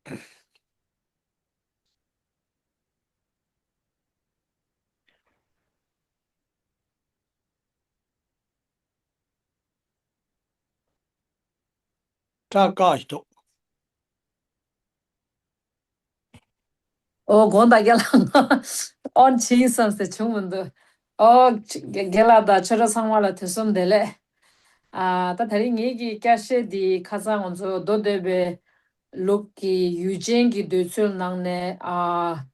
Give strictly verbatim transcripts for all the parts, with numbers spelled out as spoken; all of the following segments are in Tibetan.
སྐྲག་དཀའ་ཞིག་འདུག་ཨོ། དགོངས་དག་རྒན་ལགས། ཨོན་ཆིང་བསམ་སེ་བྱུང་མི་འདུག་ཨོ། རྒན་ལགས་དང་ཆོས་གྲོགས་ཚང་མ་ལ་དུས་གསུམ་བདེ་ལེགས། ཨ། ད་དེ་རིང་ངེད་ཀྱི་བསྐྱར་བཤད་འདི་ཁ་སང་ང་ཚོ་མདོ་སྡེ་པའི་ལུགས་ཀྱི་ཡུལ་ཅན་གྱི་འདོད་ཚུལ་ནང་ནས། ཨ།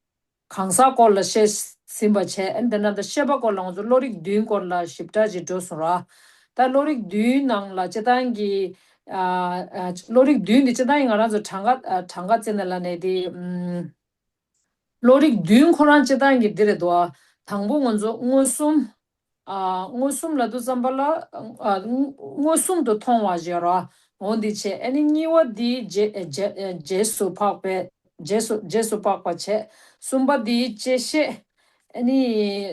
གང་ཟག་སྐོར་ལ་བཤད་ཟིན་པ་བྱས། ཨ་ནི་དེ་ནང་དུ་ཤེས་པ་སྐོར་ལ་ང་ཚོ་བློ་རིག་བདུན་སྐོར་ལ་ཞིབ་ཕྲ་ཅིག་འགྲོ་སོང་ར། ད་བློ་རིག་བདུན་ནང་ལ་སྤྱིར་བཏང་གི། ཨ། ཨ། བློ་རིག་བདུན་འདི་སྤྱིར་བཏང་གི་ང་རང་ཚོ་གྲངས་ཀ། ཨ། གྲངས་ཀ་བརྩིས་ན་ལབ་ནས་དེ། ཨམ། བློ་རིག་བདུན་ཁོ་རང་སྤྱིར་བཏང་གི་འདི་རེད་དོ། དང་པོ་ང་ཚོ་མངོན་སུམ། ཨ། མངོན་སུམ་ལབ་དུས་ཙམ་པ་ལ། ཨ། མངོན་སུམ་དུ་མཐོང་བ་ཞེས་ར། འོ་འདི་བྱས། ཨ་ནི་གཉིས་པ་འདི་རྗེས། རྗེས། རྗེས་སུ་དཔག་པའི། རྗེས་སུ། རྗེས་སུ་དཔག་པ་བྱས། གསུམ་པ་འདི་བཅད་ཤེས། ཨ་ནི་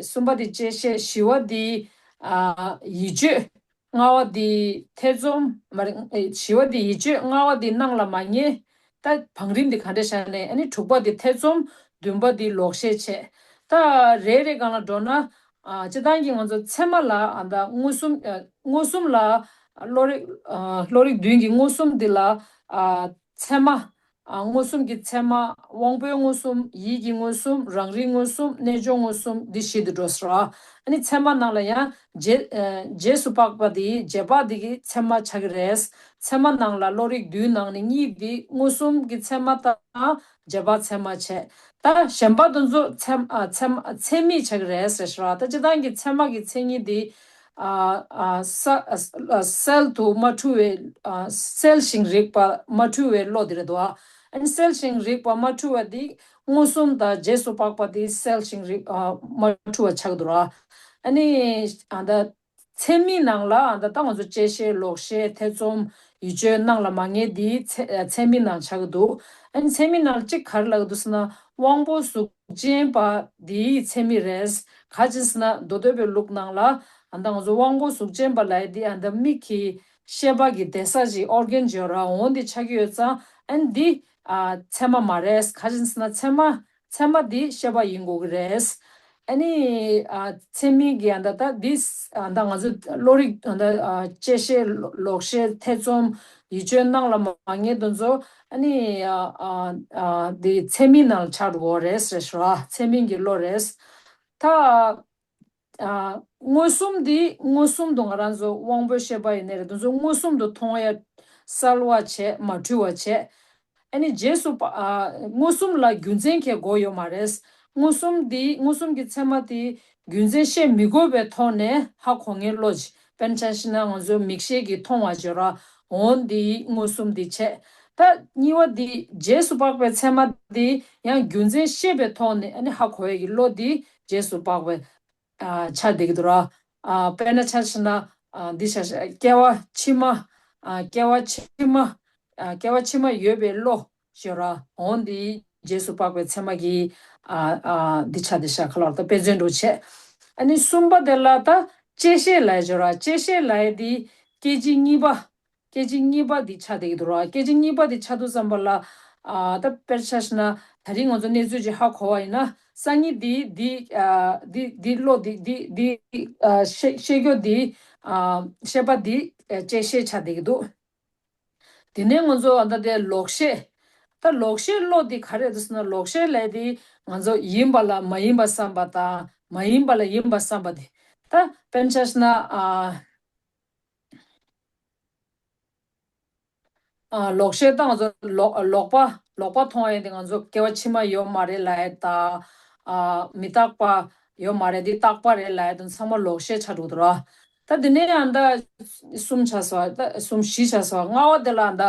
གསུམ་པ་འདི་བཅད་ཤེས། བཞི་པ་འདི། ཨ། ཡིད་དཔྱོད། ལྔ་པ་འདི་ཐེ་ཚོམ་མ་རེད། ཨེ། བཞི་པ་འདི་ཡིད་དཔྱོད། ལྔ་པ་འདི་སྣང་ལ་མ་ངེས། ད་བང་རིམ་འདི་ག་འདྲ་བཞག་ནས། ཨ་ནི་དྲུག་པ་འདི་ཐེ་ཚོམ། བདུན་པ་འདི་ལོག་ཤེས་བྱས། ད་རེ་རེ་སྒང་ལ་འགྲོ་ན། ཨ། སྤྱིར་བཏང་གི་ང་ཚོ་ཚད་མ་ལ། ཨ། ད་མངོན་སུམ། ཨ། མངོན་སུམ་ལ། བློ་རིག་ཨ། བློ་རིག་བདུན་གྱི་མངོན་སུམ་འདི་ལ། ཨ། ཚད་མ། ཨ། མངོན་སུམ་གྱི་ཚད་མ། དབང་པོའི་མངོན་སུམ། ཡིད་ཀྱི་མངོན་སུམ། རང་རིག་མངོན་སུམ། རྣལ་འབྱོར་མངོན་སུམ། འདི་བཞི་དུ་འགྲོ་སོང་ར། ཨ་ནི་ཚད་མ་ནང་ལ་ཡང་རྗེས། ཨ། རྗེས་སུ་དཔག་པ་འདི། རྗེས་དཔག་འདི་གི་ཚད་མ་ཆགས་ཀྱི་རེད། ཚད་མ་ནང་ལ་བློ་རིག་བདུན་ནང་ནས་གཉིས་འདི་མངོན་སུམ་གྱི་ཚད་མ་དང་རྗེས་དཔག་ཚད་མ་བྱས། ད་གཞན་པ་དེ་ཚོ་ཚད། ཨ། ཚད་མ། ཚད་མིན་ཆགས་ཀྱི་རེད་ཟེར་ཤག་ར། ད་སྤྱིར་བཏང་གི་ཚད་མ་གི་མཚན་ཉིད་འདི། ཨ། ཨ། ས། ཨ། གསལ་དུ་མ་འཁྲུལ་བའི། ཨ། གསལ་ཞིང་རིག་པ་མ་འཁྲུལ་བའི་བློ་དེ་རེད་དོ། ཨ། ཨ་ནི་གསལ་ཞིང་རིག་པ་མ་འཁྲུལ་བ་འདི། མངོན་སུམ་དང་རྗེས་སུ་དཔག་པ་འདི་གསལ་ཞིང་རིག་ཨ། མ་འཁྲུལ་བ་ཆགས་འདུག་ར། ཨ་ནི། ཨ། ད་ཚད་མིན་ནང་ལ། ཨ། ད་ད་ང་ཚོ་བཅད་ཤེས། ལོག་ཤེས། ཐེ་ཚོམ། ཡིད་དཔྱོད། སྣང་ལ་མ་ངེས་འདི་ཚད། ཚད་མིན་ནང་ཆགས་ཀྱི་འདུག་ཨ་ནི་ཚད་མིན་ནང་གཅིག་ག་རེ་ལབ་ཀྱི་འདུག་ཟེར་ན། དབང་པོ་གཟུགས་ཅན་པ་འདིའི་ཚད་མིན་རེད། ག་ཅི་ཟེར་ན་མདོ་སྡེ་པའི་ལུགས་ནང་ལ། ཨ། ད་ང་ཚོ་དབང་པོ་གཟུགས་ཅན་པ་ལབ་ཡ་འདི། ཨ། ད་མིག་གི་ཤེས་པ་གི་བསྡད་ས་ཅིག organ ཅིག་ཡོད་ར། འོ་འདི་ཆགས་ཀྱི་ཡོད་ཙང་། ཨ་ནི་འདི། ཨ། ཚད་མ་མ་རེད། ག་ཅི་ཟེར་ན་ཚད་མ། ཚད་མ་འདི་ཤེས་པ་ཡིན་དགོས་ཀྱི་རེད། ཨ་ནི། ཨ། ཚད་མིན་གྱི། ཨ། ད་ད་འདི། ཨ། ད་ང་ཚོ་བློ་རིག་ཨ། ད། ཨ། བཅད་ཤེས། ལོག་ཤེས། ཐེ་ཚོམ། ཡིད་དཔྱོད། སྣང་ལ་མ་ངེས་དེ་ཚོ། ཨ་ནི། ཨ། ཨ། ཨ། འདི་ཚད་མིན་ནང་ཆགས་འགྲོ་གི་རེད་ཟེར་ཤག་ར། ཚད་མིན་གྱི་བློ་རེད། ད། ཨ། མངོན་སུམ་འདི་མངོན་སུམ་དུ་ང་རང་ཚོ་དབང་པོའི་ཤེས་པ་ཡིན་ནའི་རེད། དེ་ཚོ་མངོན་སུམ་དུ་མཐོང་ཡ་གསལ་བ་བྱས། མ་འཁྲུལ་བ་བྱས། ཨ་ནི་རྗེས་སུ་དཔག་ཨ། མངོན་སུམ་ལ་རྒྱུ་མཚན་གང་ཡང་དགོས་ཡོད་མ་རེད། མངོན་སུམ་འདི། མངོན་སུམ་གྱི་ཚད་མ་དེ་རྒྱུ་མཚན་བཤད་མི་དགོས་པའི་ཐོག་ནས་ཧ་གོ་མཁན་བློ་ཅིག་དཔེར་ན་ཆ་བཞག་ན་ང་ཚོའི་མིག་ཤེས་ཀྱིས་མཐོང་བ་བརྗོད་ར། འོ་འདི་མངོན་སུམ་འདི་བྱས། ད་གཉིས་པ་འདི། རྗེས་སུ་དཔག་པའི་ཚད་མ་འདི་ཡང་རྒྱུ་མཚན་ཤེས་པའི་ཐོག་ནས། ཨ་ནི་ཧ་གོ་ཡ་གི་བློ་འདི་རྗེས་སུ་དཔག་པའི། ཨ། ཆགས་བསྡད་ཀྱི་འདུག་ར། ཨ། དཔེར་ན་ཆ་བཞག་ན། ཨ། འདི་ཆ་བཞག་སྐྱེ་བ་ཕྱི་མ། ཨ། སྐྱེ་བ་ཕྱི་མ། ཨ། སྐྱེ་བ་ཕྱི་མ་ཡོད་པའི་བློ་ཞེས་ར། འོ་འདི་རྗེས་སུ་དཔག་པའི་ཚད་མ་གི། ཨ། ཨ། འདི་ཆགས་བསྡད་ཤག་ག་ལབ་ད་དཔེ་མཚོན་འདྲ་བྱས། ཨ་ནི་གསུམ་པ་དེ་ལ་ད་བཅད་ཤེས་ལབ་ཡ་ཅིག་ཡོད་ར། བཅད་ཤེས་ལབ་ཡ་འདི་སྐད་ཅིག་གཉིས་པ། སྐད་ཅིག་གཉིས་པ་འདི་ཆགས་བསྡད་ཀྱི་འདུག་ར། སྐད་ཅིག་གཉིས་པ་འདི་ཆགས་དུས་ཙམ་པ་ལ། ཨ། ད་དཔེར་ཆ་བཞག་ན་ད་རིང་ང་ཚོ་གནས་ཚུལ་ཅིག་ཧ་གོ་བ་ཡིན་ན། སང་ཉིན་འདི། འདི། ཨ། འདི། འདི་བློ་འདི། འདི། འདི། ཨ། ཤེས། ཤེས་རྒྱུ་འདི། ཨ། ཤེས་པ་འདི། ཨ། བཅད་ཤེས་ཆགས་བསྡད་ཀྱི་འདུག་དེ་ནས་ང་ཚོ་ཨ། ད་དེ་ལོག་ཤེས། ད་ལོག་ཤེས་བློ་འདི་ག་རེ་རེད་ཟེར་ན། ལོག་ཤེས་ལབ་ཡ་འདི་ང་ཚོ་ཡིན་པ་ལ་མ་ཡིན་པ་བསམ་པ་དང་། མ་ཡིན་པ་ལ་ཡིན་པ་བསམ་པ་འདི། ད་དཔེར་ན་ཆ་བཞག་ན། ཨ། ཨ། ལོག་ཤེས་ད་ང་ཚོ་ལོག་ལོག་པ། ལོག་པ་མཐོང་ཡ་དེ་ང་ཚོ་སྐྱེ་བ་ཕྱི་མ་ཡོད་མ་རེད་ལབ་ཡ་དང་། ཨ། མི་རྟག་པ་ཡོད་མ་རེད། འདི་རྟག་པ་རེད་ལབ་ཡ་དེ་ཚང་མ་ལོག་ཤེས་ཆགས་འགྲོ་གི་འདུག་ར། ད་དེ་ནས་ཡང་ད་གསུམ་ཆགས་སོང་། ད་གསུམ་བཞི་ཆགས་སོང་། ལྔ་པ་དེ་ལ་ད།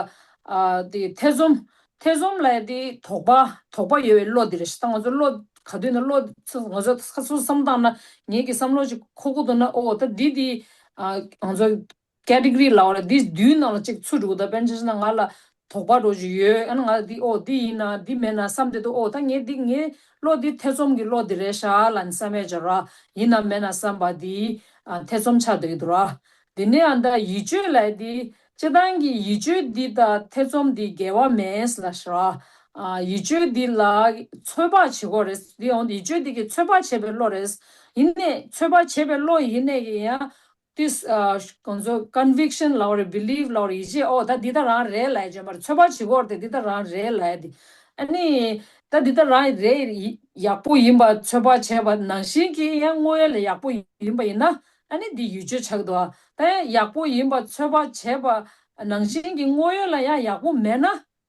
ཨ། དེ་ཐེ་ཚོམ། ཐེ་ཚོམ་ལབ་ཡ་དེ་དོགས་པ། དོགས་པ་ཡོད་པའི་བློ་དེ་རེད་ཤག་ད་ང་ཚོ་བློ་ག་དུས་ན་བློ་ང་ཚོ་ཁ་ཚུར་བསམ་བཏང་ན། ངེད་ཀྱི་བསམ་བློ་ཅིག་འཁོར་གྱི་འདུག་ན། ཨོ། ད་འདི་འདི། ཨ། ང་ཚོ་ཀེ་ཊི་གོ་རི་ལབ་དགོས་རེད། འདི་བདུན་ནང་ལ་གཅིག་ཚུད་འགྲོ་གི་འདུག་དཔེར་ན་ཆ་བཞག་ན་ང་ལ་དོགས་པ་འདྲ་ཅིག་ཡོད། ཨ་ནི་ང་འདི། ཨོ། འདི་ཡིན་ན་འདི་མེད་ན་བསམ་བསྡད་འདུག་ཨོ། ད་ངས་འདི། ངའི་བློ་འདི་ཐེ་ཚོམ་གྱི་བློ་འདི་རེད་ཤག་ལབ་ནས་བསམ་ཡ་ཅིག་ཡོད་ར། ཡིན་ནམ་མེད་ན་བསམ་པ་འདི། ཨ། ཐེ་ཚོམ་ཆགས་བསྡད་ཀྱི་འདུག་ར། དེ་ནས་ཨ། ད་ཡིད་དཔྱོད་ལབ་ཡ་འདི། སྤྱིར་བཏང་གི་ཡིད་དཔྱོད་འདི་དང་ཐེ་ཚོམ་འདི་འགལ་བ་མེད་ལབ་ཤག་ར། ཨ་ཡིད་དཔྱོད་འདི་ལ་ཚོད་དཔག་བྱེད་དགོས་རེད། འདི་འོང་ཡིད་དཔྱོད་འདི་གི་ཚོད་དཔག་བྱེད་པའི་བློ་རེད། ཡིན་ནའི་ཚོད་དཔག་བྱེད་པའི་བློ་ཡིན་ནའི་གི་ཡང་ཏིས་ཨ་གང་ཚོ་ཀོན་བིག་ཤན་ལབ་རེད། བི་ལིབ་ལབ་རེད། ཡིད་ཆེས། ཨོ་ད་འདི་ད་རང་རེད་ལབ་ཡ་ཅན་པར་ཚོད་དཔག་བྱེད་དགོས་རེད། འདི་ད་རང་རེད་ལབ་ཡ་འདི། ཨ་ནི་ད་འདི་ད་རང་རེད། ཡག་པོ་ཡིན་པ་ཚོད་དཔག་བྱས་པ་ནང་བཞིན་གྱི་ཡང་དངོས་ཡོད་ལ་ཡག་པོ་ཡིན་པ་ཡིན་ན། ཨ་ནི་འདི་ཡིད་དཔྱོད་ཆགས་འདུག་ཨ་ད་ཡང་ཡག་པོ་ཡིན་པ་ཚོད་དཔག་བྱས་པ་ནང་བཞིན་གྱི་དངོས་ཡོད་ལ་ཡང་ཡག་པོ་མེད་ན།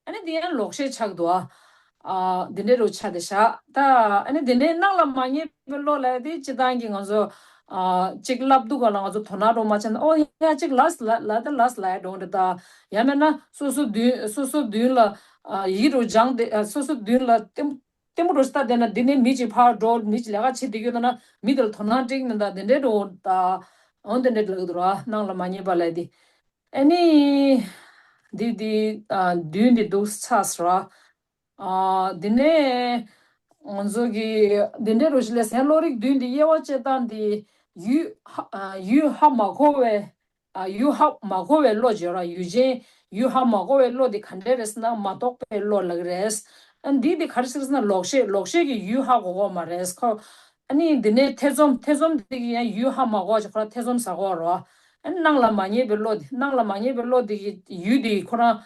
ཨ་ནི་འདི་ཡང་ལོག་ཤེས་ཆགས་འདུག་ཨ་འདི་འདྲའི་རུ་ཆ་དེ་བཞག་ད་ཨ་ནི་འདི་འདྲའི་སྣང་ལ་མ་ངེས་པའི་བློ་ལ་དེ་སྤྱི་བཏང་གི་ང་ཚོ་ཨ་གཅིག་བསླབ་འདུག་ག་ལ་ང་ཚོ་དོ་སྣང་རོགས་མ་བྱས་ན། ཨོ་ཡ་གཅིག་ལས་ལ་ལ་ད་ལས་ལ་ཡ་འགྲོ་འདྲ། ད་ཡང་མེད་ན་སོ་སོ་མདུན་སོ་སོ་མདུན་ལ་ཨ་ཡིད་རུ་སྦྱངས་ཏེ་ཨ་སོ་སོ་མདུན་ལ་ལྟད་ལྟད་མོ་རུ་ལྟ་བསྡད་ན། འདི་ནས་མི་གཅིག་ཕར་འགྲོ། མི་གཅིག་ལས་ཀ་བྱེད་བསྡད་ཡོད་ན་མི་དེ་ལ་དོ་སྣང་སྤྲད་མི་འདུག་དེ་འདྲའི་འགྲོ་ད་འོ་དེ་འདྲའི་ལབ་འདུག་ར། སྣང་ལ་མ་ངེས་པ་ལ་དེ། ཨ་ནི། འདི་འདི་ཨ་མདུན་འདི་འདུག་ཚ་སོ་ར། ཨ་འདི་ནས་ང་ཚོ་གི་འདི་འདྲའི་རུ་ཞིག་ལས་སེམས་བློ་རིག་བདུན་འདི་དབྱེ་བ་དཔྱད་སྟངས་འདི་ཡུལ་ཧ་ཨ་ཡུལ་ཧ་མ་གོ་བའི་ཨ་ཡུལ་ཧ་མ་གོ་བའི་བློ་བརྗོད་ར། ཡུལ་ཅན་ཡུལ་ཧ་མ་གོ་བའི་བློ་འདི་ག་འདྲས་རེད་ཟེར་ན་མ་རྟོགས་པའི་བློ་ལབ་ཀྱི་རེད། ཨ་འདི་འདི་ག་རེ་ཟེར་ན་ལོག་ཤེས། ལོག་ཤེས་ཀྱི་ཡུལ་ཧ་གོ་གོ་མ་རེད་ཁོ། ཨ་ནི་འདི་ནས་ཐེ་ཚོམ། ཐེ་ཚོམ་འདི་གི་ཡང་ཡུལ་ཧ་མ་གོ་བ་ཅིག་ཁོ་རང་ཐེ་ཚོམ་ཟ་གོ་རོ། ཨ་ནི་སྣང་ལ་མ་ངེས་པའི་བློ་འདི། སྣང་ལ་མ་ངེས་པའི་བློ་འདི་གི་ཡུལ་འདི་ཁོ་རང་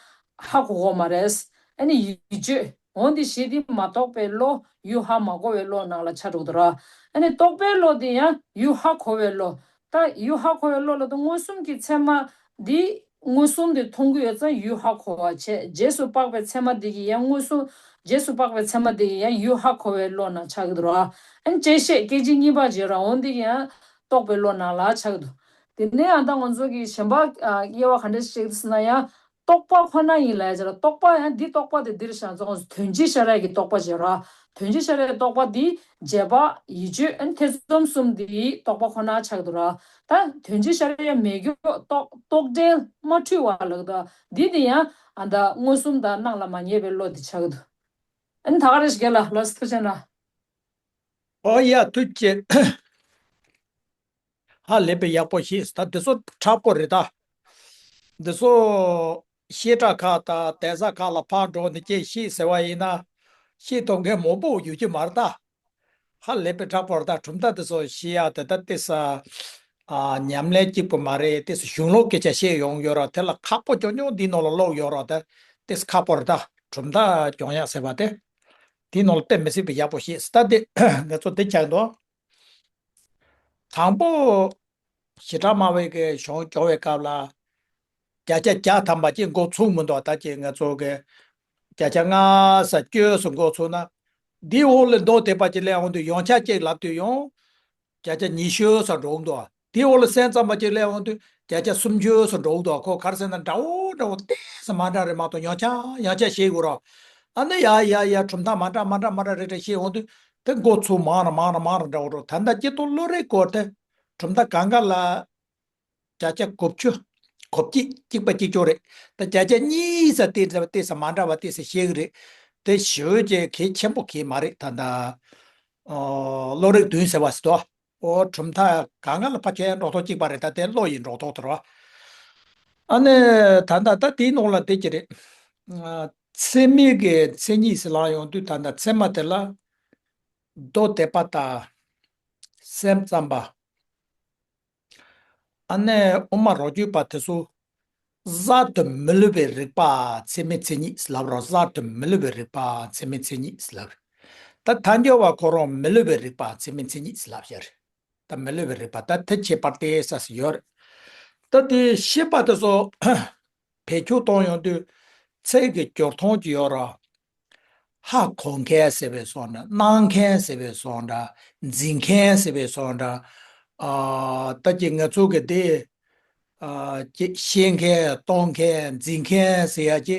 ཧ་གོ་གོ་མ་རེད། ཨ་ནི་ཡིད་དཔྱོད་འོ་འདི་ཞེས་འདི་མ་རྟོགས་པའི་བློ་ཡུལ་ཧ་མ་གོ་བའི་བློ་ནང་ལ་ཆ་འགྲོ་གི་འདུག་ར། ཨ་ནི་རྟོགས་པའི་བློ་འདི་ཡང་ཡུལ་ཧ་གོ་བའི་བློ། ད་ཡུལ་ཧ་གོ་བའི་བློ་ལ་ད་མངོན་སུམ་གྱི་ཚད་མ་འདི་མངོན་སུམ་དུ་མཐོང་གི་ཡོད་ཙང་ཡུལ་ཧ་གོ་བ་བྱས། རྗེས་སུ་དཔག་པའི་ཚད་མ་འདི་གི་ཡང་མངོན་སུམ། རྗེས་སུ་དཔག་པའི་ཚད་མ་འདི་གི་ཡང་ཡུལ་ཧ་གོ་བའི་བློ་ནང་ཆགས་ཀྱི་འདུག་ར། ཨ་ནི་བཅད་ཤེས་སྐད་ཅིག་གཉིས་པ་བརྗོད་ར་འོ་འདི་གི་ཡང་རྟོགས་པའི་བློ་ནང་ལ་ཆགས་ཀྱི་འདུག་དེ་ནས་ཨ་ད་ང་ཚོ་གི་གཞན་པ་ཨ་དབྱེ་བ་ག་འདྲ་ཞིག་བཤད་ཀྱི་འདུག་ཟེར་ན་ཡང་རྟོག་པ་ཁོ་ན་ཡིན་ལབ་ཡ་ཅིག་ར། རྟོག་པ་ཡང་འདི་རྟོག་པ་དེ་འདིར་བཞག་ཙང་དོན་སྤྱི་ཤར་ཡ་གི་རྟོག་པ་བརྗོད་ར། དོན་སྤྱི་ཤར་ཡ་རྟོག་པ་འདི་རྗེས་དཔག་ཡིད་དཔྱོད་ཨ་ནི་ཐེ་ཚོམ་གསུམ་འདི་རྟོག་པ་ཁོ་ན་ཆགས་འདུག་ར། ད་དོན་སྤྱི་ཤར་ཡ་མེད་རྒྱུ་རྟོག་རྟོག་བྲལ་མ་འཁྲུལ་བ་ལབ་ཀྱི་འདུག་འདི་དེ་ཡང་ཨ་ད་མངོན་སུམ་དང་སྣང་ལ་མ་ངེས་པའི་བློ་འདི་ཆགས་ཀྱི་འདུག་ཨ་ནི་ད་ག་རེ་ཞིག་ག་ལ་ལགས་སོ་ཐུགས་རྗེ་གནང་། ཨོ་ཡ་ཐུགས་རྗེ་ཆེ། ཧ་ལས་པའི་ཡག་པོ་ཤེས། ད་འདི་ཚོ་དྲག་པོ་རེད་ད། འདི་ཚོ་བཤད་གྲྭ་ཁག་དང་གདན་ས་ཁག་ལ་ཕར་འགྲོ་ནས་ཅིག་ཤེས་ཟེར་བ་ཡིན་ན་ཤེས་ཐུབ་མཁན་མང་པོ་ཡོད་ཀྱི་མ་རེད་ད། ཧ་ལས་པའི་དྲག་པོ་རེད་ད། གྲུབ་མཐའ་འདི་ཚོ་ཤེས་ཡག་དེ་ད་ཏོག་ཙམ་ཨ་ཉམས་ལེན་གཅིག་པུ་མ་རེད། ཏོག་ཙམ་གཞུང་ལུགས་སྐད་ཆ་བཤད་ཡོང་ཡོད་ར། དེ་ལ་ཁག་པོ་ཅུང་ཅུང་འདིའི་ནང་ལ་ཀློག་ཡོད་ར། དེ་ཏོག་ཙམ་ཁག་པོ་རེད་ད། གྲུབ་མཐའ་སྦྱོང་ཡག་ཟེར་བ་དེ་དེའི་ནང་ལ་གཏན་མི་སྲིད་པའི་ཡག་པོ་ཤེས་ད། དེ་ང་ཚོ་དེ་ཆགས་འདུག་དང་པོ་ཞི་དྲག་སྨྲ་བའི་གི་གཞུང་སྦྱོང་བའི་སྐབས་ལ་བརྒྱ་ཆ་བརྒྱ་ཐམ་པ་ཅིག་འགོ་ཚུགས་མི་འདུག་ད་ཅིག་ང་ཚོ་གི་བརྒྱ་ཆ་ལྔ་ཙམ་བཅུ་ཙམ་འགོ་ཚུགས་ན། འདིའི་འོག་ལ་མདོ་སྡེ་པ་ཅིག་སླེབས་འོང་དུས་ཡོངས་ཁྱབ་ཅིག་ལབ་དུས་ཡང་བརྒྱ་ཆ་ཉི་ཤུ་ཙམ་འགྲོ་གི་འདུག་དེའི་འོག་ལ་སེམས་ཙམ་པ་ཅིག་སླེབས་འོང་དུས་བརྒྱ་ཆ་སུམ་ཅུ་ཙམ་འགྲོ་གི་འདུག་ཁོ་ག་རེ་ཟེར་ན་འདྲ་བོ་འདྲ་བོ་ཏོག་ཙམ་མ་འདྲ་རེད་མ་གཏོགས་ཡོངས་ཁྱབ་ཡོངས་ཁྱབ་ཤེས་དགོས་ར། ཨ་ནི་ཡ་ཡ་ཡ་གྲུབ་མཐའ་མ་འདྲ་མ་འདྲ་མ་འདྲ་རེ་རེ་ཤེས་འོང་དུས་དེ་འགོ་ཚུགས་མང་རུ་མང་རུ་མང་རུ་འདྲ་བོ་འགྲོ། ད་ལྟ་སྤྱི་ཚོགས་བློ་རིག་སྐོར་དེ་གྲུབ་མཐའ་གང་ག་ལ་བརྒྱ་ཆ་དགུ་བཅུ་གོ་གཅིག་གཅིག་པ་གཅིག་ཀྱང་རེད། ད་བརྒྱ་ཆ་གཉིས་ཙམ་ཏོག་ཙམ་ཏོག་ཙམ་མ་འདྲ་བ་ཏོག་ཙམ་ཤེས་ཀྱི་རེད། དེ་ཞེ་པོ་ཅིག་གལ་ཆེན་པོ་གང་མ་རེད། ད་ལྟ་ཨོ་བློ་རིག་བདུན་ཟེར་བ་ཟེར་དོ། ཨོ་གྲུབ་མཐའ་གང་ག་ལ་ཕལ་ཆེར་འགྲོ་ཐོག་གཅིག་པ་རེད། ད་དེ་བློ་ཡི་འགྲོ་ཐོག་དེ་རེད་བ། ཨ་ནི་ད་ལྟ་ད་དེའི་ནང་ལ་དེ་ཅི་རེད། ཨ་ཚད་མའི་གི་མཚན་ཉིད་ཟེར་ལབ་ཡོང་དུས་ད་ལྟ་ཚད་མ་དེ་ལ་མདོ་སྡེ་པ་དང་སེམས་ཙམ་པ། ཨ་ནི་དབུ་མ་རང་རྒྱུད་པ་དེ་ཚོ་གསར་དུ་མི་སླུ་བའི་རིགས་པ་ཚད་མའི་མཚན་ཉིད་ལབ་རོགས། གསར་དུ་མི་སླུ་བའི་རིགས་པ་ཚད་མའི་མཚན་ཉིད་ལབ་རེད། ད་ཐལ་འགྱུར་བ་ཁོ་རང་མི་སླུ་བའི་རིགས་པ་ཚད་མའི་མཚན་ཉིད་ལབ་བཞག་རེད། ད་མི་སླུ་བའི་རིགས་པ་ད་དེ་ཁྱད་པར་དེ་ས་སུ་ཡོད་རེད། ད་དེ་ཤེས་པ་དེ་ཚོ་བེད་སྤྱོད་གཏོང་ཡོང་དུས་ཚད་ཀྱི་སྦྱོར་སྟངས་ཀྱི་ཡོད་ར། ཧ་གོ་མཁན་ཟེར་བའི་བཟོ་འདྲ། སྣང་མཁན་ཟེར་བའི་བཟོ་འདྲ། འཛིན་མཁན་ཟེར་བའི་བཟོ་འདྲ། ཨ་ད་ཅི་ང་ཚོ་གི་དེ་ཨ་ཅི་ཤེས་མཁན་རྟོགས་མཁན་འཛིན་མཁན་ཟེར་ཡ་ཅི་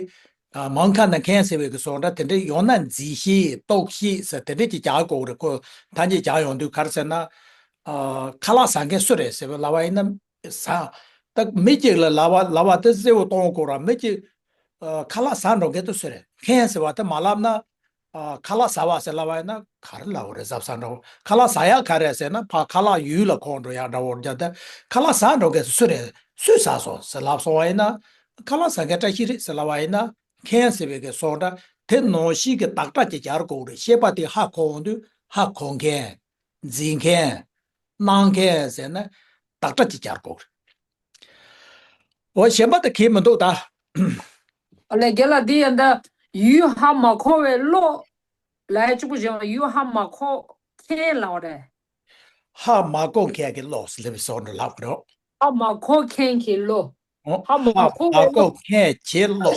ཨ་མང་ཁ་ན་མཁན་ཟེར་བའི་གི་བཟོ་འདྲ། དེ་འདྲ་ཡོང་ན་འཛིན་ཤེས་རྟོགས་ཤེས་ཟེར་དེ་འདྲ་ཅིག་རྒྱག་དགོས་རེད། ཁོ་ཐ་སྙད་རྒྱག་ཡོང་དུས་ག་རེ་ཟེར་ན། ཨ་ཁ་ལག་ཟ་མཁན་སུ་རེད་ཟེར་བའི་ལབ་པ་ཡིན་ན་ཟ། ད་མི་གཅིག་ལ་ལབ་པ་ལབ་པ་དེ་གསལ་བོ་གཏོང་དགོས་ར། མི་གཅིག་ཨ་ཁ་ལག་ཟ་འགྲོ་མཁན་དེ་སུ་རེད། མཁན་ཟེར་བ་དེ་མ་ལབ་ན། ཨ་ཁ་ལག་ཟ་བ་ཟེར་ལབ་པ་ཡིན་ན་ག་རེ་ལབ་དགོས་རེད། གཟབ་གཟབ་འགྲོ། ཁ་ལག་ཟ་ཡག་ག་རེ་ཟེར་ན་ཕ་ཁ་ལག་ཡུལ་ལ་འཁོར་འགྲོ་ཡག་འདྲ་བོ་རྒྱག་སྟེ། ཁ་ལག་ཟ་འགྲོ་མཁན་སུ་རེད། སུས་ཟ་སོང་ཟེར་ལབ་སོང་བ་ཡིན་ན། ཁ་ལག་ཟ་མཁན་བཀྲ་ཤིས་རེད་ཟེར་ལབ་པ་ཡིན་ན། མཁན་ཟེར་བའི་གི་བཟོ་འདྲ་ དེ་ནང་བཞིན་གྱི་བདག་སྒྲ་ཅིག་སྦྱར་དགོས་རེད། ཤེས་པ་དེ་ཧ་གོ་འོང་དུས་ཧ་གོ་མཁན། འཛིན་མཁན། སྣང་མཁན་ཟེར་ན་བདག་སྒྲ་ཅིག་སྦྱར་དགོས་རེད། འོ་གཞན་པ་དེ་གལ་མི་འདུག་ད། ཨ་ལས་རྒན་ལགས། འདི་ཡང་ད་ཡུལ་ཧ་མ་གོ་བའི་བློ་ལ་གཅིག་པུ་བཞག་ཡུལ་ཧ་མ་གོ་མཁན་ལབ་རེད། ཧ་མ་གོ་མཁན་གྱི་བློ་ཟེར་བའི་བཟོ་འདྲ་ལབ་དགོས་རེད། ཧ་མ་གོ་མཁན་གྱི་བློ། ཧ་མ་གོ་བའི་བློ། མཁན་གྱི་བློ།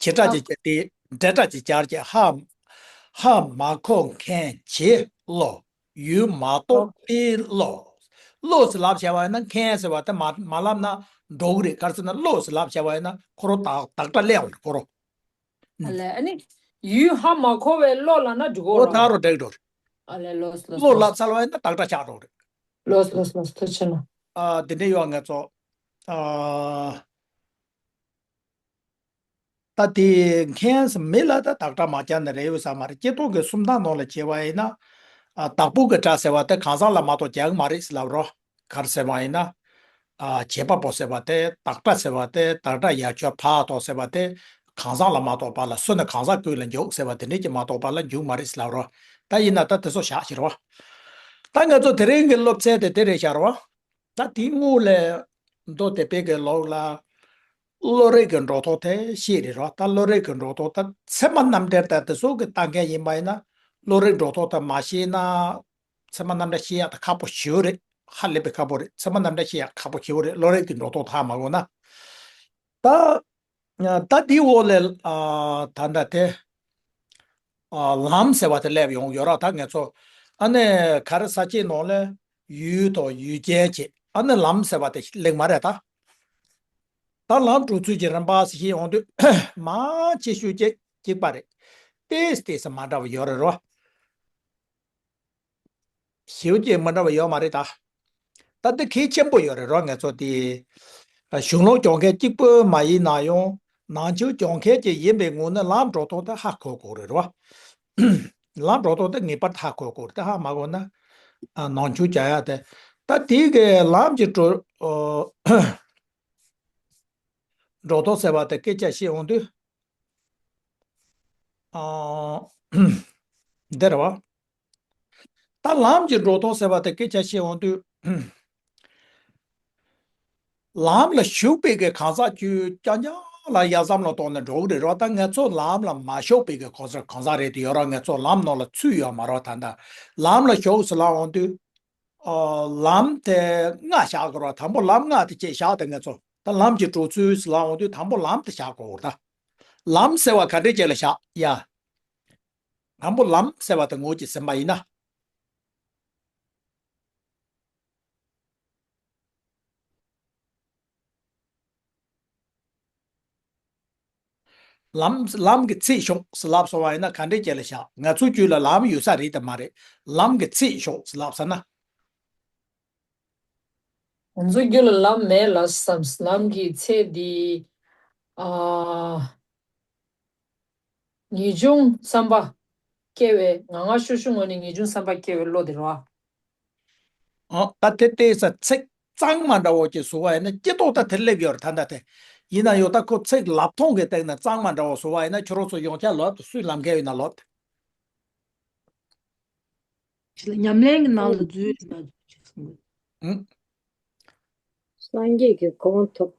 བྱེ་བྲག་ཅིག་སྦྱར་ཏེ། འབྲེལ་སྒྲ་ཅིག་སྦྱར་གྱི་ཧ། ཧ་མ་གོ་མཁན་གྱི་བློ། ཡུལ་མ་རྟོགས་པའི་བློ། བློ་ཟེར་ལབ་བྱས་པ་ཡིན་ན། མཁན་ཟེར་བ་དེ་མ་མ་ལབ་ན་འགྲོ་གི་རེད། ག་རེ་ཟེར་ན་བློ་ཟེར་ལབ་བྱས་པ་ཡིན་ན་ཁོ་རང་བདག་བདག་སྒྲ་སླེབས་འོང་ཁོ་རང་། ཨ་ལས། ཨ་ནི་ཡུལ་ཧ་མ་གོ་བའི་བློ་ལབ་ན་འགྲིག་གོ། ཨོ་ད་རོ་འགྲིག་འགྲོ། ཨ་ལས། ལོས་ལོས་བློ་ལོས། ལབ་ཚར་བ་ཡིན་ན་བདག་སྒྲ་ཆགས་འགྲོ་རེད། ལོས་ལོས་ལོས། ཐུགས་རྗེ་གནང་། ཨ་དེ་འདྲ་ཡོད། ང་ཚོ་ཨ་ད་དེ་མཁན་ཟེར་མི་ལ་ད་བདག་སྒྲ་མ་སྦྱར་ན་རེ་ཡོད་ས་མ་རེད། སྤྱི་ལྡོག་གི་སུམ་རྟགས་ནང་ལ་བྱས་པ་ཡིན་ན། ཨ་བདག་པོ་གི་སྒྲ་ཟེར་བ་དེ་གང་ཟག་ལ་མ་གཏོགས་རྒྱག་གི་མ་རེད་ཟེར་ལབ་རོ། ག་རེ་ཟེར་བ་ཡིན་ན། ཨ་བྱེད་པ་པོ་ཟེར་བ་དེ། བདག་སྒྲ་ཟེར་བ་དེ། བདག་སྒྲ་ཡ་ཆོས་ཕ་ཐོགས་ཟེར་བ་དེ། གང་ཟག་ལ་མ་གཏོགས་པ་ལ། སུ་ནི་གང་ཟག་ཀུན་ལ་འཇུག་ཟེར་བ་དེ་འདྲས་ཀྱི་མ་གཏོགས་པ་ལ་འཇུག་མ་རེད་ཟེར་ལབ་རོ། ད་ཡིན་ན་ད་དེ་ཚོ་བཞག་ཕྱིར་རོ། ད་ང་ཚོ་དེ་རིང་གི་སློབ་ཚན་དེ་དེ་རེད་བཞག་རོ། ད་དེའི་སྔོན་ལ་མདོ་སྡེ་པའི་གི་ལུགས་ལ་བློ་རིག་གི་འགྲོ་ལྡོག་དེ་བཤད་རེད་རོ། ད་བློ་རིག་གི་འགྲོ་ལྡོག་ད་ཚད་མ་རྣམ་འགྲེལ་ད་དེ་ཚོ་གི་ལྟ་མཁན་ཡིན་པ་ཡིན་ན། བློ་རིག་འགྲོ་ལྡོག་ད་མ་ཤེས་ན། ཚད་མ་རྣམ་འགྲེལ་ཤེས་ཡག་ད་ཁག་པོ་ཞེ་པོ་རེད། ཧ་ལས་པའི་ཁག་པོ་རེད། ཚད་མ་རྣམ་འགྲེལ་ཤེས་ཡག་ཁག་པོ་ཞེ་པོ་རེད། བློ་རིག་གི་འགྲོ་ལྡོག་ད་ཧ་མ་གོ་ན། ད་ད་འདིའི་འོག་ལ་ཨ་ད་ལྟ་དེ་ཨ་ལམ་ཟེར་བ་དེ་སླེབས་ཡོང་ཡོད་ར། ད་ང་ཚོ་ཨ་ནི་ག་རེ་ས་བཅད་ནང་ལ་ཡུལ་དང་ཡུལ་ཅན་བྱས། ཨ་ནི་ལམ་ཟེར་བ་དེ་སླེབས་མ་རེད་ད། ད་ལམ་འགྲོ་ཚུལ་གྱི་རིམ་པ་ཟེར་ཞིག་ཡོང་དུས་མང་ཆེ་ཤོས་ཅིག་གཅིག་པ་རེད། ཏོག་ཙམ་ཏོག་ཙམ་མ་འདྲ་བ་ཡོད་རེད་རོ། ཞེ་པོ་ཅིག་མི་འདྲ་བ་ཡོད་མ་རེད་ད། ད་འདི་གལ་ཆེན་པོ་ཡོད་རེད་རོ། ང་ཚོ་དེ་གཞུང་ལུགས་སྦྱོང་མཁན་གཅིག་པུ་མ་ཡིན་ན་ཡང་ནང་ཆོས་སྦྱོང་མཁན་ཅིག་ཡིན་པའི་ངོས་ནས་ལམ་འགྲོ་སྟངས་དེ་ཧ་གོ་དགོས་རེད་རོ། ལམ་འགྲོ་སྟངས་དེ་ངེས་པར་དུ་ཧ་གོ་དགོས་རེད། དེ་ཧ་མ་གོ་ན་ཨ་ནང་ཆོས་སྦྱང་ཡག་དེ། ད་དེ་གི་ལམ་གྱི་འགྲོ་འགྲོ་སྟངས་ཟེར་བ་དེ་སྐད་ཆ་བཤད་འོང་དུས། ཨ་འདི་རེད་བ། ད་ལམ་གྱི་འགྲོ་སྟངས་ཟེར་བ་དེ་སྐད་ཆ་བཤད་འོང་དུས། ལམ་ལ་ཞུགས་པའི་གི་གང་ཟག་ཁྱོད་རྐྱང་རྐྱང་ལ་ཡ་བསམ་བློ་གཏོང་ནས་འགྲོ་གི་རེད་རོ། ད་ང་ཚོ་ལམ་ལ་མ་ཞུགས་པའི་གི་གང་ཟག་གང་ཟག་རེད་དེ་ཡོད་ར། ང་ཚོ་ལམ་ནང་ལ་ཚུད་ཡོད་མ་རོ། ད་ལྟ་ལམ་ལ་ཞུགས་ཟེར་ལབ་འོང་དུས། ཨ་ལམ་དེ་ལྔ་བཞག་དགོས་ར། དང་པོ་ལམ་ལྔ་དེ་བཅས་བཞག་དེ་ང་ཚོ་ད་ལམ་གྱི་འགྲོ་ཚུལ་ཟེར་ལབ་འོང་དུས་དང་པོ་ལམ་དེ་བཞག་དགོས་ར། ད་ལམ་ཟེར་བ་ག་འདྲས་བྱས་ལ་བཞག་ཡ། དང་པོ་ལམ་ཟེར་བ་དེ་ངོས་ཀྱིས་ཟིན་པ་ཡིན་ན། ལམ་ལམ་གྱི་ཚིག་ཤོག་ཟེར་ལབ་སོང་བ་ཡིན་ན་ག་འདྲས་བྱས་ལ་བཞག་ང་ཚོའི་རྒྱུད་ལ་ལམ་ཡོད་ས་རེད་དམ་མ་རེད། ལམ་གྱི་ཚིག་ཤོག་ཟེར་ལབ་ས་ན། ང་ཚོའི་རྒྱུད་ལ་ལམ་མེད་ལ་བསམ། ལམ་གྱི་ཚིག་འདི་ཨ། ངེས་འབྱུང་བསམ་པ་སྐྱེ་བའི་ང་ང་ཤུ་ཤུ་ངོས་ནས་ངེས་འབྱུང་བསམ་པ་སྐྱེ་བའི་བློ་དེ་རེད་བ། ཨོ་ད་དེ་ལྟས་ས་ཚིག་གཙང་མ་འདྲ་བོ་ཅིག་བཟོ་བ་ཡིན་ན་སྤྱི་ཐོག་ད་དེར་སླེབས་ཡོད་རེད་ད་ལྟ་དེ། ཡིན་ན་ཡང་ད་ཁོ་ཚིག་ལབ་སྟངས་ཀྱི་སྟེང་ནས་གཙང་མ་འདྲ་བོ་བཟོ་བ་ཡིན་ན་ཁྱོད་རང་ཚོ་ཡོངས་ཁྱབ་ལབ་དུས་སུས་ལབ་མཁན་ཡོད་ན་ལབ་དེ། ཉམས་ལེན་གྱི་ནང་ལ་འཛུལ་ཡོད་ན་འཛུལ་ཅིག་གསུང་གི། ཨང་། སངས་རྒྱས་ཀྱི་གོ་འཕང་ཐོབ།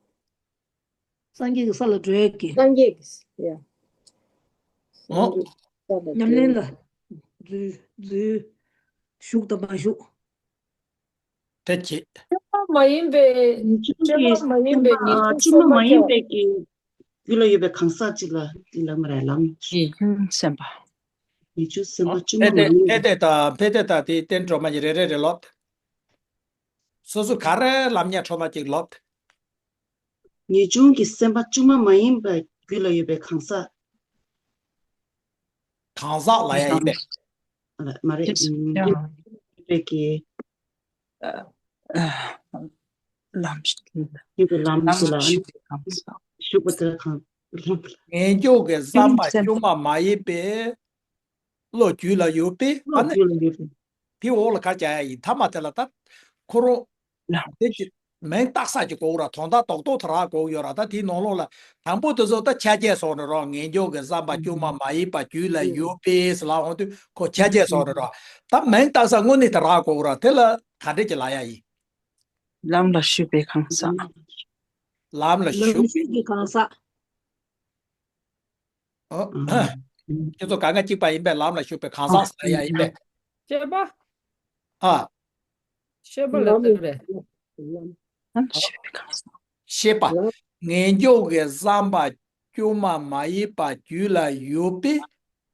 སངས་རྒྱས་ཀྱི་ས་ལ་འགྲོ་ཡག་གི། སངས་རྒྱས་ཀྱི་ཡ། ཨོ། སངས་རྒྱས་ཀྱི་ས་ལ་ཉམས་ལེན་ལ་འཛུལ་འཛུལ། ཞུགས་དང་མ་ཞུགས། དེ་བྱེད། སྤྱོད་པ་མ་ཡིན་པའི། ཉེས་སྤྱོད་པ་མ་ཡིན་པའི་ཉེས་སྤྱོད་བསམ་པ་སྐྱེ་བ། ཉེས་སྤྱོད་མ་ཡིན་པའི་གི་རྒྱུད་ལ་ཡོད་པའི་གང་ཟག་ཅིག་ལ་འདི་ལ་མ་རེད་ལམ། ཉེས་སྐྱོན་སེམས་པ། ཉེས་སྐྱོན་སེམས་པ་བཅོས་མ་མ་ཡིན་པའི། ཕེ་ཏེ་དང་ཕེ་ཏེ་དང་དེའི་རྟེན་སྒྲོལ་མ་གཉིས་རེ་རེ་རེ་ལོད། སོ་སོ་ག་རེ་ལམ་ཉག་ཁྲོ་མ་གཅིག་ལོད། ངེས་འབྱུང་གི་སེམས་པ་བཅོས་མ་མ་ཡིན་པ་རྒྱུད་ལ་ཡོད་པའི་གང་ཟག་གང་ཟག་ལ་ཡང་ཡིན་པས། མ་རེད། ཡིན་པས་ཀྱི། ལམ་ཞིག་ཡིན་པས་ལམ་ཞིག་ལ་ཞུགས་པ་དེ་གང་ལམ། ངེས་འབྱུང་གི་བསམ་པ་བཅོས་མ་མ་ཡིན་པའི་བློ་རྒྱུད་ལ་ཡོད་པས། ཨ་ནི་བློ་རྒྱུད་ལ་ཡོད་པས། དེའི་འོག་ལ་ག་རེ་བྱ་ཡ་ཡིན། ཐ་མ་དེ་ལ་ད་ཁོ་རང་དེ་ཅི་ མིང་བཏགས་ས་ཅིག་གོ་ར། དོན་དག་རྡོག་རྡོག་དེ་རག་གོ་ཡོད་ར། ད་དེའི་ནང་ལོགས་ལ་དང་པོ་དེ་ཚོ་ད་ཆ་བྱད་བཟོ་ནི་རོ། ངེས་འབྱུང་གི་བསམ་པ་དཀྱུས་མ་མ་ཡིན་པ་རྒྱུད་ལ་ཡོད་པས་ལབ་འོང་དུས་ཁོ་ཆ་བྱད་བཟོ་ནི་རོ། ད་མིང་བཏགས་ས་དངོས་གནས་དེ་རག་གོ་ར། དེ་ལ་ག་འདྲ་ཅིག་ལབ་ཡ་ཡིན། ལམ་ལ་ཞུགས་པའི་གང་ཟག་ལམ་ལ་ཞུགས་པའི། ལམ་ཞུགས་ཀྱི་གང་ཟག་ཨོ། ཁྱེད་ཚོ་ག་ང་གཅིག་པ་ཡིན་པས། ལམ་ལ་ཞུགས་པའི་གང་ཟག་ཟེར་ཡ་ཡིན་པས། ཤེས་པ། ཨ། ཤེས་པ་ལ་ལྟོས་རེད། ཤེས་པ། ངེས་འབྱུང་གི་བསམ་པ་དཀྱུས་མ་མ་ཡིན་པ་རྒྱུད་ལ་ཡོད་པའི་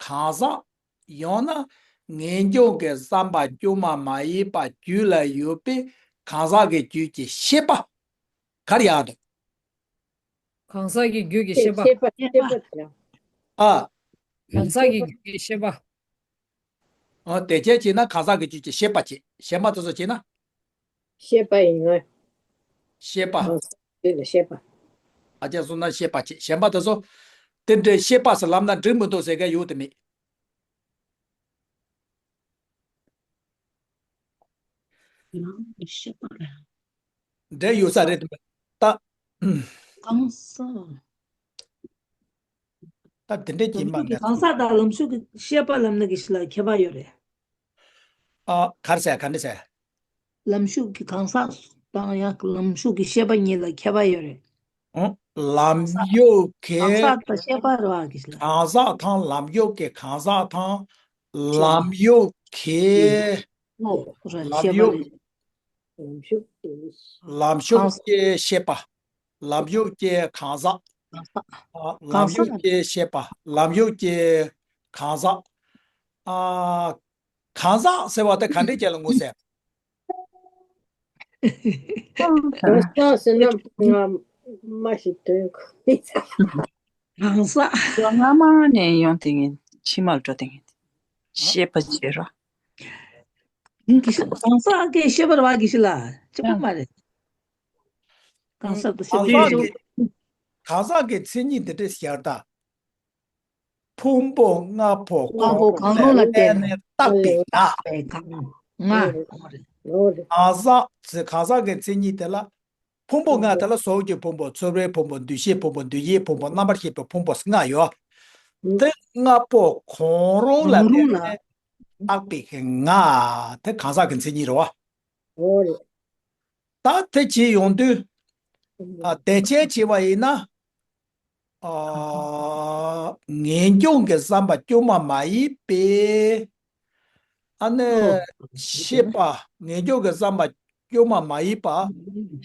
གང་ཟག་ཡང་ན་ངེས་འབྱུང་གི་བསམ་པ་དཀྱུས་མ་མ་ཡིན་པ་རྒྱུད་ལ་ཡོད་པའི་གང་ཟག་གི་རྒྱུད་ཀྱི་ཤེས་པ། ག་རེ་ཡག་འདུག་གང་ཟག་གི་རྒྱུད་ཀྱི་ཤེས་པ། ཤེས་པ། ཤེས་པ། ཨ། གང་ཟག་གི་རྒྱུད་ཀྱི་ཤེས་པ། ཨ། དེ་བྱས་བྱས་ན་གང་ཟག་གི་རྒྱུད་ཀྱི་ཤེས་པ་བྱེད། གཞན་པ་དེ་ཚོ་བྱས་ན། ཤེས་པ་ཡིན་ནོ། ཤེས་པ། གང་ཟག་རྒྱུད་ལ་ཤེས་པ། ཨ་ཅག་སོང་ན་ཤེས་པ་བྱེད། གཞན་པ་དེ་ཚོ། དེ་འདྲའི་ཤེས་པ་ཟེར་ལབ་ན་འགྲིག་མི་འདུག་ཟེར་མཁན་ཡོད་དེ་མེད། ཡང་ཤེས་པ་རེད། འདྲ་ཡོད་ས་རེད་དམ། ད། གང་ཟག་ད་དེ་འདྲ་ཅིག་མ་ལམ་ཞུགས་ཀྱི་གང་ཟག་དང་ལམ་ཞུགས་ཀྱི་ཤེས་པ་ལབ་ན་གི་ཞིག་ལ་ཁྱད་པར་ཡོད་རེད། ཨ། ག་རེ་ཟེར། ག་འདྲ་ཟེར། ལམ་ཞུགས་ཀྱི་གང་ཟག་དང་ཡང་ལམ་ཞུགས་ཀྱི་ཤེས་པ་གཉིས་ལ་ཁྱད་པར་ཡོད་རེད། ཨང་། ལམ་ཞུགས་ཀྱི་གང་ཟག་དང་ཤེས་པ་རེད་བ་གི་ཞིག་ལ། གང་ཟག་དང་ལམ་ཞུགས་ཀྱི་གང་ཟག་དང་། ལམ་ཞུགས་ཀྱི། ལམ་ཞུགས། ལམ་ཞུགས་ཀྱི་ཤེས་པ། ལམ་ཞུགས་ཀྱི་གང་ཟག་ཨ། ལམ་ཞུགས་ཀྱི་ཤེས་པ། ལམ་ཞུགས་ཀྱི་གང་ཟག་ཨ། གང་ཟག་ཟེར་བ་དེ་ག་འདྲས་ཅིག་ལ་ངོས་ཟེར། གང་ཟག་ཟེར་ན་ང་མ་ཞིག་དོན་གོ་མི་ཚ། གང་ཟག་སྔ་མ་ནས་ཡོང་དེ་ངས་ཕྱི་མར་འགྲོ་དེ་ངས་ཤེས་པ་བྱེད་རོགས། གང་ཟག་གི་ཤེས་པ་རེད་བ་གི་ཞིག་ལ་གཅིག་པ་མ་རེད། གང་ཟག་ཏུ་ཤེས་པ་གང་ཟག་གི་གང་ཟག་གི་མཚན་ཉིད་འདི་འདྲས་ཤར་ད། ཕུང་པོ་ལྔ་པོ་ལྔ་པོ་གང་རུང་ལ་བརྟེན་ནས་བཏགས་པའི་ང་། བཏགས་པའི་ང་། ང་། གང་ཟག་ཟེར། གང་ཟག་གི་མཚན་ཉིད་དེ་ལ། ཕུང་པོ་ལྔ་དེ་ལ་གཟུགས་ཀྱི་ཕུང་པོ། ཚོར་བའི་ཕུང་པོ། འདུ་ཤེས་ཕུང་པོ། འདུ་བྱེད་ཕུང་པོ། རྣམ་པར་ཤེས་པའི་ཕུང་པོ་ལྔ་ཡོད། དེ་ལྔ་པོ་གང་རུང་ལ་གང་རུང་ལ་བརྟེན་ནས་བཏགས་པའི་ང་། དེ་གང་ཟག་གི་མཚན་ཉིད་རེད་བ། འོ་རེད། ད་དེ་བྱེད་ཡོང་དུས། ཨ། དེ་བྱས་བྱས་པ་ཡིན་ན། ཨ། ངེས་འབྱུང་གི་བསམ་པ་དཀྱུས་མ་མ་ཡིན་པའི། ཨ་ནི། ཤེས་པ། ངེས་འབྱུང་གི་བསམ་པ་དཀྱུས་མ་མ་ཡིན་པ།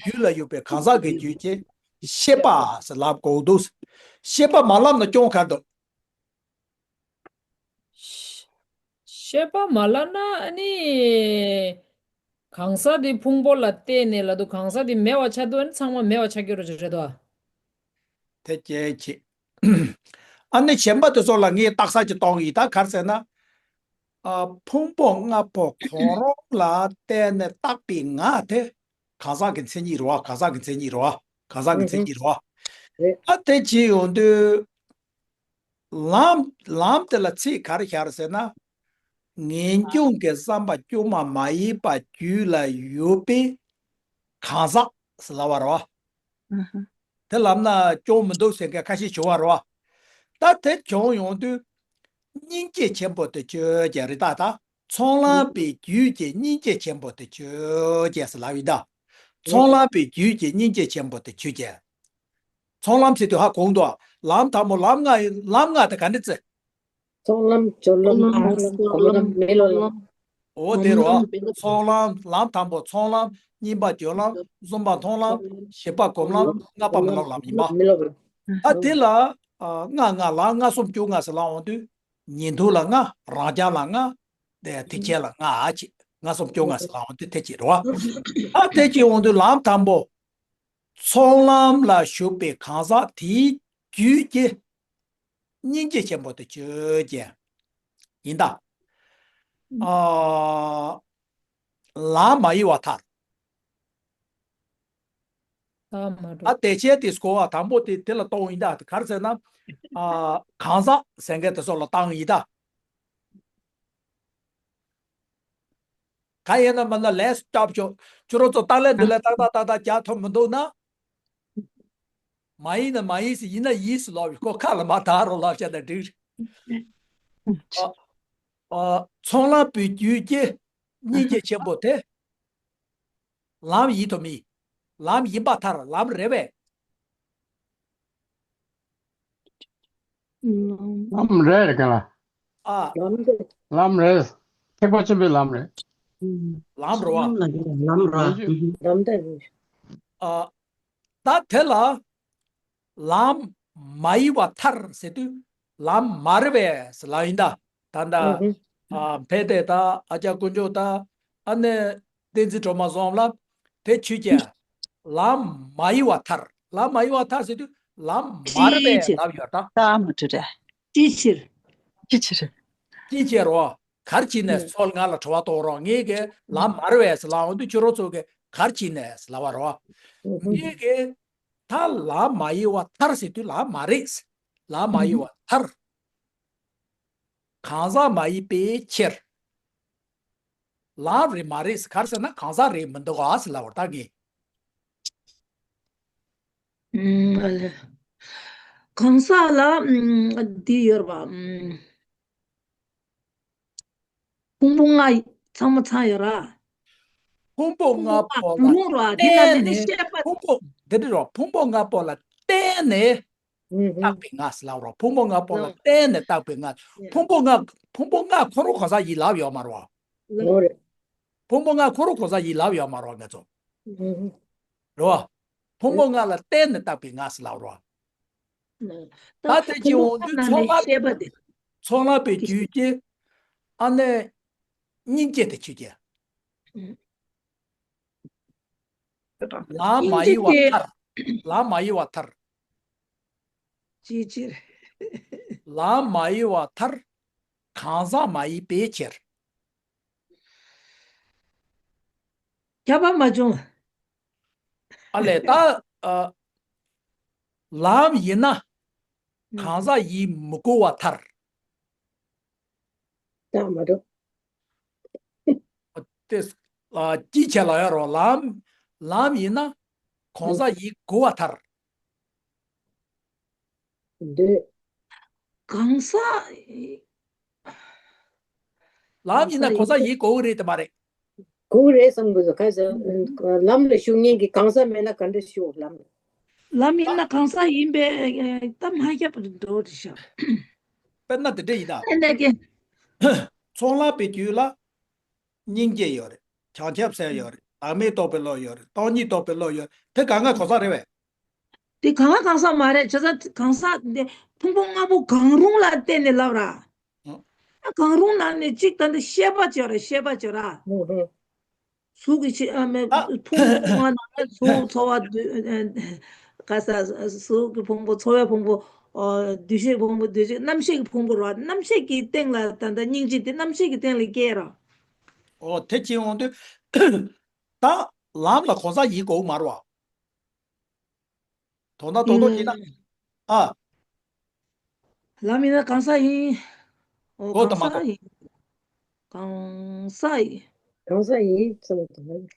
རྒྱུད་ལ་ཡོད་པའི་གང་ཟག་གི་རྒྱུད་ཀྱི་ཤེས་པ་ཟེར་ལབ་དགོས་འདུག་ཤེས་པ་མ་ལབ་ན་སྐྱོན་ག་རེ་འདུག་ཤེས་པ་མ་ལབ་ན་ཨ་ནི། གང་ཟག་དེ་ཕུང་པོ་ལ་བརྟེན་ནས་ལབ་དུས་གང་ཟག་དེ་མེད་པ་ཆགས་དུས་ཨ་ནི་ཚང་མ་མེད་པ་ཆགས་ཀྱི་རེད་དོ། དེ་སྐད་ཅེས། ཨ་ནི་གཞན་པ་དེ་ཚོ་ལ་ངས་བརྟག་ས་ཅིག་གཏོང་གི་ཡིན། ད་ག་རེ་ཟེར་ན། ཨ། ཕུང་པོ་ལྔ་པོ་གང་རུང་ལ་བརྟེན་ནས་བཏགས་པའི་ང་དེ་གང་ཟག་གི་མཚན་ཉིད་རེད་བ། གང་ཟག་གི་མཚན་ཉིད་རེད་བ། གང་ཟག་གི་མཚན་ཉིད་རེད་བ། ཨ། དེ་བྱེད་ཡོང་དུས། ལམ། ལམ་དེ་ལ་ཚིག་ག་རེ་ཤར་ཟེར་ན། ངེས་འབྱུང་གི་བསམ་པ་དཀྱུས་མ་མ་ཡིན་པ་རྒྱུད་ལ་ཡོད་པའི་གང་ཟག་ཟེར་ལབ་པ་རེད་བ། དེ་ལབ་ན་སྐྱོན་མི་འདུག་ཟེར་མཁན་ཁ་ཤས་བྱུང་བ་རེད་བ། ད་དེ་བྱུང་ཡོང་དུས། སྙིང་རྗེ་ཆེན་པོ་དེ་ཆོས་ཅན་རེད་ད། ད་ཚོགས་ལམ་པའི་རྒྱུད་ཀྱི་སྙིང་རྗེ་ཆེན་པོ་དེ་ཆོས་ཅན་ཟེར་ལབ་ཡིན་ད། ཚོགས་ལམ་པའི་རྒྱུད་ཀྱི་སྙིང་རྗེ་ཆེན་པོ་དེ་ཆོས་ཅན། ཚོགས་ལམ་ཟེར་དུས་ཧ་གོ་འདུག་ལམ་དང་པོ་ལམ་ལྔ་ཡིན། ལམ་ལྔ་དེ་ག་འདྲ་ཟེར། ཚོགས་ལམ། སྦྱོར་ལམ། སྨོན་ལམ། སྒོམ་ལམ། མེད་ལོག་ལམ། འོ་དེ་རོ། ཚོགས་ལམ། ལམ་དང་པོ་ཚོགས་ལམ། གཉིས་པ་སྦྱོར་ལམ། གསུམ་པ་མཐོང་ལམ། བཞི་པ་སྒོམ་ལམ། ལྔ་པ་མེད་ལོག་ལམ་ཡིན་པ། མེད་ལོག་ལམ། ཨ། དེ་ལ། ཨ། ལྔ་ལྔ་ལ་ལྔ་གསུམ་བཅོ་ལྔ་ཟེར་ལབ་འོང་དུས། ཉན་ཐོས་ལ་ལྔ། རང་རྐྱ་ལ་ལྔ། དེ་ཐེག་ཆེན་ལ་ལྔ་ཨ་ཅེ། ལྔ་གསུམ་བཅོ་ལྔ་ཟེར་ལབ་འོང་དུས་དེ་ཅི་རེད་བ། ཨ། དེ་ཅི་འོང་དུས་ལམ་དང་པོ། ཚོགས་ལམ་ལ་ཞུགས་པའི་གང་ཟག་དེའི་རྒྱུད་ཀྱི་སྙིང་རྗེ་ཆེན་པོ་དེ་ཆོས་ཅན། ཡིན་ད། ཨ། ལམ་མ་ཡིན་པར་ཐལ། ལམ་མ་འགྲོ། ཨ། དེ་བྱས་དེ་གོ་བ་དང་པོ་དེ་དེ་ལ་གཏོང་ཡིན་ད། ག་རེ་ཟེར་ན། ཨ། གང་ཟག་ཟེར་མཁན་དེ་ཚོ་ལ་བཏང་ཡིན་ད། ག་ཡིན་ན་མིན་ན་ལས་སུ་སྐྱབས་བཅོལ། ཁྱོད་རང་ཚོ་ཏཱ་ལའི་འདི་ལ་ཏག་ཏག་ཏག་ཏག་རྒྱག་ཐུབ་མི་འདུག་ན། མ་ཡིན་ན་མ་ཡིན་ཟེར། ཡིན་ན་ཡིན་ཟེར་ལབ་ཡོད། ཁོ་ཁ་ལ་མ་ཐག་རོ་ལབ་བྱས་ན་འགྲིག་རེད། ཨ། ཨ། ཚོང་ལམ་པའི་རྒྱུད་ཀྱི་སྙིང་རྗེ་ཆེན་པོ་དེ། ལམ་ཡིན་དང་མིན། ལམ་ཡིན་པ་ཐར། ལམ་རེད་པས། ལམ་རེད་ག་ལ། ཨ། ལམ་རེད། ལམ་རེད། ཐེག་པ་ཆེན་པོའི་ལམ་རེད། ལམ་རེད་པ། ལམ་རེད། ལམ་དེ་རེད། ཨ། ད་དེ་ལ་ལམ་མ་ཡིན་པ་ཐར་ཟེར་དུས་ལམ་མ་རེད་པས་ཟེར་ལབ་ཡིན་ད། ད་ལྟ། ཨ། འཕེལ་དེ་ད་ཨ་ཅག་དཀོན་མཆོག་ད་ཨ་ནེ་བསྟན་འཛིན་སྒྲོལ་མ་སོང་ལ་དེ་ཆུ་ཅན། ལམ་མ་ཡིན་པ་ཐར། ལམ་མ་ཡིན་པ་ཐར་ཟེར་དུས་ལམ་མ་རེད་པས་ལབ་ཡོད་ད། ད་མ་འགྲོ་རེད། ཅི་ཕྱིར། ཅི་ཕྱིར། ཅི་ཕྱིར་རོ། ག་རེ་བྱས་ནས་ཚོ་ང་ལ་དྲི་བ་གཏོང་རོགས། ངས་གི་ལམ་མ་རེད་པས་ལབ་འོང་དུས་ཁྱོད་རང་ཚོ་གི་ག་རེ་བྱས་ནས་ལབ་པ་རོ། ངས་གི་ད་ལམ་མ་ཡིན་པ་ཐར་ཟེར་དུས་ལམ་མ་རེད། ལམ་མ་ཡིན་པ་ཐར། གང་ཟག་མ་ཡིན་པའི་ཕྱིར། ལམ་རེད་མ་རེད་ཟེར། ག་རེ་ཟེར་ན་གང་ཟག་རེད་མི་འདུག་ག་ཟེར་ལབ་པ་ད་ངས། ཨུམ། ཨ་ལེ། གང་ཟག་ལ་ཨུམ་འདི་ཡོད་རེད་པ། ཨུམ། ཕུང་པོ་ལྔ་ཚང་མ་ཚང་ཡོད་ར། ཕུང་པོ་ལྔ་པོ་ལ་གང་རུང་ར། དེ་ལ་བརྟེན་ནས་ནས་ཕྱེད་པ། ཕུང་པོ་འདི་འདྲ་རོ། ཕུང་པོ་ལྔ་པོ་ལ་བརྟེན་ནས་ཨུ་ཧུ། བཏགས་པའི་ངག་ཟེར་ལབ་རོ། ཕུང་པོ་ལྔ་པོ་ལ་ཨུ། བརྟེན་ནས་བཏགས་པའི་ངག་ཕུང་པོ་ལྔ། ཕུང་པོ་ལྔ་ཁོ་རང་གང་ཟག་ཡིན་ལབ་ཡོད་མ་རེད་པ། ལོ་རེད། ཕུང་པོ་ལྔ་ཁོ་རང་གང་ཟག་ཡིན་ལབ་ཡོད་མ་རེད་པ་ང་ཚོ། ཨུ་ཧུ། རེད་པ། ཕུང་པོ་ལྔ་ལ་བརྟེན་ནས་བཏགས་པའི་ངག་ཟེར་ལབ་རོ། ད་དེ་ཅི་འོང་དུས་ཚོགས་ལ་ཤེས་པ་དེ། ཚོགས་ལ་པའི་རྒྱུད་ཀྱི་ཨ་ནི་སྙིང་རྗེ་དེ་ཆུ་རྐྱེན། ལམ་མ་ཡིན་པ་ཐར། ལམ་མ་ཡིན་པ་ཐར། ཅི་ཕྱིར། ལམ་མ་ཡིན་པ་ཐར། གང་ཟག་མ་ཡིན་པའི་ཕྱིར། ཁྱབ་པ་མ་བྱུང་། ཨ་ལས་ད། ཨ། ལམ་ཡིན་ན། གང་ཟག་ཡིན་མི་དགོས་པ་ཐར། ད་མ་འགྲོ། ཨ། དེ། ཨ། ཅི་བྱས་ལ་ཡ་རོ། ལམ། ལམ་ཡིན་ན། གང་ཟག་ཡིན་དགོས་པ་ཐར། འདོད། གང་ཟག་ལམ་ཡིན་ན་གང་ཟག་ཡིན་དགོས་ཀྱི་རེད་དེ་མ་རེད། དགོས་ཀྱི་རེད་བསམ་གྱི་འདུག་ག་ཟེར། ལམ་ལ་ཞུགས་མཁན་གྱི་གང་ཟག་མེད་ན་ག་འདྲ་ཞུགས་ལམ། ལམ་ཡིན་ན་གང་ཟག་ཡིན་པས་ད་མ་ཁྱབ་པར་འགྲོ་རེད་ཤག་དཔེར་ན་དེ་འདྲ་ཡིན་ན། ཚོགས་ལམ་པའི་རྒྱུད་ལ་སྙིང་རྗེ་ཡོད་རེད། བྱང་ཆུབ་སེམས་ཡོད་རེད། བདག་མེད་རྟོགས་པའི་བློ་ཡོད་རེད། སྟོང་ཉིད་རྟོགས་པའི་བློ་ཡོད་རེད། དེ་གང་ག་གང་ཟག་རེད་པས། དེ་གང་ག་གང་ཟག་མ་རེད། བྱས་ཙང་གང་ཟག་དེ་ཕུང་པོ་ལྔ་པོ་གང་རུང་ལ་བརྟེན་ནས་ལབ་ར། ཨ། གང་རུང་ནང་ནས་གཅིག་ད་འདི་ཤེས་པ་བྱས་ར། ཤེས་པ་བྱས་ར། ཨུ་ཧུ། གཟུགས་ཀྱི་ཆེ་ཨ་མེད། ཨ། ཕུང་པོ་ལྔ་ནང་ནས་གཟུགས་ཚོར་བ་འདུ་ཨ་ག་ས་གཟུགས་ཀྱི་ཕུང་པོ། ཚོར་བའི་ཕུང་པོ། ཨོ། འདུ་ཤེས་ཕུང་པོ། འདུ་ཤེས། རྣམ་ཤེས་ཀྱི་ཕུང་པོ་ར། རྣམ་ཤེས་ཀྱི་སྟེང་ལ་ད་ལྟ་སྙིང་རྗེ་དེ་རྣམ་ཤེས་ཀྱི་སྟེང་ལ་སྐྱེ་ར། ཨོ། དེ་ཅི་འོང་དུས་ད་ལམ་ལ་གང་ཟག་ཡིན་དགོས་མ་རེད་པ། དོན་དག་རྡོག་རྡོག་བྱས་ན། ཨ། ལམ་ཡིན་ན་གང་ཟག་ཡིན། ཨོ། གོ་དང་མ་གོ། གང་ཟག་ཡིན། གང་ཟག་ཡིན། གང་ཟག་ཡིན་བསམ་གྱི་འདུག་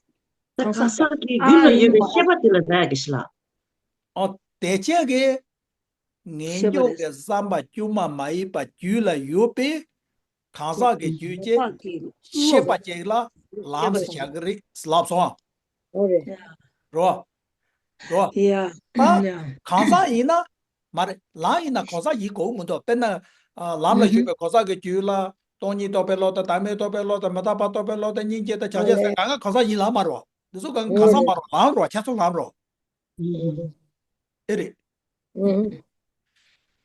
གང་ཟག་གང་ཟག་གི་རྒྱུད་ལ་ཡོད་པའི་ཤེས་པ་དེ་ལ་ཟེར་གི་ཞིག་ལ། ཨོ། དེ་བྱས་ཀྱི་ངེས་འབྱུང་གི་བསམ་པ་དཀྱུས་མ་མ་ཡིན་པ་རྒྱུད་ལ་ཡོད་པའི་གང་ཟག་གི་རྒྱུད་ཀྱི་ཤེས་པ་ཅིག་ལ་ལམ་ཟེར་བྱ་གི་རེད་ལབ་སོང་ཨ། ཨོ་རེད། རོ། རོ། ཡ། ད་ཡ། གང་ཟག་ཡིན་ན་མ་རེད། ལམ་ཡིན་ན་གང་ཟག་ཡིན་དགོས་མི་འདུག་དཔེར་ན། ཨ། ལམ་ལ་ཞུགས་པའི་གང་ཟག་གི་རྒྱུད་ལ་སྟོང་ཉིད་རྟོགས་པའི་བློ་དང་། བདག་མེད་རྟོགས་པའི་བློ་དང་། མི་རྟག་པ་རྟོགས་པའི་བློ་དང་། སྙིང་རྗེ་དང་། བྱང་ཆུབ་སེམས། གང་ག་གང་ཟག་ཡིན་ལབ་མ་རེད་པ། འདི་ཚོ་གང་ག་གང་ཟག་མ་རེད། ལམ་རེད་པ། ཁྱད་མཚར་ལམ་རེད་པ། ཨེ་རེད།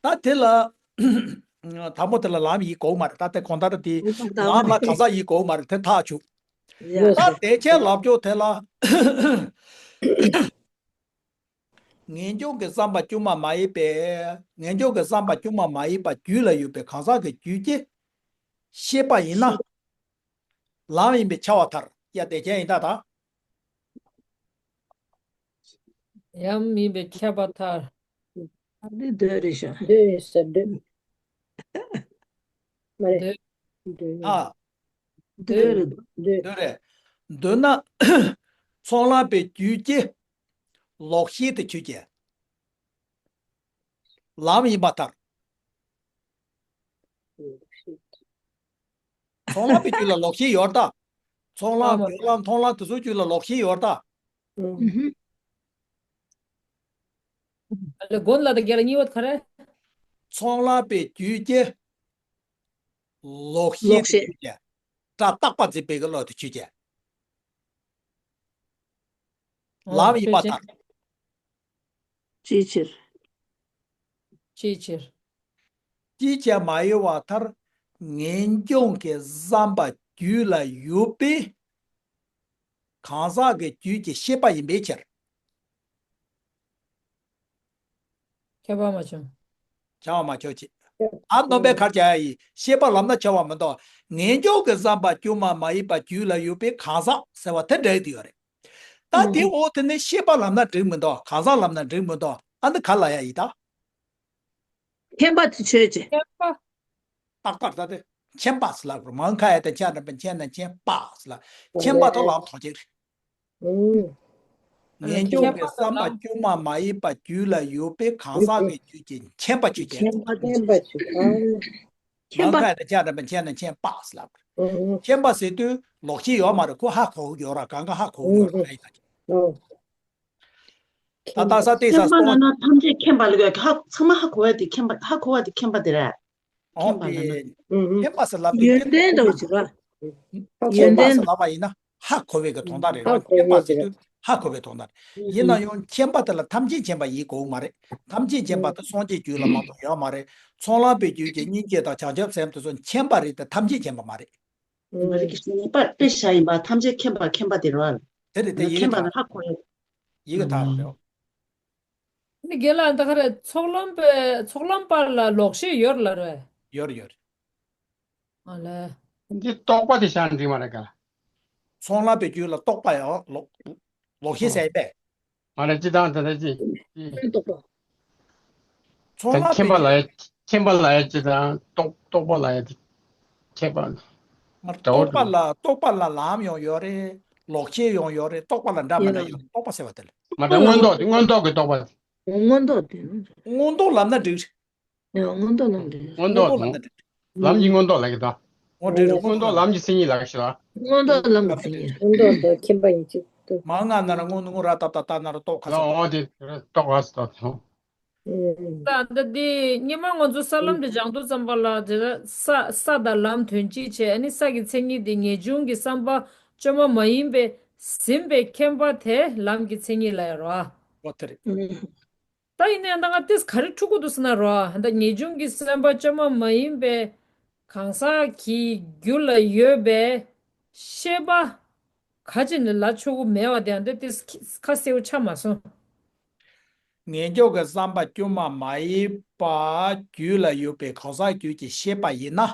ད་དེ་ལ་དང་པོ་དེ་ལ་ལམ་ཡིན་དགོས་མ་རེད། ད་དེ་གང་ལྟར་དེ་ལམ་ལ་གང་ཟག་ཡིན་དགོས་མ་རེད། དེ་ཐག་ཆོད། ཡ། ད་དེ་ཁྱེད་ལབ་ཕྱོགས་དེ་ལ་ངེས་འབྱུང་གི་བསམ་པ་དཀྱུས་མ་མ་ཡིན་པའི། ངེས་འབྱུང་གི་བསམ་པ་དཀྱུས་མ་མ་ཡིན་པ་རྒྱུད་ལ་ཡོད་པའི་གང་ཟག་གི་རྒྱུད་ཀྱི་ཤེས་པ་ཡིན་ན། ལམ་ཡིན་པས་ཁྱབ་པར་ཐལ། ཡ། དེ་ཁྱེད་ཡིན་ད་ད། ལམ་ཡིན་པས་ཁྱབ་པར་ཐལ། ཨ། འདི་འདོད་རེད་ཤག་འདོད་རེད་ཤག་འདོད། མ་རེད། འདོད། འདོད། ཨ། འདོད་རེད། འདོད། འདོད་རེད། མདོར་ན། ཚོགས་ལམ་པའི་རྒྱུད་ཀྱི་ལོག་ཤེས་དེ་ཆོས་ཅན། ལམ་ཡིན་པར་ཐལ། ཚོགས་ལམ་པའི་རྒྱུད་ལ་ལོག་ཤེས་ཡོད་ད། ཚོགས་ལམ། སྦྱོར་ལམ། མཐོང་ལམ་དེ་ཚོའི་རྒྱུད་ལ་ལོག་ཤེས་ཡོད་ད། ལ་དགོན་ལ་དང་རྒྱ་ལ་གཉིས་པ་ག་རེ། ཚོགས་ལམ་པའི་རྒྱུད་ཀྱི་ལོག་ཤེས་ལོག་ཤེས། དེ་ཆོས་ཅན། སྒྲ་རྟག་པ་འཛིན་པའི་གི་བློ་དེ་ཆོས་ཅན། ལམ་ཡིན་པར་ཐལ། ཅིའི་ཕྱིར། ཅིའི་ཕྱིར། ཅིའི་ཕྱིར་མ་ཡིན་པར་ཐལ། ངེས་འབྱུང་གི་བསམ་པ་རྒྱུད་ལ་ཡོད་པའི་གང་ཟག་གི་རྒྱུད་ཀྱི་ཤེས་པ་ཡིན་པའི་ཕྱིར། ཁྱབ་པ་མ་བྱུང་། བྱ་བ་མ་ཆོག་ཅིག་ཨ་རྣམ་པའི་ཁར་བྱ་ཡ་ཡིན། ཤེས་པ་ལམ་ན་བྱ་བ་མི་འདུག་ངེས་འབྱུང་གི་བསམ་པ་སྒྱུ་མ་མ་ཡིན་པ་རྒྱུད་ལ་ཡོད་པའི་གང་ཟག་ཟེར་བ་དེ་འགྲིག་དེ་ཡོད་རེད། ད་དེ་འོ་དེ་ནི་ཤེས་པ་ལམ་ན་འགྲིག་མི་འདུག་གང་ཟག་ལམ་ན་འགྲིག་མི་འདུག་ཨ་འདི་ག་ལ་ཡ་ཡིན་ད། མཁྱེན་པ་དེ་ཆོས་ཅན། མཁྱེན་པ། རྟག་པར་ད་དེ་མཁྱེན་པ་ཟེར་ལབ་དགོས། མ་ཁ་ཡ་དེ་ཆ་འདྲ་པ་མཁྱེན་ན་མཁྱེན་པ་ཟེར་ལབ། མཁྱེན་པ་དང་ལམ་ཐོག་ཅིག་རེད། ངེས་འབྱུང་གི་བསམ་པ་སྒྱུ་མ་མ་ཡིན་པ་རྒྱུད་ལ་ཡོད་པའི་གང་ཟག་གི་རྒྱུད་ཀྱི་མཁྱེན་པ་ཆོས་ཅན། མཁྱེན་པ་ཆོས་ཅན། མ་ཁ་ཡ་དེ་ཆ་འདྲ་པ་མཁྱེན་ན་མཁྱེན་པ་ཟེར་ལབ་དགོས། མཁྱེན་པ་ཟེར་དུས་ལོག་ཤེས་ཡོད་མ་རེད། ཁོ་ཧ་གོ་གི་ཡོད་ར། གང་ག་ཧ་གོ་གི་ཡོད་ར། ད་ལྟ་ས་སྟེང་ས་མཁྱེན་པ་སྟོང་ལབ་ན་ཐམས་ཅད་མཁྱེན་པ་ལ་གོ་ཧ་ཚང་མ་ཧ་གོ་བ་དེ་མཁྱེན་པ། ཧ་གོ་བ་དེ་མཁྱེན་པ་དེ་རེད། ཨོ་མཁྱེན་པ་ལབ་ན། མཁྱེན་པ་ཟེར་ལབ་དུས་ཡོན་ཏན་འདྲ་བོ་ཅིག་ར། མཁྱེན་པ་ཟེར་ལབ་པ་ཡིན་ན་ཧ་གོ་བའི་གི་དོན་དག་རེད་ར། མཁྱེན་པ་ཟེར་དུས་ཧ་གོ་བའི་དོན་དག་རེད། ཡིན་ན་ཡང་མཁྱེན་པ་དེ་ལ་ཐམས་ཅད་མཁྱེན་པ་ཡིན་དགོས་མ་རེད། ཐམས་ཅད་མཁྱེན་པ་དེ་སངས་རྒྱས་རྒྱུད་ལ་མ་གཏོགས་ཡོད་མ་རེད། ཚོགས་ལམ་པའི་རྒྱུད་ཀྱི་སྙིང་རྗེ་དང་བྱང་ཆུབ་སེམས་དེ་ཚོ་མཁྱེན་པ་རེད་དེ་ཐམས་ཅད་མཁྱེན་པ་མ་རེད། མ་རིག་གི་ངེས་པར་དཔེ་བཞག་ཡིན་པ་ཐམས་ཅད་མཁྱེན་པ་མཁྱེན་པ་དེ་རེད་བ། དེ་རེད་དེ་ཡི་གེ་མཁྱེན་པ་དག་ལ་ཧ་གོ་ཡོད། ཡི་གེ་དག་རེད། ནི་རྒན་ལགས་ད་ག་རེ་ཚོགས་ལམ་པའི་ཚོགས་ལམ་པ་ལ་ལོག་ཤེས་ཡོད་ལ་རེད། ཡོད་རེད་ཡོད་རེད། ཨ་ལས། འདི་རྟོག་པ་དེ་བཞག་འགྲིག་མ་རེད་ག་ཚོགས་ལམ་པའི་རྒྱུད་ལ་རྟོག་པ་ཡང་ལོག་ལོག་ཤེས་ཟེར་པས། མ་རེད་ཅི་དང་དེ་འདྲ་ཅི། རྟོག་པ། ཚོགས་ལམ་པའི་མཁྱེན་པ་ལ་ཡ་མཁྱེན་པ་ལ་ཡ་ཅི་དང་རྟོག་རྟོག་པ་ལ་ཡ་དེ་མཁྱེན་པ། མ་འདྲ་བོ་རྟོག་པ་འདུག་ལ་རྟོག་པ་ལ་ལམ་ཡང་ཡོད་རེད། ལོག་ཤེས་ཡང་ཡོད་རེད། རྟོག་པ་ལ་འདྲ་མི་འདྲ་ཡོད་རེད། རྟོག་པ་ཟེར་བ་དེ་ལ། མ་འདྲ་མངོན་རྟོགས་དེ་མངོན་རྟོགས་ཀྱི་རྟོག་པ། མངོན་རྟོགས་དེ། མངོན་རྟོགས་ལབ་ན་འགྲིག་ཡང་མངོན་རྟོགས་ལམ་འདྲ། མངོན་རྟོགས་ལམ་འདྲ། ལམ་གྱི་མངོན་རྟོགས་ལ་གི་དང་། འོ་འདྲ་རེད། མངོན་རྟོགས་ལམ་གྱི་མཚན་ཉིད་ལ་གི་ཞེས་ལ། མངོན་རྟོགས་ལམ་གྱི་མཚན་ཉིད། མངོན་རྟོགས་དང་མཁྱེན་པ་ཡིན་གཅིག་ཏུ། མ་ང་ན་ར་སྔོན་སྔོན་ར་ཏག་ཏག་ཏག་ན་ར་རྟོགས་ཁ་ས། འོ་དེ་རྟོགས་ཁ་ས་ཏག་ཏག་ད་ལྟ་འདི་སྔོན་མ་ང་ཚོ་ས་ལམ་འདི་སྦྱང་དུས་ཙམ་པ་ལ་དེ་ལ་ས་ས་དང་ལམ་དོན་གཅིག་བྱས། ཨ་ནི་ས་གི་མཚན་ཉིད་དེ་ངེས་འབྱུང་གི་བསམ་པ་བཅོས་མ་མ་ཡིན་པས་ཟིན་པའི་མཁྱེན་པ་དེ་ལམ་གྱི་མཚན་ཉིད་ལ་ཡོད་རེད་བ། འོ་དེ་རེད། ད་ཡིན་ནའང་ད་ང་ཏིས་ག་རེ་འཁྲུག་གི་འདུག་ཟེར་ན་རོ། ད་ངེས་འབྱུང་གི་བསམ་པ་བཅོས་མ་མ་ཡིན་པའི་གང་ཟག་གི་རྒྱུད་ལ་ཡོད་པའི་ཤེས་པ་ག་ཅི་ནས་ལ་ཆོག་གི་མེད་པ་དེ་ཡང་ད་ཏིས་ཁ་གསལ་པོ་ཆགས་མ་སོང་། ངེས་འབྱུང་གི་བསམ་པ་བཅོས་མ་མ་ཡིན་པ་རྒྱུད་ལ་ཡོད་པའི་གང་ཟག་རྒྱུད་ཀྱི་ཤེས་པ་ཡིན་ན།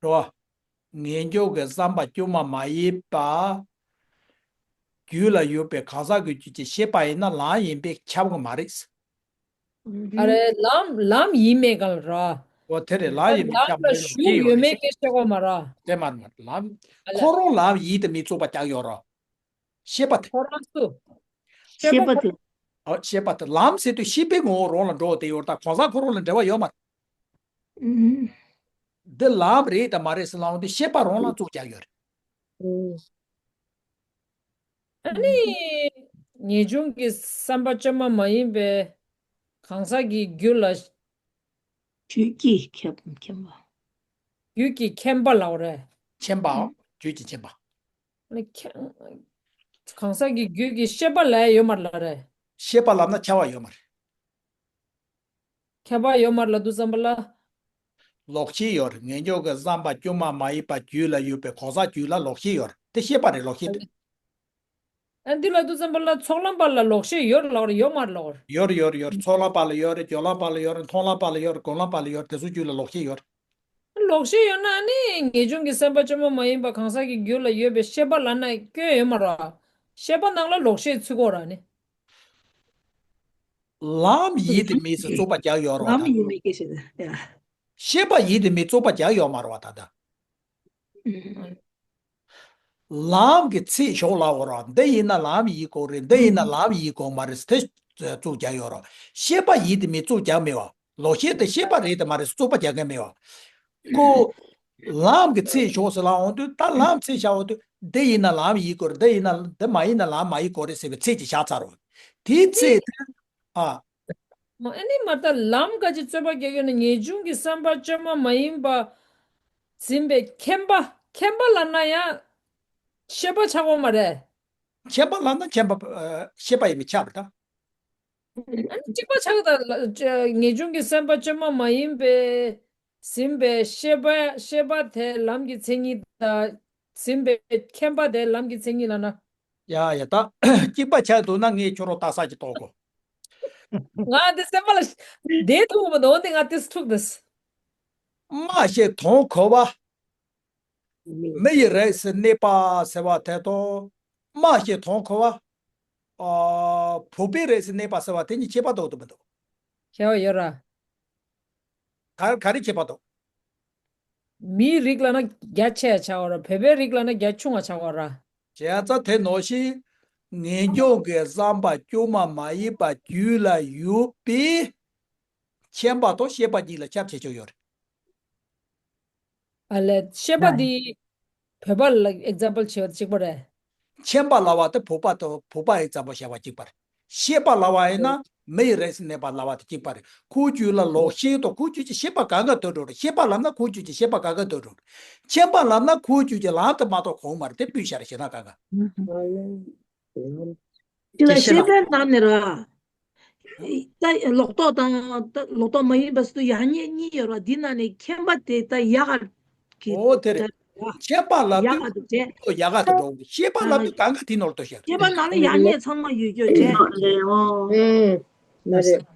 རོ། ངེས་འབྱུང་གི་བསམ་པ་བཅོས་མ་མ་ཡིན་པ། རྒྱུད་ལ་ཡོད་པའི་གང་ཟག་གི་རྒྱུད་ཀྱི་ཤེས་པ་ཡིན་ན་ལམ་ཡིན་པས་ཁྱབ་གི་མ་རེད། ཨ་རེ་ལམ་ལམ་ཡིན་མེད་གང་ལ་རོ། འོ་དེ་རེད། ལམ་ཡིན་མེད་ལམ་ཁྱབ་ལ་མེད་ལ་ཞུགས་ཡོད་མེད་ཀྱི་ཤེས་གོ་མ་རོ། དེ་མ་རེད་མ་རེད་ལམ། ཨ་ལ། ཁོ་རང་ལམ་ཡིན་དེ་མིན་རྩོད་པ་རྒྱག་ཡོད་རོ། ཤེས་པ་དེ། ཁོ་རང་སུ། ཤེས་པ་ཁོ་དེ། ཨ་ཤེས་པ་དེ་ལམ་ཟེར་དུས་ཤེས་པའི་ངོ་བོ་རང་ལ་འགྲོ་བ་དེ་ཡོད་རེད། ད་གང་ཟག་ཁོ་རང་ལ་འབྲེལ་བ་ཡོད་མ་རེད། འདི་ལམ་རེད་དང་མ་རེད་ཟེར་ལབ་དུས་ཤེས་པ་རང་ལ་རྩོད་རྒྱག་ཡོད་རེད། ཨ་ནི། ངེས་འབྱུང་གི་བསམ་པ་བཅོས་མ་མ་ཡིན་པའི་གང་ཟག་གི་རྒྱུད་ལ། རྒྱུད་ཀྱི་མཁྱེན་མཁྱེན་པ། རྒྱུད་ཀྱི་མཁྱེན་པ་ལབ་རེད། མཁྱེན་པའམ་རྒྱུད་ཀྱི་མཁྱེན་པ། ཨ་ནི་མཁྱེན། གང་ཟག་གི་རྒྱུད་ཀྱི་ཤེས་པ་ལ་ཡོད་མ་རེད་ལབ་རེད། ཤེས་པ་ལབ་ན་ཁྱབ་པ་ཡོད་མ་རེད། ཁྱབ་པ་ཡོད་མ་རེད་ལབ་དུས་ཙམ་པ་ལ། ལོག་ཤེས་ཡོད་རེད། ངེས་འབྱུང་གི་བསམ་པ་བཅོས་མ་མ་ཡིན་པ་རྒྱུད་ལ་ཡོད་པའི་གང་ཟག་རྒྱུད་ལ་ལོག་ཤེས་ཡོད་རེད། དེ་ཤེས་པ་རེད་ལོག་ཤེས་དེ། ཨ་འདི་ལབ་དུས་ཙམ་པ་ལ་ཚོགས་ལམ་པ་ལ་ལོག་ཤེས་ཡོད་རེད་ལབ་རེད་ཡོད་མ་རེད་ལབ་རེད། ཡོད་རེད་ཡོད་རེད་ཡོད་རེད། ཚོགས་ལམ་པ་ལ་ཡོད་རེད། སྦྱོར་ལམ་པ་ལ་ཡོད་རེད། མཐོང་ལམ་པ་ལ་ཡོད་རེད། སྒོམ་ལམ་པ་ལ་ཡོད་རེད། དེ་ཚོ་རྒྱུད་ལ་ལོག་ཤེས་ཡོད་རེད། ལོག་ཤེས་ཡོད་ན་ནི་ངེས་འབྱུང་གི་བསམ་པ་བཅོས་མ་མ་ཡིན་པ་གང་ཟག་གི་རྒྱུད་ལ་ཡོད་པའི་ཤེས་པ་ལབ་ན་སྐྱོན་ཡོད་མ་རེད། ཤེས་པ་ནང་ལ་ལོག་ཤེས་ཚུད་ཀྱི་ཡོད་རེད་ནི། ལམ་ཡིན་དེ་མིན་ཟེར་རྩོད་པ་རྒྱག་ཡོད་རེད་བ་ལམ་ད། ཡིན་མིན་སྐད་ཆ་དེ་ཡ། ཤེས་པ་ཡིན་དེ་མིན་རྩོད་པ་རྒྱག་ཡོད་མ་རེད་བ་ད་ལྟ། ཨུམ། ལམ་གྱི་ཚིག་ཞོག་ལ་འོ་ར། འདི་ཡིན་ན་ལམ་ཡིན་དགོས་རེད། འདི་ཡིན་ན་ལམ་ཡིན་དགོས་མ་རེད། དེ་བཙུགས་རྒྱག་ཡོད་ར། ཤེས་པ་ཡིན་དེ་མིན་བཙུགས་རྒྱག་མེད་བ། ལོག་ཤེས་དེ་ཤེས་པ་རེད་དེ་མ་རེད། བཙུགས་པ་རྒྱག་མཁན་མེད་བ། ཁོ་ལམ་གྱི་ཚིག་ཞོག་ཟེར་ལ་འོང་དུས། ད་ལམ་ཚིག་བཞག་འོང་དུས། འདི་ཡིན་ན་ལམ་ཡིན་དགོས་རེད། འདི་ཡིན་ན། འདི་མ་ཡིན་ན་ལམ་མ་ཡིན་དགོས་རེད་ཟེར་བའི་ཚིག་ཅིག་བཞག་ཚར་རོ། དེའི་ཚིག་དེ། ཨ། ཨ་ནི་མ་ད་ལམ་ག་ཅིག་རྩོད་པ་རྒྱག་ཡོད་ན། ངེས་འབྱུང་གི་བསམ་པ་བཅོས་མ་མ་ཡིན་པ་འཛིན་པའི་མཁྱེན་པ། མཁྱེན་པ་ལབ་ན་ཡང་ཤེས་པ་ཆགས་ཡོད་མ་རེད། མཁྱེན་པ་ལབ་ན་མཁྱེན་པ། ཨ། ཤེས་པ་ཡིན་པས་ཁྱབ་རེད་ད། ཨ་ནི་གཅིག་པ་ཆགས་ད། ངེས་འབྱུང་གི་བསམ་པ་བཅོས་མ་མ་ཡིན་པའི་འཛིན་པའི་ཤེས་པ། ཤེས་པ་དེ་ལམ་གྱི་མཚན་ཉིད་དང་། འཛིན་པའི་མཁྱེན་པ་དེ་ལམ་གྱི་མཚན་ཉིད་ལབ་ན། ཡ་ཡ། ད་གཅིག་པ་ཆགས་འདུག་ན་ངས་ཁྱོད་རང་ལྟ་ས་ཅིག་གཏོང་དགོས། ང་འདི་སེམས་པ་ལ་བདེ་ཐུག་མི་འདུག་འདི་ང་ཏིས་ཐུག་འདུག་སྨྲ་ཤེས་དོན་གོ་བ། མི་ཡི་རིགས་སུ་གནས་པ་ཟེར་བ་དེ་དང་། སྨྲ་ཤེས་དོན་གོ་བ། ཨ། བུམ་པའི་རིགས་སུ་གནས་པ་ཟེར་བ་དེ་གཉིས་ཁྱད་པར་འདུག་འདུག་མི་འདུག་ཁྱད་པར་ཡོད་ར། ག་ག་རེ་ཁྱད་པར་འདུག་མིའི་རིགས་ལབ་ན་རྒྱ་ཆེ་བ་ཆགས་པ་ར། བོད་པའི་རིགས་ལབ་ན་རྒྱ་ཆུང་བ་ཆགས་པ་ར། བྱས་ཙང་དེ་ནང་བཞིན་ངེས་འབྱུང་གི་བསམ་པ་བཅོས་མ་མ་ཡིན་པ་རྒྱུད་ལ་ཡོད་པས། མཁྱེན་པ་དང་ཤེས་པ་གཉིས་ལ་ཁྱབ་བྱེད་ཆོག་ཡོད་རེད། ཨ་ལས། ཤེས་པ་འདི་བོད་པ་ལ་example བྱས་པ་གཅིག་པ་རེད། མཁྱེན་པ་ལབ་པ་དེ་བོད་པ་དང་བོད་པ་example བྱས་པ་གཅིག་པ་རེད། ཤེས་པ་ལབ་པ་ཡིན་ན་མི་ཡི་རིགས་སུ་གནས་པ་ལབ་པ་དེ་གཅིག་པ་རེད། ཁོའི་རྒྱུད་ལ་ལོག་ཤེས་དང་ཁོའི་རྒྱུད་ཀྱི་ཤེས་པ་གང་ག་དོད་འགྲོ་རེད། ཤེས་པ་ལབ་ན་ཁོའི་རྒྱུད་ཀྱི་ཤེས་པ་གང་ག་དོད་འགྲོ་རེད། མཁྱེན་པ་ལབ་ན་ཁོའི་རྒྱུད་ཀྱི་ལམ་དུ་མ་གཏོགས་གང་མ་རེད། དེ་སྤུས་བཤད་རེད། ཞེ་ན་གང་ག་དེ་ལ་ཤེས་པའི་ནང་ནས་ར། ད་ལོག་རྟོག་དང་ད་ལོག་རྟོག་མ་ཡིན་པ་སུ་ཡག་ཉེས་གཉིས་ཡོད་ར། འདི་ནང་ནས་མཁྱེན་པ་དེ་ད་ཡག་ག་གི། ཨོ་དེ་རེད། ད་མཁྱེན་པ་ལབ་ཡག་ག་དུས་དེ་ལོག་ཡག་ག་དུ་འགྲོ། ཤེས་པ་ལབ་དུས་གང་ག་དེ་ནོར་དོ་ཤེས། ཤེས་པ་ནང་ལ་ཡག་ཉེས་ཚང་མ་ཡོད་རྒྱུ་བྱས། ཨེ། མ་རེད།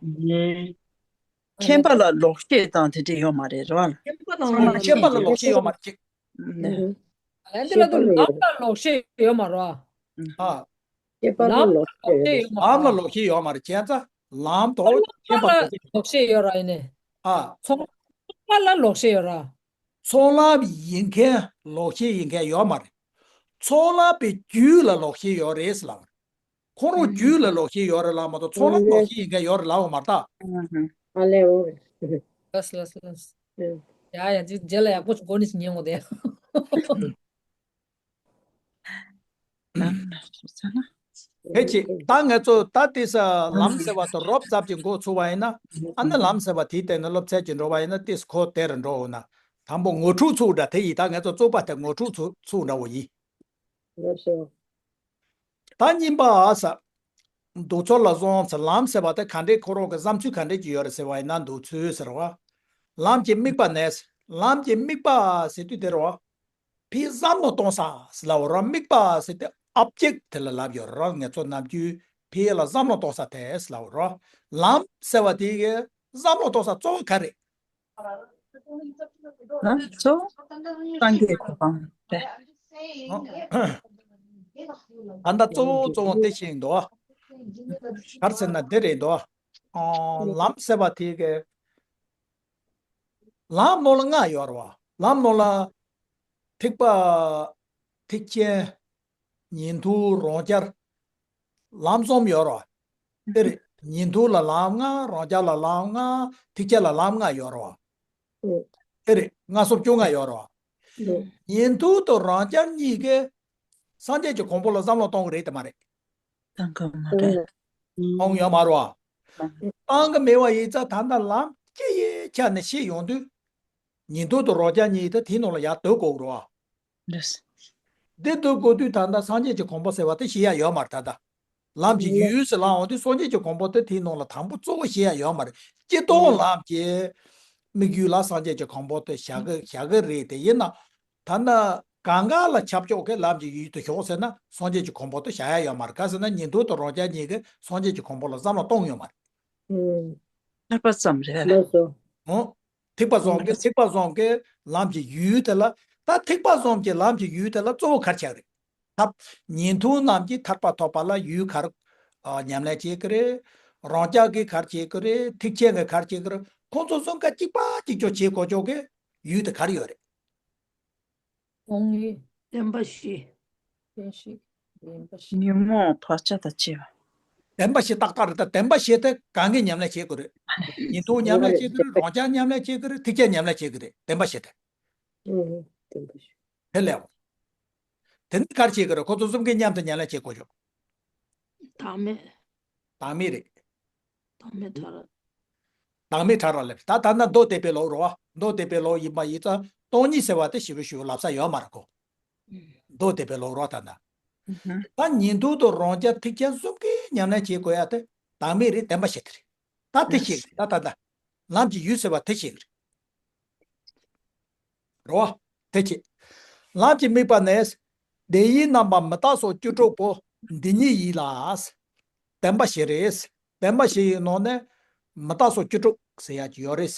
མཁྱེན་པ་ལ་ལོག་ཤེས་དང་དེ་འདྲ་ཡོད་མ་རེད་ར། མཁྱེན་པ་ལ་ལོག་ཤེས་ཡོད་མ་རེད། ཨ་འདི་ལ་དུ་ལམ་ལ་ལོག་ཤེས་ཡོད་མ་རེད། ཨ། ཤེས་པ་ལ་ལོག་ཤེས་ཡོད་མ་རེད། ལམ་ལ་ལོག་ཤེས་ཡོད་མ་རེད། བྱས་ཙང་ལམ་དང་མཁྱེན་པ་ལ་ལོག་ཤེས་ཡོད་ར། ཡིན་ནས། ཨ། ཚོགས་ལམ་ལ་ལོག་ཤེས་ཡོད་ར། ཚོགས་ལམ་ཡིན་མཁན་ལོག་ཤེས་ཡིན་མཁན་ཡོད་མ་རེད། ཚོགས་ལམ་པའི་རྒྱུད་ལ་ལོག་ཤེས་ཡོད་རེད་ཟེར་ལབ་པ་རེད། ཁོ་རང་རྒྱུད་ལ་ལོག་ཤེས་ཡོད་རེད་ལབ་མ་གཏོགས་ཚོགས་ལམ་ལོག་ཤེས་ཡིན་མཁན་ཡོད་རེད་ལབ་པ་མ་རེད་ད། ཨ་ལས། འོ། ལགས་ལགས་ལགས། ཡ་ཡ། ཅིག་རྗེས་ལ་ཡག་པོ་ཞིག་གོ་ནི་ཞིག་ཉན་དགོས་དེ། ལམ་ལ་སོ་ས་ན། ཕལ་ཆེར་ད་ངས་ཚོ་ད་ལྟའི་ས་ལམ་ཟེར་བ་དང་རོབ་ཙམ་གྱི་འགོ་ཚུགས་པ་ཡིན་ན། ཨ་ནི་ལམ་ཟེར་བ་དེའི་སྟེང་ནས་སློབ་ཚན་གྱི་འགྲོ་བ་ཡིན་ན་ཏིས་ཁོ་དེ་རུ་འགྲོ་འོ་ན། དང་པོ་ངོ་འཕྲོད་ཚུགས་འདྲ་དེ་ཡིན། ད་ངས་ཚོ་རྩོད་པ་དེ་ངོ་འཕྲོད་ཚུགས་ཚུགས་འདྲ་བོ་ཡིན། ལགས་སོ། ད་གཉིས་པ་ཨ་ས། འདུག་ཚུལ་ལ་སོང་ཙང་ལམ་ཟེར་བ་དེ་ག་འདྲའི་ཁོ་རང་གི་བསམ་ཚུལ་ག་འདྲའི་ཅིག་ཡོད་རེད་ཟེར་བ་ཡིན་ན། འདུག་ཚུལ་ཟེར་བ། ལམ་གྱི་དམིགས་པ་ནས། ལམ་གྱི་དམིགས་པ་ཟེར་དུས་དེ་རེད་བ། ཕའི་བསམ་བློ་གཏོང་ས་ཟེར་ལབ་པ་རེད། དམིགས་པ་ཟེར་དེ་ཨོབ་ཇེག་དེ་ལ་ལབ་ཡོད་རེད། ང་ཚོ་ནམ་རྒྱུན་ཕའི་ལ་བསམ་བློ་གཏོང་ས་དེ་ཟེར་ལབ་པ་རེད། ལམ་ཟེར་བ་དེ་གི་བསམ་བློ་གཏོང་ས་གཙོ་བོ་ག་རེ། ལམ་གཙོ་བོ་སངས་རྒྱས་གོ་འཕང་རེད། ད་ལྟ་གཙོ་བོ་གཙོ་བོ་དེ་ཤེས་འདུག་ག་རེ་ཟེར་ན་འདི་རེད་འདུག་ཨ། ལམ་ཟེར་བ་དེ་གི་ལམ་ནང་ལ་ལྔ་ཡོད་རེད་བ། ལམ་ནང་ལ་ཐེག་པ། ཐེག་ཆེན། ཉན་ཐོས། རང་རྒྱལ། ལམ་གསུམ་ཡོད་རེད་བ། དེ་རེད། ཉན་ཐོས་ལ་ལམ་ལྔ། རང་རྒྱལ་ལ་ལམ་ལྔ། ཐེག་ཆེན་ལ་ལམ་ལྔ་ཡོད་རེད་བ། དེ་རེད། ལྔ་གསུམ་བཅོ་ལྔ་ཡོད་རེད་བ། ཉན་ཐོས་དང་རང་རྒྱལ་གཉིས་ཀས་སངས་རྒྱས་ཀྱི་གོ་འཕང་ལ་བསམ་བློ་གཏོང་གི་རེད་དམ་མ་རེད། གཏོང་གི་མ་རེད། གཏོང་གི་ཡོད་མ་རེད་བ། གཏོང་གི་མེད་པ་ཡིན་ཙང་ད་ལྟ་ལམ་སྤྱི་ཡི་ཆ་ནས་བཤད་ཡོང་དུས། ཉན་ཐོས་དང་རང་རྒྱལ་གཉིས་དེ་དེའི་ནང་ལ་ཡར་སྡོད་དགོས་རེད་བ། འདི་སྡོད་དགོས་དུས་ད་ལྟ་སངས་རྒྱས་ཀྱི་གོ་འཕང་ཟེར་བ་དེ་བཤད་ཡ་ཡོད་མ་རེད་ད་ལྟ། ལམ་གྱི་ཡུལ་ཟེར་ལབ་འོང་དུས་སངས་རྒྱས་ཀྱི་གོ་འཕང་དེ་དེའི་ནང་ལ་དང་པོ་གཙོ་བོ་བཤད་ཡ་ཡོད་མ་རེད། སྤྱིར་བཏང་ལམ་གྱི་དམིགས་ཡུལ་ལ་སངས་རྒྱས་ཀྱི་གོ་འཕང་དེ་བཞག་གི་བཞག་གི་རེད་དེ། ཡིན་ན་ད་ལྟ་གང་ག་ལ་ཁྱབ་ཕྱོགས་ཀྱི་ལམ་གྱི་ཡུལ་དུ་ཞོག་ཟེར་ན་སངས་རྒྱས་ཀྱི་གོ་འཕང་དེ་བཞག་ཡ་ཡོད་མ་རེད། ག་ཟེར་ན་ཉན་ཐོས་དང་རང་རྒྱལ་གཉིས་ཀས་སངས་རྒྱས་ཀྱི་གོ་འཕང་ལ་བསམ་བློ་གཏོང་ཡོད་མ་རེད། ཐར་པ་ཙམ་རེད། ལགས་སོ། ཨོ། ཐེག་པ་གསུམ་གྱི་ཐེག་པ་གསུམ་གྱི་ལམ་གྱི་ཡུལ་དེ་ལ། ད་ཐེག་པ་གསུམ་གྱི་ལམ་གྱི་ཡུལ་དེ་ལ་གཙོ་བོ་ག་རེ་ཆགས་རེད། ཐར། ཉན་ཐོས་རྣམས་ཀྱིས་ཐར་པ་ཐོབ་པ་ལ་ཡུལ་ག་རེ། ཨ། ཉམས་ལེན་བྱེད་ཀྱི་རེད། རང་རྒྱལ་གྱིས་ག་རེ་བྱེད་ཀྱི་རེད། ཐེག་ཆེན་གྱིས་ག་རེ་བྱེད་ཀྱི་རེད། ཁོང་ཚོ་གསུམ་ཀ་གཅིག་པ་གཅིག་རྐྱང་བྱེད་དགོས་ཕྱོགས་ཀྱི་ཡུལ་དེ་ག་རེ་ཡོད་རེད། སྟོང་ཉིད། བདེན་པ་བཞི། བསྟན་བཤིག་བདེན་པ་བཞི། ཉོན་མོངས་བག་ཆགས་དང་བཅས་པ། བདེན་པ་བཞི་ཏག་ཏག་རེད། ད་བདེན་པ་བཞི་དེ་གང་གིས་ཉམས་ལེན་བྱེད་དགོས་རེད། ཉིན་ཐོ་ཉམས་ལེན་བྱེད་དགོས་རེད། རང་རྐྱ་ཉམས་ལེན་བྱེད་དགོས་རེད། ཐེག་ཆད་ཉམས་ལེན་བྱེད་དགོས་རེད། བདེན་པ་བཞི་དེ། ཨུ། བདེན་པ་བཞི། དེ་ལས་འོ། དེ་ནི་ག་རེ་བྱེད་དགོས་རེད། ཁོ་ཚོ་གསུམ་གའི་མཉམ་དུ་ཉམས་ལེན་བྱེད་དགོས་ཆོག་བདག་མེད། བདག་མེད་རེད། བདག་མེད་ཕྲ་རགས། བདག་མེད་ཕྲ་རགས་ལབ། ད་ད་ལྟ་མདོ་སྡེ་པའི་ལུགས་རེད་བ། མདོ་སྡེ་པའི་ལུགས་ཡིན་པ་ཡིན་ཙང་སྟོང་ཉིད་ཟེར་བ་དེ་ཞེ་པོ་ཞེ་པོ་ལབ་ས་ཡོད་མ་རེད་ཁོ། མདོ་སྡེ་པའི་ལུགས་རེད་བ། ད་ལྟ། ད་ཉན་ཐོས་དང་རང་རྐྱ་ཐེག་ཆད་གསུམ་གའི་ཉམས་ལེན་བྱེད་དགོས་ཡ་དེ་བདག་མེད་རེད། བདེན་པ་བཞི་དེ་རེད། ད་དེ་ཤེས་ཀྱི་རེད། ད་ད་ད། ལམ་གྱི་ཡུལ་ཟེར་བ་དེ་ཤེས་ཀྱི་རེད། རེད་བ། དེ་ཅི། ལམ་གྱི་དམིགས་པ་ནི། དེ་ཡི་རྣམ་པ་མི་རྟག་སོགས་བཅུ་དྲུག་པོ་འདི་ཉིད་ཡིན་ལ། བདེན་པ་བཞི་རེད། བདེན་པ་བཞི་ཡི་ནང་ནས་མི་རྟག་སོགས་བཅུ་དྲུག་ཟེར་ཡ་ཅིག་ཡོད་རེད།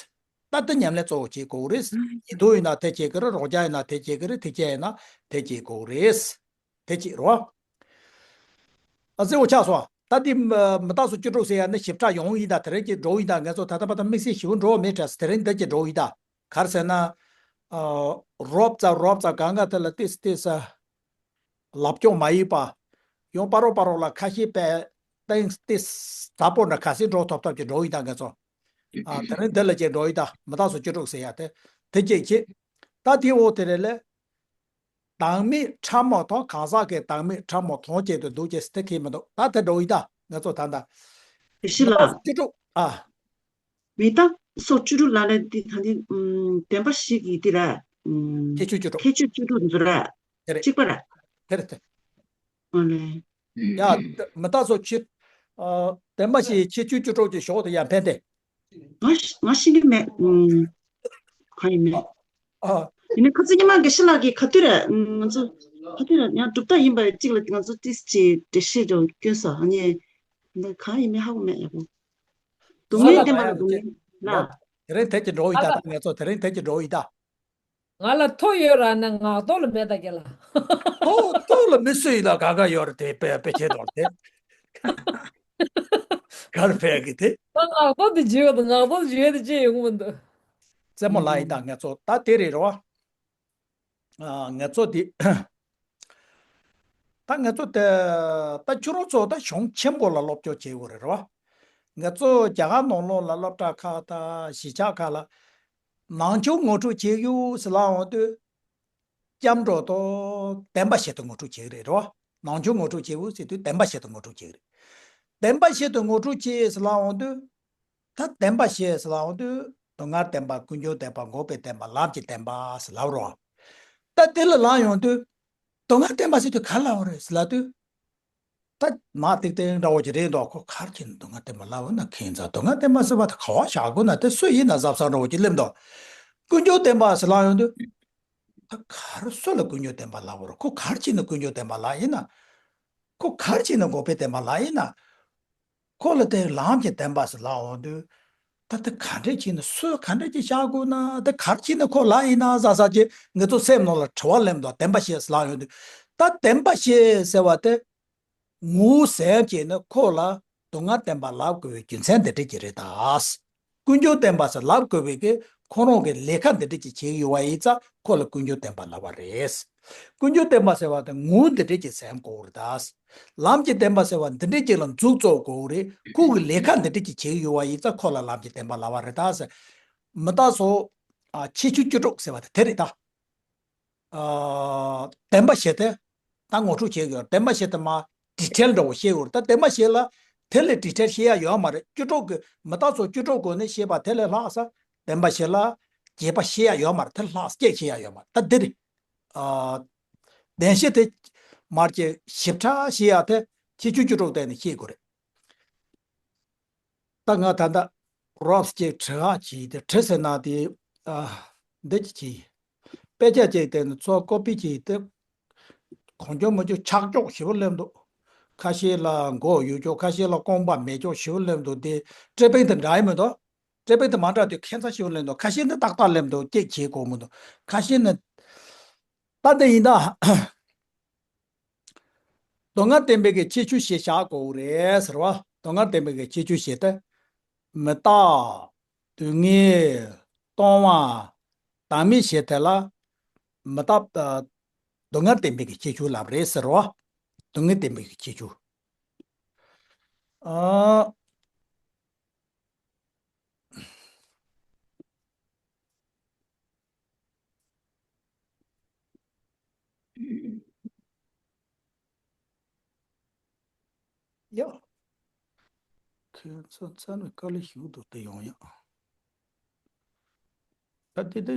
ད་ལྟ་ཉམས་ལེན་གཙོ་བོ་བྱེད་དགོས་རེད། ཉན་ཐོས་ཡིན་ན་དེ་བྱེད་ཀྱི་རེད། རང་རྐྱ་ཡིན་ན་དེ་བྱེད་ཀྱི་རེད། ཐེག་ཆད་ཡིན་ན་དེ་བྱེད་དགོས་རེད། དེ་གཅིག་རེད་བ། ཨ་ཙི་འོ་ཆགས་སོང་། ད་འདི་མི་མི་རྟག་སོགས་བཅུ་དྲུག་ཟེར་ཡ་ནི་ཞིབ་ཕྲ་ཡོང་ཡིན་ད། དེ་རིང་གི་འགྲོ་ཡིན་ད། ང་ཚོ་ད་ལྟ་བར་དུ་དམིགས་བསལ་ཞིབ་པོ་འགྲོ་བ་མེད་དྲ། དེ་རིང་འདི་གཅིག་འགྲོ་ཡིན་ད། ག་རེ་ཟེར་ན། ཨ། རོབ་ཙམ་རོབ་ཙམ་གང་ག་དེ་ལ་ཏིས་ཏིས། ལབ་སྐྱོང་མ་ཡིན་པ། ཡང་པ་རོ་པ་རོ་ལ་ཁ་ཤས་པས་ཏིས་ཏིས་ཟབ་པོ་འདྲ་ག་ཚོད་འགྲོ་ཐོབ་ཐོབ་ཀྱི་འགྲོ་ཡིན་ད་ང་ཚོ། ཨ། དེ་རིང་འདི་ལ་གཅིག་འགྲོ་ཡིན་ད། མི་རྟག་སོགས་བཅུ་དྲུག་ཟེར་ཡ་དེ། དེ་གཅིག་བྱེད། ད་དེ་འོ་དེ་རེད་ལས། བདག་མེད་ཕྲ་མོ་དང་གང་ཟག་གི་བདག་མེད་ཕྲ་མོ་དོན་གཅིག་ཏུ་འདུ་བྱེད་ཟེར་དེ་ཁེལ་མི་འདུག་ད་དེ་འགྲོ་ཡི་ད་ང་ཚོ་ད་ལྟ། དེ་ཤི་ལ། མི་རྟག་སོགས་བཅུ་དྲུག་ཨ། མི་རྟག་སོགས་བཅུ་དྲུག་ལ་ནི་འདི་ད་འདི་ཨུམ་བདེན་པ་བཞི་གི་འདི་ར། ཨུམ་ཁྱད་ཆོས་བཅུ་དྲུག་ཁྱད་ཆོས་བཅུ་དྲུག་འདི་ར། དེ་རེད། གཅིག་པ་ར། དེ་རེད་དེ། ཨ་ལེ། ཡ། མི་རྟག་སོགས་ཆེ། ཨ། བདེན་པ་བཞིའི་ཁྱད་ཆོས་བཅུ་དྲུག་ཅེས་ཞོག་དེ་ཡང་ཕན་ཏེ། ང་ཤ- ང་ཤེས་ཀྱི་མེད། ཨུམ། གང་ཡིན་མེད། ཨ། ཡིན་ནའི་ཁ་ཚིག་ཉི་མ་དགེ་བཤེས་ལགས་ཀྱིས་ག་དུས་རེད། ཨུམ། ང་ཚོ་ག་དུས་རེད། ཡང་གྲུབ་མཐའ་ཡིན་པ་གཅིག་ལ་ང་ཚོ་ཏིས་ཅིག་འགྲེལ་བཤད་ཅིག་སྐྱོན་ས། ཨ་ནི་འདི་གང་ཡིན་མེད་ཧ་གོ་མེད་ཡག་པོ། སྡུག་བསྔལ་བསྟན་པ་ལ་སྡུག་བསྔལ་ལ། དེ་རིང་དེ་གཅིག་འགྲོ་ཡི་ད། ད་ང་ཚོ་དེ་རིང་དེ་གཅིག་འགྲོ་ཡི་ད། ང་ལ་ཐོ་ཡོད་ར་ན་ངག་ཐོག་ལ་མེད་ད་རྒན་ལགས། ཐོ་ཐོ་ལ་མི་སུ་ཡིན་ན་ག་ག་ཡོད་རེད་དེ། དཔེ་དཔེ་ཆའི་ཐོག་དེ། ག་རེ་ཕན་གི་དེ། ད་ངག་ཐོག་དེ་བརྗོད་ཡོད་ད། ངག་ཐོག་བརྗོད་ཡོད་དེ་ཅི་ཡོང་གི་མི་འདུག་བཙན་མོ་ལགས་ཡིན་ད། ང་ཚོ་ད་དེ་རེད་རོ། ཨ། ང་ཚོ་དེ། ད་ང་ཚོ་དེ། ད་ཁྱོད་རང་ཚོ་ད་གཞུང་ཆེན་པོ་ལ་སློབ་སྦྱོང་བྱེད་དགོས་རེད་རོ། ང་ཚོ་རྒྱ་གར་ནང་ལོགས་ལ་སློབ་གྲྭ་ཁག་དང་གཞིས་ཆགས་ཁག་ལ། ནང་ཆོས་ངོ་སྤྲོད་བྱེད་ཡུལ་ཟེར་ལབ་ཡོང་དུས། སྐྱབས་འགྲོ་དང་བདེན་པ་བཞི་དེ་ངོ་སྤྲོད་བྱེད་ཀྱི་རེད་རོ། ནང་ཆོས་ངོ་སྤྲོད་བྱེད་ཡུལ་ཟེར་དུས་བདེན་པ་བཞི་དེ་ངོ་སྤྲོད་བྱེད་ཀྱི་རེད། བདེན་པ་བཞི་དེ་ངོ་སྤྲོད་བྱེད་ཟེར་ལབ་ཡོང་དུས། ད་བདེན་པ་བཞི་ཟེར་ལབ་ཡོང་དུས། སྡུག་བསྔལ་བདེན་པ། ཀུན་འབྱུང་བདེན་པ། འགོག་པའི་བདེན་པ། ལམ་གྱི་བདེན་པ་ཟེར་ལབ་རོ། ད་དེ་ལ་ལབ་ཡོང་དུས། སྡུག་བསྔལ་བདེན་པ་ཟེར་དུས་ག་རེ་ལབ་པ་རེད་ཟེར་ལབ་དུས། ད་མ་ཏིག་ཏིག་འདྲ་བོ་ཅིག་རེད་འདུག་ཁོ་ག་རེ་བྱས་ནས་སྡུག་བསྔལ་བདེན་པ་ལབ་ན་ཁེངས་ཙང་། སྡུག་བསྔལ་བདེན་པ་ཟེར་བ་དེ་ག་པར་བཞག་དགོས་ན་དེ་སུ་ཡིན་ན་གཟབ་གཟབ་འདྲ་བོ་ཅིག་སླེབས་འདུག་ཀུན་འབྱུང་བདེན་པ་ཟེར་ལབ་ཡོང་དུས། ད་ག་རེ་སུ་ལ་ཀུན་འབྱུང་བདེན་པ་ལབ་པ་རེད། ཁོ་ག་རེ་བྱས་ནས་ཀུན་འབྱུང་བདེན་པ་ལབ་ཡིན་ན། ཁོ་ག་རེ་བྱས་ནས་འགོག་པའི་བདེན་པ་ལབ་ཡིན་ན། ཁོ་ལ་དེ་ལམ་གྱི་བདེན་པ་ཟེར་ལབ་འོང་དུས། ད་དེ་ག་འདྲས་བྱས་ནས་སུས་ག་འདྲས་ཀྱིས་བཞག་དགོས་ན། དེ་ག་རེ་བྱས་ནས་ཁོ་ལབ་ཡིན་ན་ཟེར་ཟེར་གྱི་ངེད་ཚོ་སེམས་ནང་ལ་དྲི་བ་སླེབས་འདུག་བདེན་པ་བཞི་ཟེར་ལབ་ཡོང་དུས། ད་བདེན་པ་བཞི་ཟེར་བ་དེ། ངོ་བོ་ཟེར་གྱི་ནི་ཁོ་ལ་སྡུག་བསྔལ་བདེན་པ་ལབ་དགོས་པའི་རྒྱུ་མཚན་འདི་འདྲས་ཀྱི་རེད་ད། ཀུན་འབྱུང་བདེན་པ་ཟེར་ལབ་དགོས་པའི་གི་ཁོ་རང་གི་ལས་ཀ་འདི་འདྲས་ཀྱི་བྱེད་ཀྱི་ཡོད་པ་ཡིན་ཙང་ཁོ་ལ་ཀུན་འབྱུང་བདེན་པ་ལབ་པ་རེད། ཀུན་འབྱུང་བདེན་པ་ཟེར་བ་དེ་ངོ་བོ་འདི་འདྲས་ཀྱི་སེམས་དགོས་རེད་ད། ལམ་གྱི་བདེན་པ་ཟེར་བ་འདི་འདྲས་ཀྱི་ལ་མཛུབ་བཙུགས་དགོས་རེད། ཁོ་གི་ལས་ཀ་འདི་འདྲས་ཀྱི་བྱེད་ཀྱི་ཡོད་པ་ཡིན་ཙང་ཁོ་ལ་ལམ་གྱི་བདེན་པ་ལབ་པ་རེད་ད་ཟེར། མི་རྟག་སོགས། ཨ། ཁྱད་ཆོས་བཅུ་དྲུག་ཟེར་བ་དེ་དེ་རེད་ད། ཨ། བདེན་པ་བཞི་དེ་ད་ངོ་སྤྲོད་བྱེད་དགོས། བདེན་པ་བཞི་དེ་མ་ཌི་ཊེལ་འདྲ་བོ་བཤད་དགོས་རེད། ད་བདེན་པ་བཞི་ལ་དེ་ལས་ཌི་ཊེལ་བཤད་ཡ་ཡོད་མ་རེད། བཅུ་དྲུག་གི་མི་རྟག་སོགས་བཅུ་དྲུག་སྒོ་ནས་བཤད་པ་དེ་ལས་ལྷག་ས་བདེན་པ་བཞི་ལ་རྒྱས་པ་བཤད་ཡ་ཡོད་མ་རེད། དེ་ལས་ལྷག་སྐད་བཤད་ཡ་ཡོད་མ་རེད། ད་འདི་རེད། ཨ། བདེན་བཞི་དེ་མར་གྱི་ཞིབ་ཕྲ་བཤད་ཡ་དེ་ཁྱད་ཆོས་བཅུ་དྲུག་སྟེང་ནས་བཤད་དགོས་རེད། ད་ང་ད་ལྟ་རོབ་ཅིག་བྲི་ག་བྱས་ཏེ། བྲི་ཟེར་ན་དེ། ཨ། འདི་ཅིག་བྱས། དཔེ་ཆ་ཅིག་དེ་ནི་ཚུར་ཀོ་པི་བྱས་ཏེ། གང་བྱུང་མང་བྱུང་ཆག་ཆོག་ཞེ་པོ་སླེབས་འདུག་ཁ་ཤས་ལ་མགོ་ཡོད་ཆོག་ཁ་ཤས་ལ་རྐང་པ་མེད་ཆོག་ཞེ་པོ་སླེབས་འདུག་དེ་ཊའི་པིང་དེ་འདྲ་ཡིན་མི་འདུག་ཊའི་པིང་དེ་མ་འདྲ་དུས་ཁྱད་མཚར་ཞེ་པོ་སླེབས་འདུག་ཁ་ཤས་ནི་ཏག་ཏག་སླེབས་འདུག་ཅིག་བྱེད་དགོས་མི་འདུག་ཁ་ཤས་ནི། ད་འདི་ཡིན་ད། སྡུག་བསྔལ་བདེན་པའི་གི་ཁྱད་ཆོས་བཞི་བཞག་དགོས་རེད་ཟེར་བ། སྡུག་བསྔལ་བདེན་པའི་གི་ཁྱད་ཆོས་བཞི་དེ། མི་རྟག་སྡུག་བསྔལ། སྟོང་པ། བདག་མེད་བཞི་དེ་ལ། མི་རྟག་ཨ། སྡུག་བསྔལ་བདེན་པའི་གི་ཁྱད་ཆོས་ལབ་རེད་ཟེར་བ། སྡུག་བསྔལ་བདེན་པའི་གི་ཁྱད་ཆོས། ཨ། ཡ། ཁྱེད་ཚོ་རྩ་ནས་དཀའ་ལས་ཞིག་འདུག་དེ་ཡོང་ཡ། ད་དེ་དེ་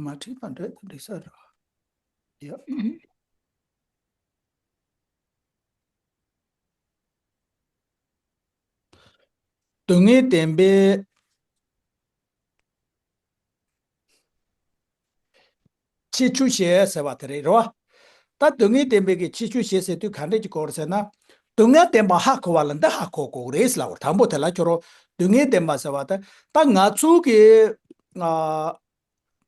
མ་ཁྲིད་པ་འདྲ་དེ་འགྲིག་ས་རེད་བ། ཡ། སྡུག་བསྔལ་བདེན་པའི་ཁྱད་ཆོས་བཤད་ཟེར་བ་དེ་རེད་རོ། ད་སྡུག་བསྔལ་བདེན་པའི་གི་ཁྱད་ཆོས་བཤད་ཟེར་དུས་ག་འདྲས་ཀྱི་སྐོར་ཟེར་ན། སྡུག་བསྔལ་བདེན་པ་ཧ་གོ་བ་ལ་འདི་ཧ་གོ་དགོས་རེད་ལབ་པ་དང་པོ་དེ་ལ་ཁྱོད་རོ། སྡུག་བསྔལ་བདེན་པ་ཟེར་བ་དེ་ད་ང་ཚོ་གི་ཨ།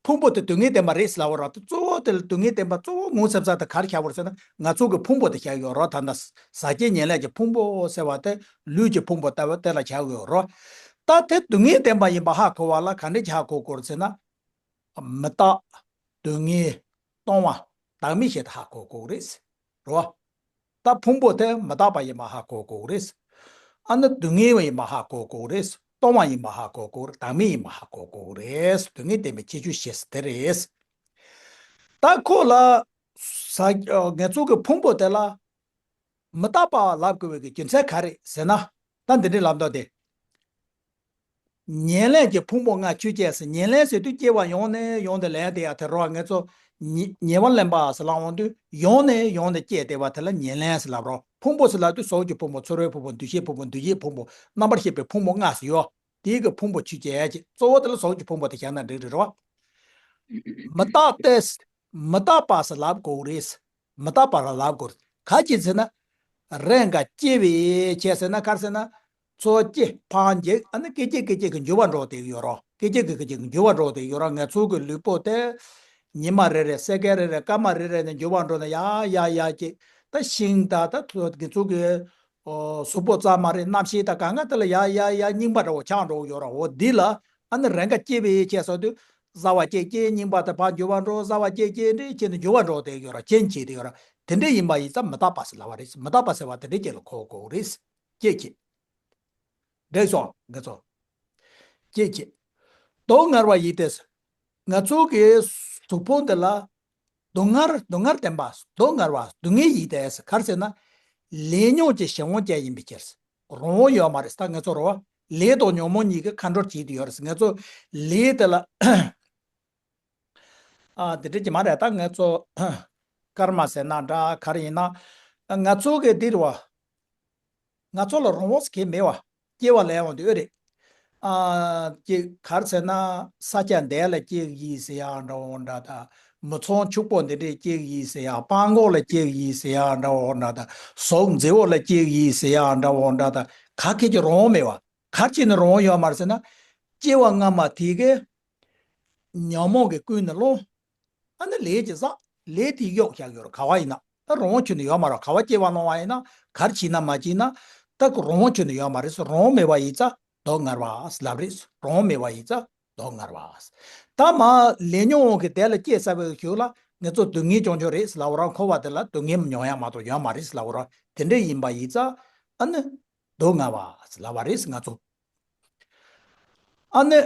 ཕུང་པོ་དེ་སྡུག་བསྔལ་བདེན་པ་རེད་ལབ་པ་ར་དེ་གཙོ་བོ་དེ་ལ་སྡུག་བསྔལ་བདེན་པ་གཙོ་བོ་ངོས་ཚབ་ཚ་དེ་གར་བཞག་པར་ཟེར་ན་ང་ཚོ་གི་ཕུང་པོ་དེ་བཞག་ཡོད་རོ། ད་ལྟ་ཟ་སྐྱེ་ཉལ་ལས་ཀྱི་ཕུང་པོ་ཟེར་བ་དེ་ལུས་ཀྱི་ཕུང་པོ་ལྟ་བུ་དེ་ལ་བཞག་ཡོད་རོ། ད་དེ་སྡུག་བསྔལ་བདེན་པ་ཡིན་པ་ཧ་གོ་བ་ལ་ག་འདྲས་ཀྱི་ཧ་གོ་དགོས་རེད་ཟེར་ན། མི་རྟག་སྡུག་བསྔལ། སྟོང་བ། བདག་མེད་བྱས་ཏེ་ཧ་གོ་དགོས་རེད། རེད་བ། ད་ཕུང་པོ་དེ་མི་རྟག་པ་ཡིན་པ་ཧ་གོ་དགོས་རེད། ཨ་ནི་སྡུག་བསྔལ་བ་ཡིན་པ་ཧ་གོ་དགོས་རེད། སྟོང་བ་ཡིན་པ་ཧ་གོ་དགོས་རེད། བདག་མེད་ཡིན་པ་ཧ་གོ་དགོས་རེད། སྡུག་བསྔལ་བདེན་པའི་ཁྱད་ཆོས་ཤེས་དེ་རེད། ད་ཁོ་ལ་ས་ང་ཚོ་གི་ཕུང་པོ་དེ་ལ་མི་རྟག་པ་ལབ་དགོས་པའི་རྒྱུ་མཚན་ག་རེ་ཟེར་ན། ད་འདི་འདྲའི་ལབ་མདོག་དེ། ཉེར་ལེན་གྱི་ཕུང་པོ་ལྔ་ཆོས་ཅན་ཟེར། ཉེར་ལེན་ཟེར་དུས་སྐྱེ་བ་ཡོང་ནས་ཡོང་དེ་ལེན་དེ་ཡ་དེ་རོ། ང་ཚོ་ཉེ་ཉེ་བར་ལེན་པ་ཟེར་ལབ་འོང་དུས་ཡོང་ནས་ཡོང་དེ་སྐྱེ་དེ་བ་དེ་ལ་ཉེར་ལེན་ཟེར་ལབ་རོ། ཕུང་པོ་ཟེར་ལབ་དུས་གཟུགས་ཀྱི་ཕུང་པོ། ཚོར་བའི་ཕུང་པོ། འདུ་ཤེས་ཕུང་པོ། འདུ་བྱེད་ཕུང་པོ། རྣམ་པར་ཤེས་པའི་ཕུང་པོ་ལྔ་ཟེར་ཡོད། དེའི་གི་ཕུང་པོ་ཆོས་ཅན་གྱི་གཙོ་བོ་དེ་ལ་གཟུགས་ཀྱི་ཕུང་པོ་དེ་བཞག་ན་འགྲིག་རེད་རོ། མི་རྟག་སྟེ། མི་རྟག་པ་ཟེར་ལབ་དགོས་རེད། མི་རྟག་པ་ལ་ལབ་དགོས་རེད། ག་ཅི་ཟེར་ན། རེས་འགའ་སྐྱེ་བའི་ཆེད་ཟེར་ན་ག་རེ་ཟེར་ན། འཚོ་སྐྱེ་འཕང་འགྱེད། ཨ་ནི་སྐད་ཅིག་སྐད་ཅིག་གི་འགྱུར་བ་འགྲོ་བསྡད་ཀྱི་ཡོད་རོ། སྐད་ཅིག་སྐད་ཅིག་གི་འགྱུར་བ་འགྲོ་བསྡད་ཀྱི་ཡོད་རོ། ང་ཚོ་གི་ལུས་པོ་དེ། ཉི་མ་རེ་རེ་སེ་ཀན་རེ་རེ་སྐར་མ་རེ་རེ་ནས་འགྱུར་བ་འགྲོ་ནས་ཡར་ཡར་ཡར་ཅིག་ད་ཤིང་དང་ད་ང་ཚོ་གི་ཨོ་གཟུགས་པོ་ཙམ་མ་རེད། རྣམ་ཤེས་དང་གང་ག་དེ་ལ་ཡར་ཡར་ཡར་རྙིང་པ་འདྲ་བོ་ཆགས་འགྲོ་གི་ཡོད་རོ། འོ་འདི་ལ་ཨ་ནི་རེས་འགའ་སྐྱེ་བའི་ཆེད་ཟེར་དུས། བཟའ་བ་སྐྱེ་སྐྱེ་རྙིང་པ་དེ་ཕར་འགྱུར་བ་འགྲོ། བཟའ་བ་སྐྱེ་སྐྱེ་འདྲེ་ཁྱེད་ནི་འགྱུར་བ་འགྲོ་དེ་ཡོད་ར། རྐྱེན་བྱེད་དེ་ཡོད་ར། དེ་འདྲ་ཡིན་པ་ཡིན་ཙང་མི་རྟག་པ་ཟེར་ལབ་པ་རེད། མི་རྟག་པ་ཟེར་བ་དེ་འདྲའི་རྐྱེན་ལ་གོ་དགོས་རེད། སྐྱེ་སྐྱེ། འགྲིག་སོང་ང་ཚོ། སྐྱེ་སྐྱེ། སྡུག་བསྔལ་བ་ཡིན་ཏེ། ང་ཚོ་གི་གཟུགས་ཕུང་འདི་ལ། སྡུག་བསྔལ་སྡུག་བསྔལ་བདེན་པ། སྡུག་བསྔལ་བ་སྡུག་བསྔལ་ཡིན་ཏེ་ག་རེ་ཟེར་ན། ལས་ཉོན་གྱི་གཞན་དབང་ཅན་ཡིན་པའི་ཕྱིར། རང་དབང་ཡོད་མ་རེད། ད་ང་ཚོ་རོ། ལས་དང་ཉོན་མོངས་གཉིས་ཀྱིས་ཁ་འགྲོར་བྱེད་དུ་ཡོད་རེད། ང་ཚོ་ལས་དེ་ལ། ཨ་དེ་འདྲ་ཅིག་མ་རེད། ད་ང་ཚོ་ཀརྨ་ཟེར་ན་འདྲ་ག་རེ་ཡིན་ན། ང་ཚོ་གི་འདི་རེད་བ། ང་ཚོ་ལ་རང་དབང་ཟེར་མཁན་མེད་བ། སྐྱེ་བ་ལེན་འོང་དུས་ཨེ་རེད། ཨ་ཅིག་ག་རེ་ཟེར་ན། ས་ཆ་འདི་ལ་སྐྱེ་གི་ཡིན་ཟེར་ཡག་འདྲ་བོ་འདྲ་དང་། མི་ཚང་ཕྱུག་པོ་འདི་འདྲས་སྐྱེ་གི་ཡིན་ཟེར་ཡག་སྤང་གོག་ལ་སྐྱེ་གི་ཡིན་ཟེར་ཡག་འདྲ་བོ་འདྲ་དང་། གཟུགས་མཛེས་པོ་ལ་སྐྱེ་གི་ཡིན་ཟེར་ཡག་འདྲ་བོ་འདྲ་དང་། ག་གེ་ཅིག་རང་དབང་མེད་བ། ག་རེ་བྱས་ནས་རང་དབང་ཡོད་མ་རེད་ཟེར་ན། སྐྱེ་བ་སྔ་མ་དེ་གི་ཉོན་མོངས་ཀྱིས་ཀུན་ནས་སློང་། ཨ་ནི་ལས་ཀྱིས་བསགས། ལས་དེ་གཡོགས་བཞག་ཡོད་རེད། ག་བ་ཡིན་ན། ད་རང་དབང་ཁྱོན་ནས་ཡོད་མ་རེད། ག་བ་སྐྱེ་བ་སློང་བ་ཡིན་ན། ག་རེ་བྱས་ན་མ་བྱས་ན། ད་ཁོ་རང་དབང་ཁྱོན་ནས་ཡོད་མ་རེད། རང་དབང་མེད་པ་ཡིན་ཙང་སྡུག་བསྔལ་བ་ལབ་རེད། རང་དབང་མེད་པ་ཡིན་ཙང་སྡུག་བསྔལ་བ། ད་མ་ལས་ཉོན་དབང་གིས་དེ་ལ་སྐྱེས་ཚར་བའི་གཞུག་ལ་ང་ཚོ་སྡུག་བསྔལ་བྱུང་ཆོག་རེད་ལབ་པ་རང་འཁོར་བ་དེ་ལ་སྡུག་བསྔལ་མྱོང་ཡག་མ་གཏོགས་ཡོད་མ་རེད་ལབ་པ་རང་དེ་འདྲ་ཡིན་པ་ཡིན་ཙང་ཨ་ནི་སྡུག་བསྔལ་བ་ལབ་པ་རེད་ང་ཚོ། ཨ་ནི།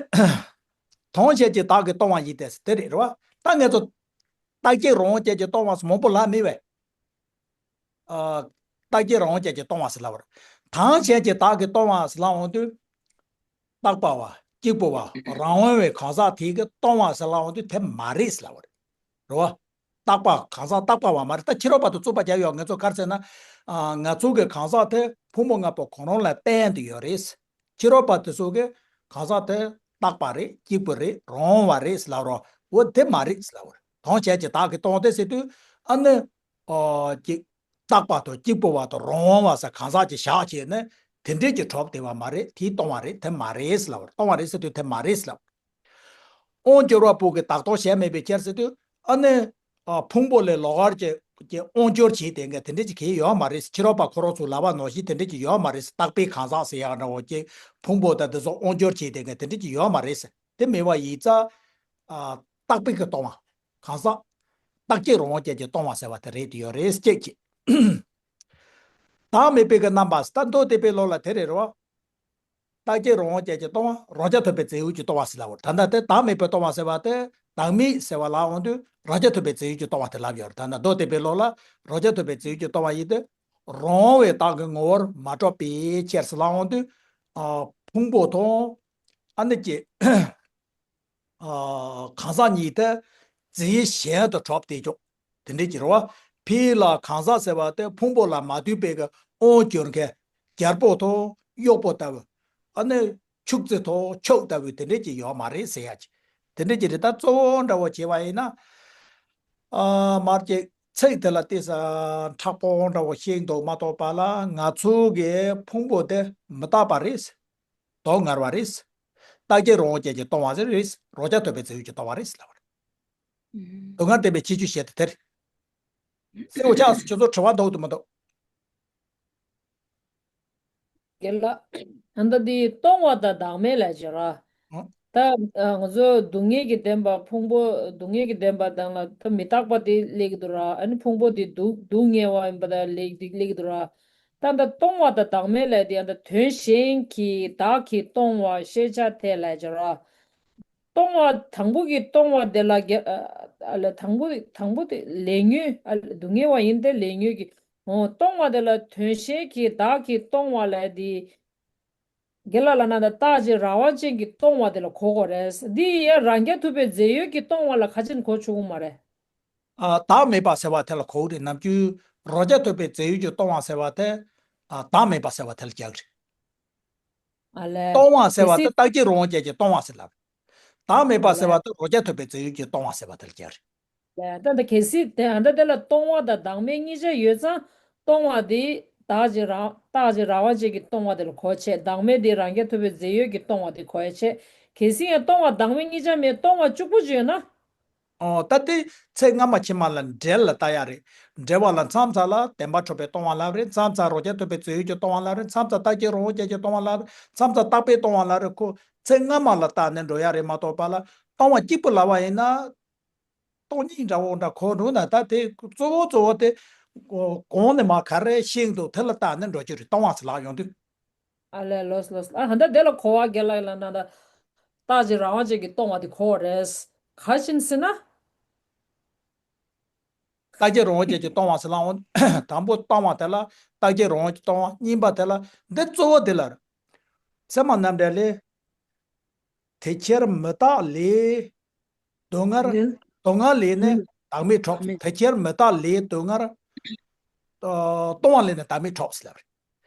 དོན་བྱེད་ཀྱི་བདག་གིས་སྟོང་བ་ཡིན་ཏེ་དེ་རེད་རེད་བ། ད་ང་ཚོ། རྟག་གཅིག་རང་དབང་ཅན་གྱིས་སྟོང་བ་ཟེར་མང་པོ་ལབ་མེད་པས། ཨ། རྟག་གཅིག་རང་དབང་ཅན་གྱིས་སྟོང་བ་ཟེར་ལབ་པ་རེད། དོན་བྱེད་ཀྱི་བདག་གིས་སྟོང་བ་ཟེར་ལབ་འོང་དུས། རྟག་པ་བ། གཅིག་པུ་བ། རང་དབང་བའི་གང་ཟག་དེ་གིས་སྟོང་བ་ཟེར་ལབ་འོང་དུས་དེ་མ་རེད་ཟེར་ལབ་པ་རེད། རེད་བ། རྟག་པ་གང་ཟག་རྟག་པ་བ་མ་རེད། ད་ཕྱི་རོལ་པ་དང་རྩོད་པ་རྒྱག་ཡོད། ང་ཚོ་ག་རེ་ཟེར་ན། ཨ། ང་ཚོ་གི་གང་ཟག་དེ་ཕུང་པོ་ལྔ་པོ་གང་རུང་ལ་བརྟེན་དུ་ཡོད་རེད། ཕྱི་རོལ་པ་དེ་ཚོ་གི་གང་ཟག་དེ་རྟག་པ་རེད། གཅིག་པུ་རེད། རང་དབང་བ་རེད་ཟེར་ལབ་རོ། འོ་དེ་མ་རེད་ཟེར་ལབ་རོ། དོན་བྱེད་ཀྱི་བདག་གིས་སྟོང་སྟེ་ཟེར་དུས་ཨ་ནི། ཨོ། གཅིག་རྟག་པ་དང་གཅིག་པུ་བ་དང་རང་དབང་བ་ཟེར་གང་ཟག་ཅིག་བཞག་བྱས་ནས་དེ་འདྲས་ཀྱི་གྲུབ་བསྡད་པ་མ་རེད། དེ་སྟོང་བ་རེད། དེ་མ་རེད་ཟེར་ལབ་རོ། སྟོང་བ་རེད་ཟེར་དུས་དེ་མ་རེད་ཟེར་ལབ་རོ། དབང་སྒྱུར་བ་པོ་གིས་བདག་སྟོང་བྱས་མེད་པའི་ཕྱིར་ཟེར་དུས་ཨ་ནི། ཨ། ཕུང་པོ་ལས་ལོགས་ཀར་གྱི་གྱི་དབང་སྒྱུར་བྱེད་དེ་འགའ་དེ་འདྲ་ཅིག་གང་ཡང་ཡོད་མ་རེད། ཕྱི་རོལ་པ་ཁོ་རང་ཚོ་ལབ་པ་ནང་བཞིན་དེ་འདྲ་ཅིག་ཡོད་མ་རེད། རྟག་པའི་གང་ཟག་ཟེར་ཡག་འདྲ་བོ་ཀྱི་ཕུང་པོ་དང་དེ་ཚོ་དབང་སྒྱུར་བྱེད་དེ་འགའ་དེ་འདྲ་ཅིག་ཡོད་མ་རེད། དེ་མེད་པ་ཡིན་ཙང་། ཨ། རྟག་པའི་གི་སྟོང་བ། གང་ཟག་རྟག་གཅིག་རང་དབང་ཅན་གྱིས་སྟོང་བ་ཟེར་བ་དེ་རེད་དེ་ཡོད་རེད་ཅེས་ཀྱི། བདག་མེད་པའི་གི་རྣམ་པ་ད་མདོ་སྡེ་པའི་ལུགས་ལ་དེ་རེད་རོ། རྟག་གཅིག་རང་དབང་ཅན་གྱིས་སྟོང་བ་རང་རྐྱ་ཐུབ་པའི་རྫས་ཡོད་ཀྱིས་སྟོང་བ་ཟེར་ལབ་ཡོད། ད་ལྟ་དེ་བདག་མེད་པའི་སྟོང་བ་ཟེར་བ་དེ་བདག་མེད་ཟེར་བ་ལབ་འོང་དུས་རང་རྐྱ་ཐུབ་པའི་རྫས་ཡོད་ཀྱིས་སྟོང་བ་དེ་ལབ་ཡོད་རེད། ད་ལྟ་མདོ་སྡེ་པའི་ལུགས་ལ་རང་རྐྱ་ཐུབ་པའི་རྫས་ཡོད་ཀྱིས་སྟོང་བ་ཡིན་ཏེ། རང་དབང་བའི་བདག་གི་ངོ་བོར་མ་གྲུབ་པའི་ཕྱིར་ཟེར་ལབ་འོང་དུས། ཨ། ཕུང་པོ་དང་། ཨ་ནི་ཀྱི། ཨ། གང་ཟག་གཉིས་དེ་རྫས་གཞན་དུ་གྲུབ་སྟེ་ཀྱང་དེ་འདྲའི་ཀྱི་རེད་བ། ཕི་ལ་གང་ཟག་ཟེར་བ་དེ་ཕུང་པོ་ལ་མ་ལྟོས་པའི་གི་དབང་གྱུར་མཁན་རྒྱལ་པོ་དང་གཡོག་པོ་ལྟ་བུ། ཨ་ནི་ཕྱུགས་རྫི་དང་ཕྱུག་ལྟ་བུ་དེ་འདྲའི་ཀྱི་ཡོད་མ་རེད་ཟེར་ཡ་ཀྱི། དེ་འདྲའི་ཀྱི་རེད། ད་གཙོ་བོ་འདྲ་བོ་བྱས་པ་ཡིན་ན། ཨ། མར་ཀྱི་ཚིག་དེ་ལ་ཏོག་ཙམ་མཁྲེགས་པོ་འདྲ་བོ་ཞིག་འདུག་མ་གཏོགས་པ་ལ། ང་ཚོ་གི་ཕུང་པོ་དེ་མི་རྟག་པ་རེད། སྡུག་བསྔལ་བ་རེད། རྟག་གཅིག་རང་དབང་ཅན་གྱིས་སྟོང་བ་ཟེར་རེད། རང་རྐྱ་ཐུབ་པའི་རྫས་ཡོད་ཀྱིས་སྟོང་བ་རེད་ལབ་པ་རེད། ཨུམ། སྡུག་བསྔལ་བདེན་པའི་ཁྱད་ཆོས་བཤད་དེ་དེ་རེད། སེའུ་ཆགས་སུ་ཁྱོད་ཚོ་དྲི་བ་འདུག་འདུག་མི་འདུག་རྒན་ལགས། ད་ལྟ་འདི་སྟོང་བ་དང་བདག་མེད་ལབ་བྱས་ར། ཨང་། ད་ང་ཚོ་སྡུག་བསྔལ་གྱི་བདེན་པ་ཕུང་པོ་སྡུག་བསྔལ་གྱི་བདེན་པ་དང་ལ་ད་མི་རྟག་པ་དེ་སླེབས་ཀྱི་འདུག་ར། ཨ་ནི་ཕུང་པོ་དེ་སྡུག་སྡུག་བསྔལ་བ་ཡིན་པ་དང་སླེབས་སླེབས་ཀྱི་འདུག་ར། ད་ལྟ་སྟོང་བ་དང་བདག་མེད་ལབ་དེ་ཡང་ད་དོན་གཞན་གྱི་བདག་གིས་སྟོང་བ་ཤེས་བྱ་ཐལ་ལབ་བྱས་ར། སྟོང་བ་དང་པོ་གི་སྟོང་བ་དེ་ལ་རྒྱ་ཨ་ལ་དང་པོ་དང་པོ་དེ་ལས་ཉོན་ཨ་སྡུག་བསྔལ་བ་ཡིན་ཏེ་ལས་ཉོན་གྱི། འོ། སྟོང་བ་དེ་ལ་དོན་གཞན་གྱི་བདག་གིས་སྟོང་བ་ལབ་དེ། རྒན་ལགས་ལབ་ན་ད་རྟག་གཅིག་རང་དབང་ཅན་གྱིས་སྟོང་བ་དེ་ལ་གོ་དགོས་རེད། འདི་ཡང་རང་རྐྱ་ཐུབ་པའི་རྫས་ཡོད་ཀྱིས་སྟོང་བ་ལ་ག་ཅིན་གོ་ཆོག་གི་མ་རེད། ཨ། བདག་མེད་པ་ཟེར་བ་དེ་ལ་གོ་གི་རེད། ནམ་རྒྱུན་རང་རྐྱ་ཐུབ་པའི་རྫས་ཡོད་ཀྱིས་སྟོང་བ་ཟེར་བ་དེ། ཨ། བདག་མེད་པ་ཟེར་བ་དེ་ལ་རྒྱག་གི་རེད། ཨ་ལས། སྟོང་བ་ཟེར་བ་དེ་གལ་སྲིད། རྟག་གཅིག་རང་དབང་ཅན་གྱིས་སྟོང་བ་ཟེར་ལབ། བདག་མེད་པ་ཟེར་བ་དེ་རང་རྐྱ་ཐུབ་པའི་རྫས་ཡོད་ཀྱིས་སྟོང་བ་ཟེར་བ་དེ་ལ་རྒྱག་རེད། ལས་ད་ལྟ་གལ་སྲིད་དེ་ཨ་ད་དེ་ལ་སྟོང་བ་དང་བདག་མེད་གཉིས་ཆ་ཡོད་ཙང་སྟོང་བ་དེ་བདག་གཅིག་རང་རྟག་གཅིག་རང་དབང་ཅན་གྱིས་སྟོང་བ་དེ་ལ་གོ་བྱས། བདག་མེད་དེ་རང་རྐྱ་ཐུབ་པའི་རྫས་ཡོད་ཀྱིས་སྟོང་བ་དེ་གོ་ཡ་བྱས། གལ་སྲིད་ཡང་སྟོང་བ་བདག་མེད་གཉིས་ཆ་མེད་སྟོང་བ་གཅིག་པུ་ཅིག་ཡོད་ན། ཨོ། ད་དེ་ཚེ་སྔ་མ་ཕྱི་མ་ལ་འབྲེལ་ལ་ལྟ་ཡ་རེད། འབྲེལ་བ་ལ་མཚམས་མཚམས་ལ་བདེན་པར་གྲུབ་པའི་སྟོང་བ་ལབ་རེད། མཚམས་མཚམས་རང་རྐྱ་ཐུབ་པའི་རྫས་ཡོད་ཀྱིས་སྟོང་བ་ལབ་རེད། མཚམས་མཚམས་རྟག་གཅིག་རང་དབང་ཅན་གྱིས་སྟོང་བ་ལབ་རེད། མཚམས་མཚམས་རྟག་པའི་སྟོང་བ་ལབ་རེད། ཁོ་ཚེ་སྔ་མ་ལ་བལྟས་ནས་འགྲོ་ཡ་རེད་མ་གཏོགས་པ་ལ་སྟོང་བ་གཅིག་པུ་ལབ་པ་ཡིན་ན། སྟོང་ཉིད་འདྲ་བོ་འདྲ་གོ་འགྲོ་ན་ད་དེ་གཙོ་བོ་གཙོ་བོ་དེ་གོང་ནས་མར་ག་རེ་ཤེས་འདུག་དེ་ལ་བལྟས་ནས་འགྲོ་རྒྱུ་རེད། སྟོང་བ་ཟེར་ལབ་ཡོང་དུས། ཨ་ལས། ལོས་ལོས། ཨ་ཧ་ད་དེ་ལ་གོ་བ་རྒན་ལགས་ལ་ན་ད་རྟག་གཅིག་རང་དབང་ཅན་གྱིས་སྟོང་བ་དེ་གོ་བ་རེད། ག་ཅིན་ཟེར་ན། རྟག་གཅིག་རང་དབང་ཅན་གྱིས་སྟོང་བ་ཟེར་ལབ་འོང་། དང་པོ་སྟོང་བ་དེ་ལ་རྟག་གཅིག་རང་དབང་གྱིས་སྟོང་བ། གཉིས་པ་དེ་ལ་འདི་གཙོ་བོ་དེ་ལ་རེད། ཚད་མ་རྣམ་འགྲེལ་ལས། དེ་ཕྱིར་མི་རྟག་ལས། སྡུག་བསྔལ། ལས། སྡུག་བསྔལ་ལས་ནི་ལས། བདག་མེད་འཕྲོག་མེད། དེ་ཕྱིར་མི་རྟག་ལས་སྡུག་བསྔལ། ཨ། སྟོང་བ་ལས་ནི་བདག་མེད་འཕྲོག་ཟེར་ལབ་རེད།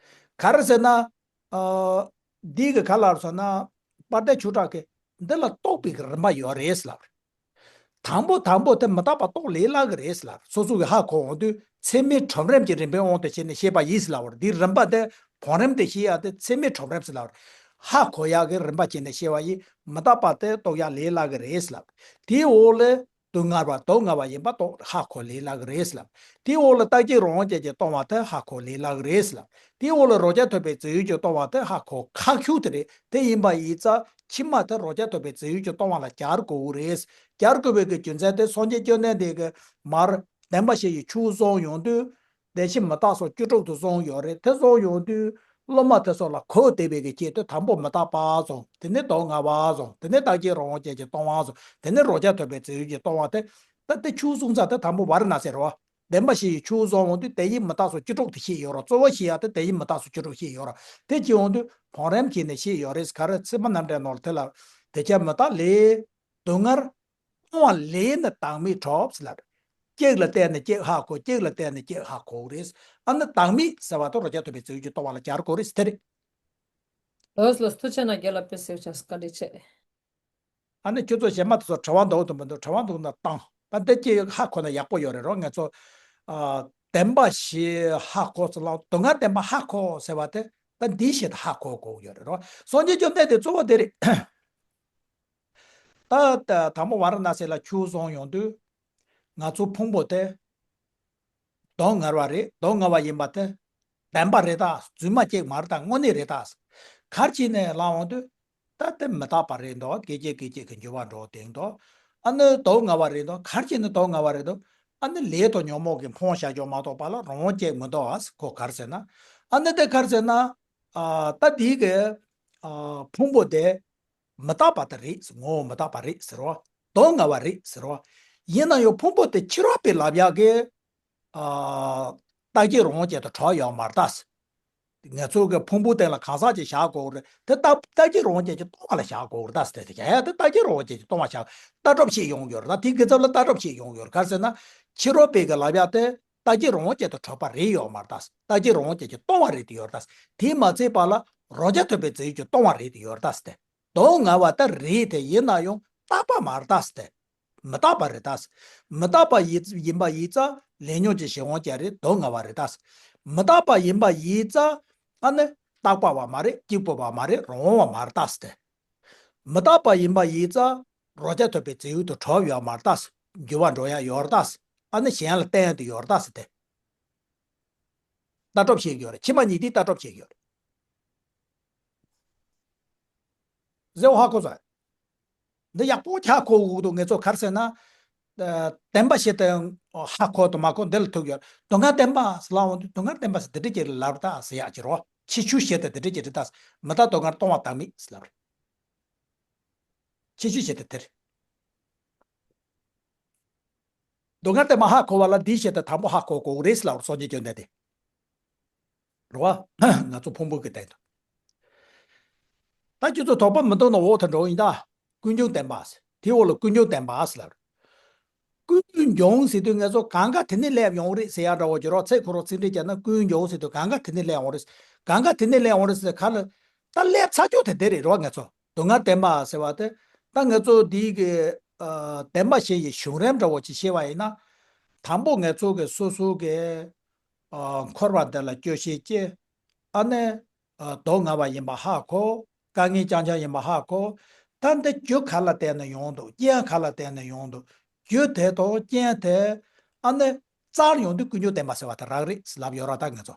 ག་རེ་ཟེར་ན། ཨ། འདི་གི་ག་ལ་རེད་ཟེར་ན། དཔལ་ལྡན་ཆོས་གྲགས་ཀྱིས་འདི་ལ་རྟོགས་པའི་གི་རིམ་པ་ཡོད་རེད་ཟེར་ལབ་རེད། དང་པོ་དང་པོ་དེ་མི་རྟག་པ་རྟོགས་ལས་སླ་གི་རེད་ཟེར་ལབ་རེད། སོ་སོ་གི་ཧ་གོ་འོང་དུས་ཚད་མའི་གྲུབ་རིམ་གྱི་རིམ་པའི་དབང་དུ་བྱས་ནས་བཤད་པ་ཡིན་ཟེར་ལབ་པ་རེད། འདིའི་རིམ་པ་དེ་བང་རིམ་དེ་བཤད་ཡ་དེ་ཚད་མའི་གྲུབ་རིམ་ཟེར་ལབ་པ་རེད། ཧ་གོ་ཡ་གི་རིམ་པ་བྱས་ནས་བཤད་པ་ཡིན། མི་རྟག་པ་དེ་རྟོགས་ཡ་ལས་སླ་གི་རེད་ཟེར་ལབ་པ་རེད། དེའི་འོག་ལ། སྡུག་བསྔལ་བ་སྡུག་བསྔལ་བ་ཡིན་པ་རྟོགས་ཧ་གོ་ལས་སླ་གི་རེད་ཟེར་ལབ། དེའི་འོག་ལ་རྟག་གཅིག་རང་དབང་ཅན་གྱིས་སྟོང་བ་དེ་ཧ་གོ་ལས་སླ་གི་རེད་ཟེར་ལབ། དེའི་འོག་ལ་རང་རྐྱ་ཐུབ་པའི་རྫས་ཡོད་ཀྱིས་སྟོང་བ་དེ་ཧ་གོ་ཁག་ཤོས་དེ་རེད། དེ་ཡིན་པ་ཡིན་ཙང་ཕྱི་མ་དེ་རང་རྐྱ་ཐུབ་པའི་རྫས་ཡོད་ཀྱིས་སྟོང་བ་ལ་སྦྱར་དགོས་ཀྱི་རེད། སྦྱར་དགོས་པའི་གི་རྒྱུ་མཚན་དེ་སངས་རྒྱས་བཅོམ་ལྡན་འདས་ཀྱིས་མར་བདེན་པ་བཞི་ཡི་ཆོས་གསུངས་ཡོང་དུས། བདེན་བཞི་མི་རྟག་སོགས་བཅུ་དྲུག་ཏུ་གསུངས་ཡོད་རེད། དེ་གསུངས་ཡོང་དུས་སློབ་མ་དེ་ཚོ་ལ་གོ་བདེ་བའི་གི་ཆེད་དུ་དང་པོ་མི་རྟག་པ་གསུངས། དེ་ནས་སྡུག་བསྔལ་བ་གསུངས། དེ་ནས་རྟག་གཅིག་རང་དབང་ཅན་གྱིས་སྟོང་བ་གསུངས། དེ་ནས་རང་རྐྱ་ཐུབ་པའི་རྫས་ཡོད་ཀྱིས་སྟོང་བ་དེ། ད་དེ་ཆོས་གསུང་ས་དེ་དང་པོ་ཝཱ་ར་ཎ་སི་རེད་བ། བདེན་པ་བཞི་ཡི་ཆོས་གསུངས་ཡོང་དུས་བདེན་བཞི་མི་རྟག་སོགས་བཅུ་དྲུག་དེ་བཤད་ཡོད་རེད། གཙོ་བོ་བཤད་ཡ་དེ་བདེན་བཞི་མི་རྟག་སོགས་བཅུ་དྲུག་བཤད་ཡོད་རེད། དེ་བྱས་ཡོང་དུས་བང་རིམ་བྱས་ནས་བཤད་ཡོད་རེད། ག་རེ་ཚད་མ་རྣམ་འགྲེལ་ནང་ལ་དེ་ལ་དེ་ཕྱིར་མི་རྟག་ལས། སྡུག་བསྔལ། སྟོང་བ་ལས་ནི་བདག་མེད་འཕྲོག་ཟེར་ལབ་རེད། གཅིག་ལ་བལྟས་ནས་གཅིག་ཧ་གོ། གཅིག་ལ་བལྟས་ནས་གཅིག་ཧ་གོ་གི་རེད། ཨ་ནི་བདག་མེད་ཟེར་བ་དེ་རང་རྐྱ་ཐུབ་པའི་རྫས་ཡོད་ཀྱིས་སྟོང་བ་ལ་སྦྱར་དགོས་རེད་ཟེར་དེ་རེད། ལོས་ལོས། ཐུགས་རྗེ་ཆེ་གནང་། རྒན་ལགས་དཔེ་གསལ་བྱས་བཀའ་དྲིན་ཆེ། ཨ་ནི་ཁྱོད་ཚོ་གཞན་མ་དེ་ཚོ་དྲི་བ་འདུག་དང་མི་འདུག་དྲི་བ་འདུག་ན་བཏང་། ད་འདི་གཅིག་ཧ་གོ་ན་ཡག་པོ་ཡོད་རེད་རོ། ང་ཚོ་ཨ་བདེན་པ་བཞི་ཧ་གོ་ཚུལ་ལ་སྡུག་བསྔལ་བདེན་པ་ཧ་གོ་ཟེར་བ་དེ་ད་འདིའི་ཆེད་དུ་ཧ་གོ་དགོས་ཡོད་རེད་རོ། སངས་རྒྱས་བཅོམ་ལྡན་འདས་གཙོ་བོ་དེ་རེད། ད་ད་དང་པོ་ཝཱ་ར་ཎ་སི་ལ་ཆོས་གསུང་ཡོང་དུས། ང་ཚོ་ཕུང་པོ་དེ་སྡུག་བསྔལ་བ་རེད། སྡུག་བསྔལ་བ་ཡིན་པ་དེ་བདེན་པ་རེད་ད། རྫུན་མ་གཅིག་མ་རེད་ད། དངོས་གནས་རེད་ད། གར་བྱས་ནས་ལབ་འོང་དུས། ད་དེ་མི་རྟག་པ་རེད་འདུག་སྐད་ཅིག་སྐད་ཅིག་གི་འགྱུར་བ་འགྲོ་དེ་འདུག་ཨ་ནི་སྡུག་བསྔལ་བ་རེད་འདུག་གར་བྱས་ནས་སྡུག་བསྔལ་བ་རེད་འདུག་ཨ་ནི་ལས་དང་ཉོན་མོངས་ཀྱིས་ཕོངས་བཞག་ཀྱང་མ་གཏོགས་པ་ལ་རང་དབང་ཅིག་མི་འདུག་ཨ། ཁོ་ག་རེ་ཟེར་ན། ཨ་ནི་དེ་ག་རེ་ཟེར་ན། ཨ་ད་དེའི་གི་ཨ་ཕུང་པོ་དེ་མི་རྟག་པ་དེ་རེད། ངོ་བོ་མི་རྟག་པ་རེད་ཟེར་བ། སྡུག་བསྔལ་བ་རེད་ཟེར་བ། ཡིན་ན་ཡང་ཕུང་པོ་དེ་ཕྱི་རོལ་པའི་ལབ་ཡག་གི་ཨ་རྟག་གཅིག་རང་དབང་ཅན་དུ་གྲུབ་ཡོད་མ་རེད་ད། ང་ཚོ་གི་ཕུང་པོའི་སྟེང་ལ་གང་ཟག་ཅིག་བཞག་དགོས་རེད། དེ་རྟག་རྟག་གཅིག་རང་དབང་ཅན་གྱི་སྟོང་པ་ལ་བཞག་དགོས་རེད་ད་ཟེར་ཏེ། ཡ་ཡ་དེ་རྟག་གཅིག་རང་དབང་ཅན་གྱི་སྟོང་པ་བཞག་ལྟ་གྲུབ་བཤད་ཡོང་གི་ཡོད་རེད་ད། དེའི་དགེ་ཚབ་ལ་ལྟ་གྲུབ་བཤད་ཡོང་གི་ཡོད་རེད། ག་རེ་ཟེར་ན། ཕྱི་རོལ་པའི་གི་ལབ་ཡག་དེ་རྟག་གཅིག་རང་དབང་ཅན་དུ་གྲུབ་པ་རེད་ཡོད་མ་རེད་ད། རྟག་གཅིག་རང་དབང་ཅན་གྱི་སྟོང་པ་རེད་དེ་ཡོད་རེད་ད། དེས་མ་ཚད་པ་ལ་རང་རྐྱ་ཐུབ་པའི་རྫས་ཡོད་ཀྱི་སྟོང་པ་རེད་དེ་ཡོད་རེད་ད་ཟེར་ཏེ། སྡུག་བསྔལ་བ་ལྟར་རེད་དེ། ཡིན་ན་ཡང་རྟག་པ་མ་རེད་ད་ཟེར་ཏེ། མི་རྟག་པ་རེད་ད། མི་རྟག་པ་ཡིན་ཡིན་པ་ཡིན་ཙང་ལས་ཉོན་གྱི་གཞན་དབང་ཅན་རེད། སྡུག་བསྔལ་བ་རེད་ད། མི་རྟག་པ་ཡིན་པ་ཡིན་ཙང་ཨ་ནི་རྟག་པ་བ་མ་རེད། གཅིག་པུ་བ་མ་རེད། རང་དབང་བ་མ་རེད་ད་ཟེར་ཏེ། མི་རྟག་པ་ཡིན་པ་ཡིན་ཙང་རང་རྐྱ་ཐུབ་པའི་རྫས་ཡོད་དུ་གྲུབ་ཡོད་མ་རེད་ད། འགྱུར་བ་འགྲོ་ཡག་ཡོད་རེད་ད། ཨ་ནི་གཞན་ལ་བརྟེན་དུ་ཡོད་རེད་ད་ཟེར་ཏེ། ལྟ་གྲུབ་བཤད་ཀྱི་ཡོད་རེད། ཕྱི་མ་གཉིས་དེ་ལྟ་གྲུབ་བཤད་ཀྱི་ཡོད་རེད། ཟེར་བ་ཧ་གོ་སོང་། འདི་ཡག་པོ་ཧ་གོ་དགོས་འདུག་ང་ཚོ་ག་རེ་ཟེར་ན། ཨ་བདེན་པ་བཞི་དེ་ཧ་གོ་དང་མ་གོ་འདི་ལ་ཐུག་ཡོད། སྡུག་བསྔལ་བདེན་པ་ཟེར་ལབ་འོང་དུས། སྡུག་བསྔལ་བདེན་པ་ཟེར་འདི་འདྲ་ཅིག་ལབ་ད་ཟེར་ཡག་ཅིག་རོ། ཁྱད་ཆོས་བཞི་དེ་འདི་འདྲ་ཅིག་རེད་ད། མི་རྟག་སྡུག་བསྔལ་སྟོང་པ་བདག་མེད་ཟེར་ལབ་རེད། ཁྱད་ཆོས་བཞི་དེ་དེ་རེད། སྡུག་བསྔལ་བདེན་པ་ཧ་གོ་བ་ལ་འདིའི་ཆེད་དུ་དང་པོ་ཧ་གོ་དགོས་རེད་ཟེར་ལབ་རེད། སངས་རྒྱས་བཅོམ་ལྡན་འདས། རེད་བ། ང་ཚོ་ཕུང་པོ་གི་སྟེང་དུ། ད་ཁྱོད་ཚོ་དོགས་པ་མི་འདུག་ན་འོག་ཏུ་འགྲོ་ཡིན་ད། ཀུན་འབྱུང་བདེན་པ་ཟེར། དེའི་འོག་ལ་ཀུན་འབྱུང་བདེན་པ་ཟེར་ལབ་རེད། ཀུན་འབྱུང་ཟེར་དུས་ང་ཚོ་གང་ག་དེ་ནས་སླེབས་ཡོང་རེད་ཟེར་ཡག་འདྲ་བོ་ཅིག་རོ། ཚིག་ཁོ་རང་ཚིག་འགྲེལ་བརྒྱབ་ན་ཀུན་འབྱུང་ཟེར་དུས་གང་ག་དེ་ནས་སླེབས་ཡོང་རེད། གང་ག་དེ་ནས་སླེབས་ཡོང་རེད་ཟེར་ག་ལ། ད་སླེབས་ཚར་ཆོག་དེ་དེ་རེད་རོ། ང་ཚོ་སྡུག་བསྔལ་བདེན་པ་ཟེར་བ་དེ། ད་ང་ཚོ་འདིའི་གི་ཨ་བདེན་པ་བཞི་ཡི་གཞུང་རིམ་འདྲ་བོ་ཅིག་བཤད་པ་ཡིན་ན། དང་པོ་ང་ཚོ་གི་སོ་སོ་གི་ཨ་འཁོར་བ་འདི་ལ་སྐྱོ་ཤས་སྐྱེ། ཨ་ནི་ཨ་སྡུག་བསྔལ་བ་ཡིན་པ་ཧ་གོ། དཀའ་ངལ་རྐྱང་རྐྱང་ཡིན་པ་ཧ་གོ། ད་འདི་རྒྱུ་ག་ལ་བརྟེན་ནས་ཡོང་འདུག་རྐྱེན་ག་ལ་བརྟེན་ནས་ཡོང་འདུག་རྒྱུ་དེ་དང་རྐྱེན་དེ་ཨ་ནི་རྩར་ཡོང་དུས་ཀུན་འབྱུང་བདེན་པ་ཟེར་བ་དེ་རག་རེད་ལབ་ཡོད་ར། ད་ང་ཚོ།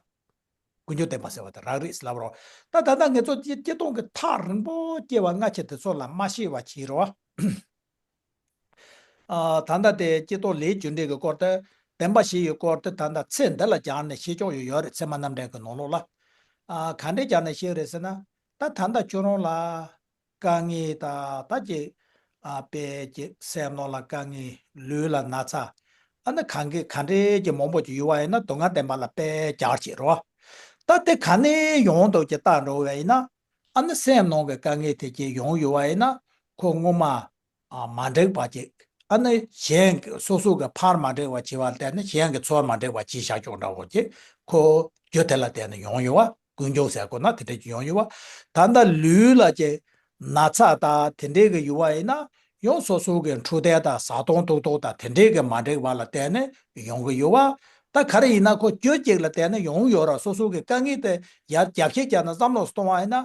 ཀུན་འབྱུང་བདེན་པ་ཟེར་བ་དེ་རག་རེད་ལབ་རོགས། ད་ད་ལྟ་ང་ཚོ་སྐྱེ་སྐྱེ་སྟོང་གི་ཐག་རིང་པོ་སྐྱེ་བ་སྔ་ཕྱི་དེ་ཚོ་ལ་མ་ཤེས་པ་བྱེད་རོགས། ཨ་ད་ལྟ་དེ་སྐྱེ་སྟོང་ལས་རྒྱུ་འབྲས་ཀྱི་སྐོར་དེ། བདེན་པ་བཞི་ཡི་སྐོར་དེ་ད་ལྟ་ཚེ་འདི་ལ་སྦྱར་ནས་བཤད་ཆོག་ཡོད་ཡོད་རེད། ཚད་མ་རྣམ་འགྲེལ་གྱི་ནང་ལོགས་ལ། ཨ་ག་འདྲས་སྦྱར་ནས་བཤད་རེད་ཟེར་ན། ད་ད་ལྟ་ཁྱོད་རང་ལ་དཀའ་ངལ་དང་ད་ཅིག་ཨ་དཔེ་ཅིག་སེམས་ནང་ལ་དཀའ་ངལ། ལུས་ལ་ན་ཚ། ཨ་ནི་གང་གི་ག་འདྲས་ཀྱི་མང་པོ་ཅིག་ཡོད་པ་ཡིན་ན་སྡུག་བསྔལ་བདེན་པ་ལ་དཔེ་སྦྱར་བྱེད་རོགས། ད་དེ་ག་ནས་ཡོང་འདུག་ཅེས་བལྟ་འགྲོ་བ་ཡིན་ན། ཨ་ནི་སེམས་ནང་གི་དཀའ་ངལ་དེ་ཅིག་ཡོང་ཡོད་པ་ཡིན་ན། ཁོ་སྔོན་མ་ཨ་མ་འགྲིག་པ་ཅིག་ཨ་ནི་གཞན་གྱི་སོ་སོ་གི་ཕར་མ་འགྲིག་པ་བྱས་པ་ལ་བརྟེན་ནས་གཞན་གྱི་ཚུར་མ་འགྲིག་པ་བྱས་བཞག་ཆོག་འདྲ་བོ་ཅིག་ཁོ་རྒྱུ་དེ་ལ་བརྟེན་ནས་ཡོང་ཡོད་པ། ཀུན་འབྱུང་ཟེར་དགོས་ན་དེ་འདྲ་ཅིག་ཡོང་ཡོད་པ། ད་ལྟ་ལུས་ལ་ཅིག་ན་ཚ་དང་དེ་འདྲའི་གི་ཡོད་པ་ཡིན་ན། ཡང་སོ་སོ་གི་འཕྲོད་བསྟེན་དང་བཟའ་བཏུང་འཐུང་སྟངས་དང་དེ་འདྲའི་གི་མ་འགྲིག་པ་ལ་བརྟེན་ནས་ཡོང་གི་ཡོད་པ། ད་ག་རེ་ཡིན་ན་ཁོ་རྒྱུ་གཅིག་ལ་བརྟེན་ནས་ཡོང་ཡོད་ར། སོ་སོ་གི་དཀའ་ངལ་དེ་ཡར་རྒྱབ་བཤིག་བརྒྱབ་ནས་བསམ་བློ་གཏོང་བ་ཡིན་ན།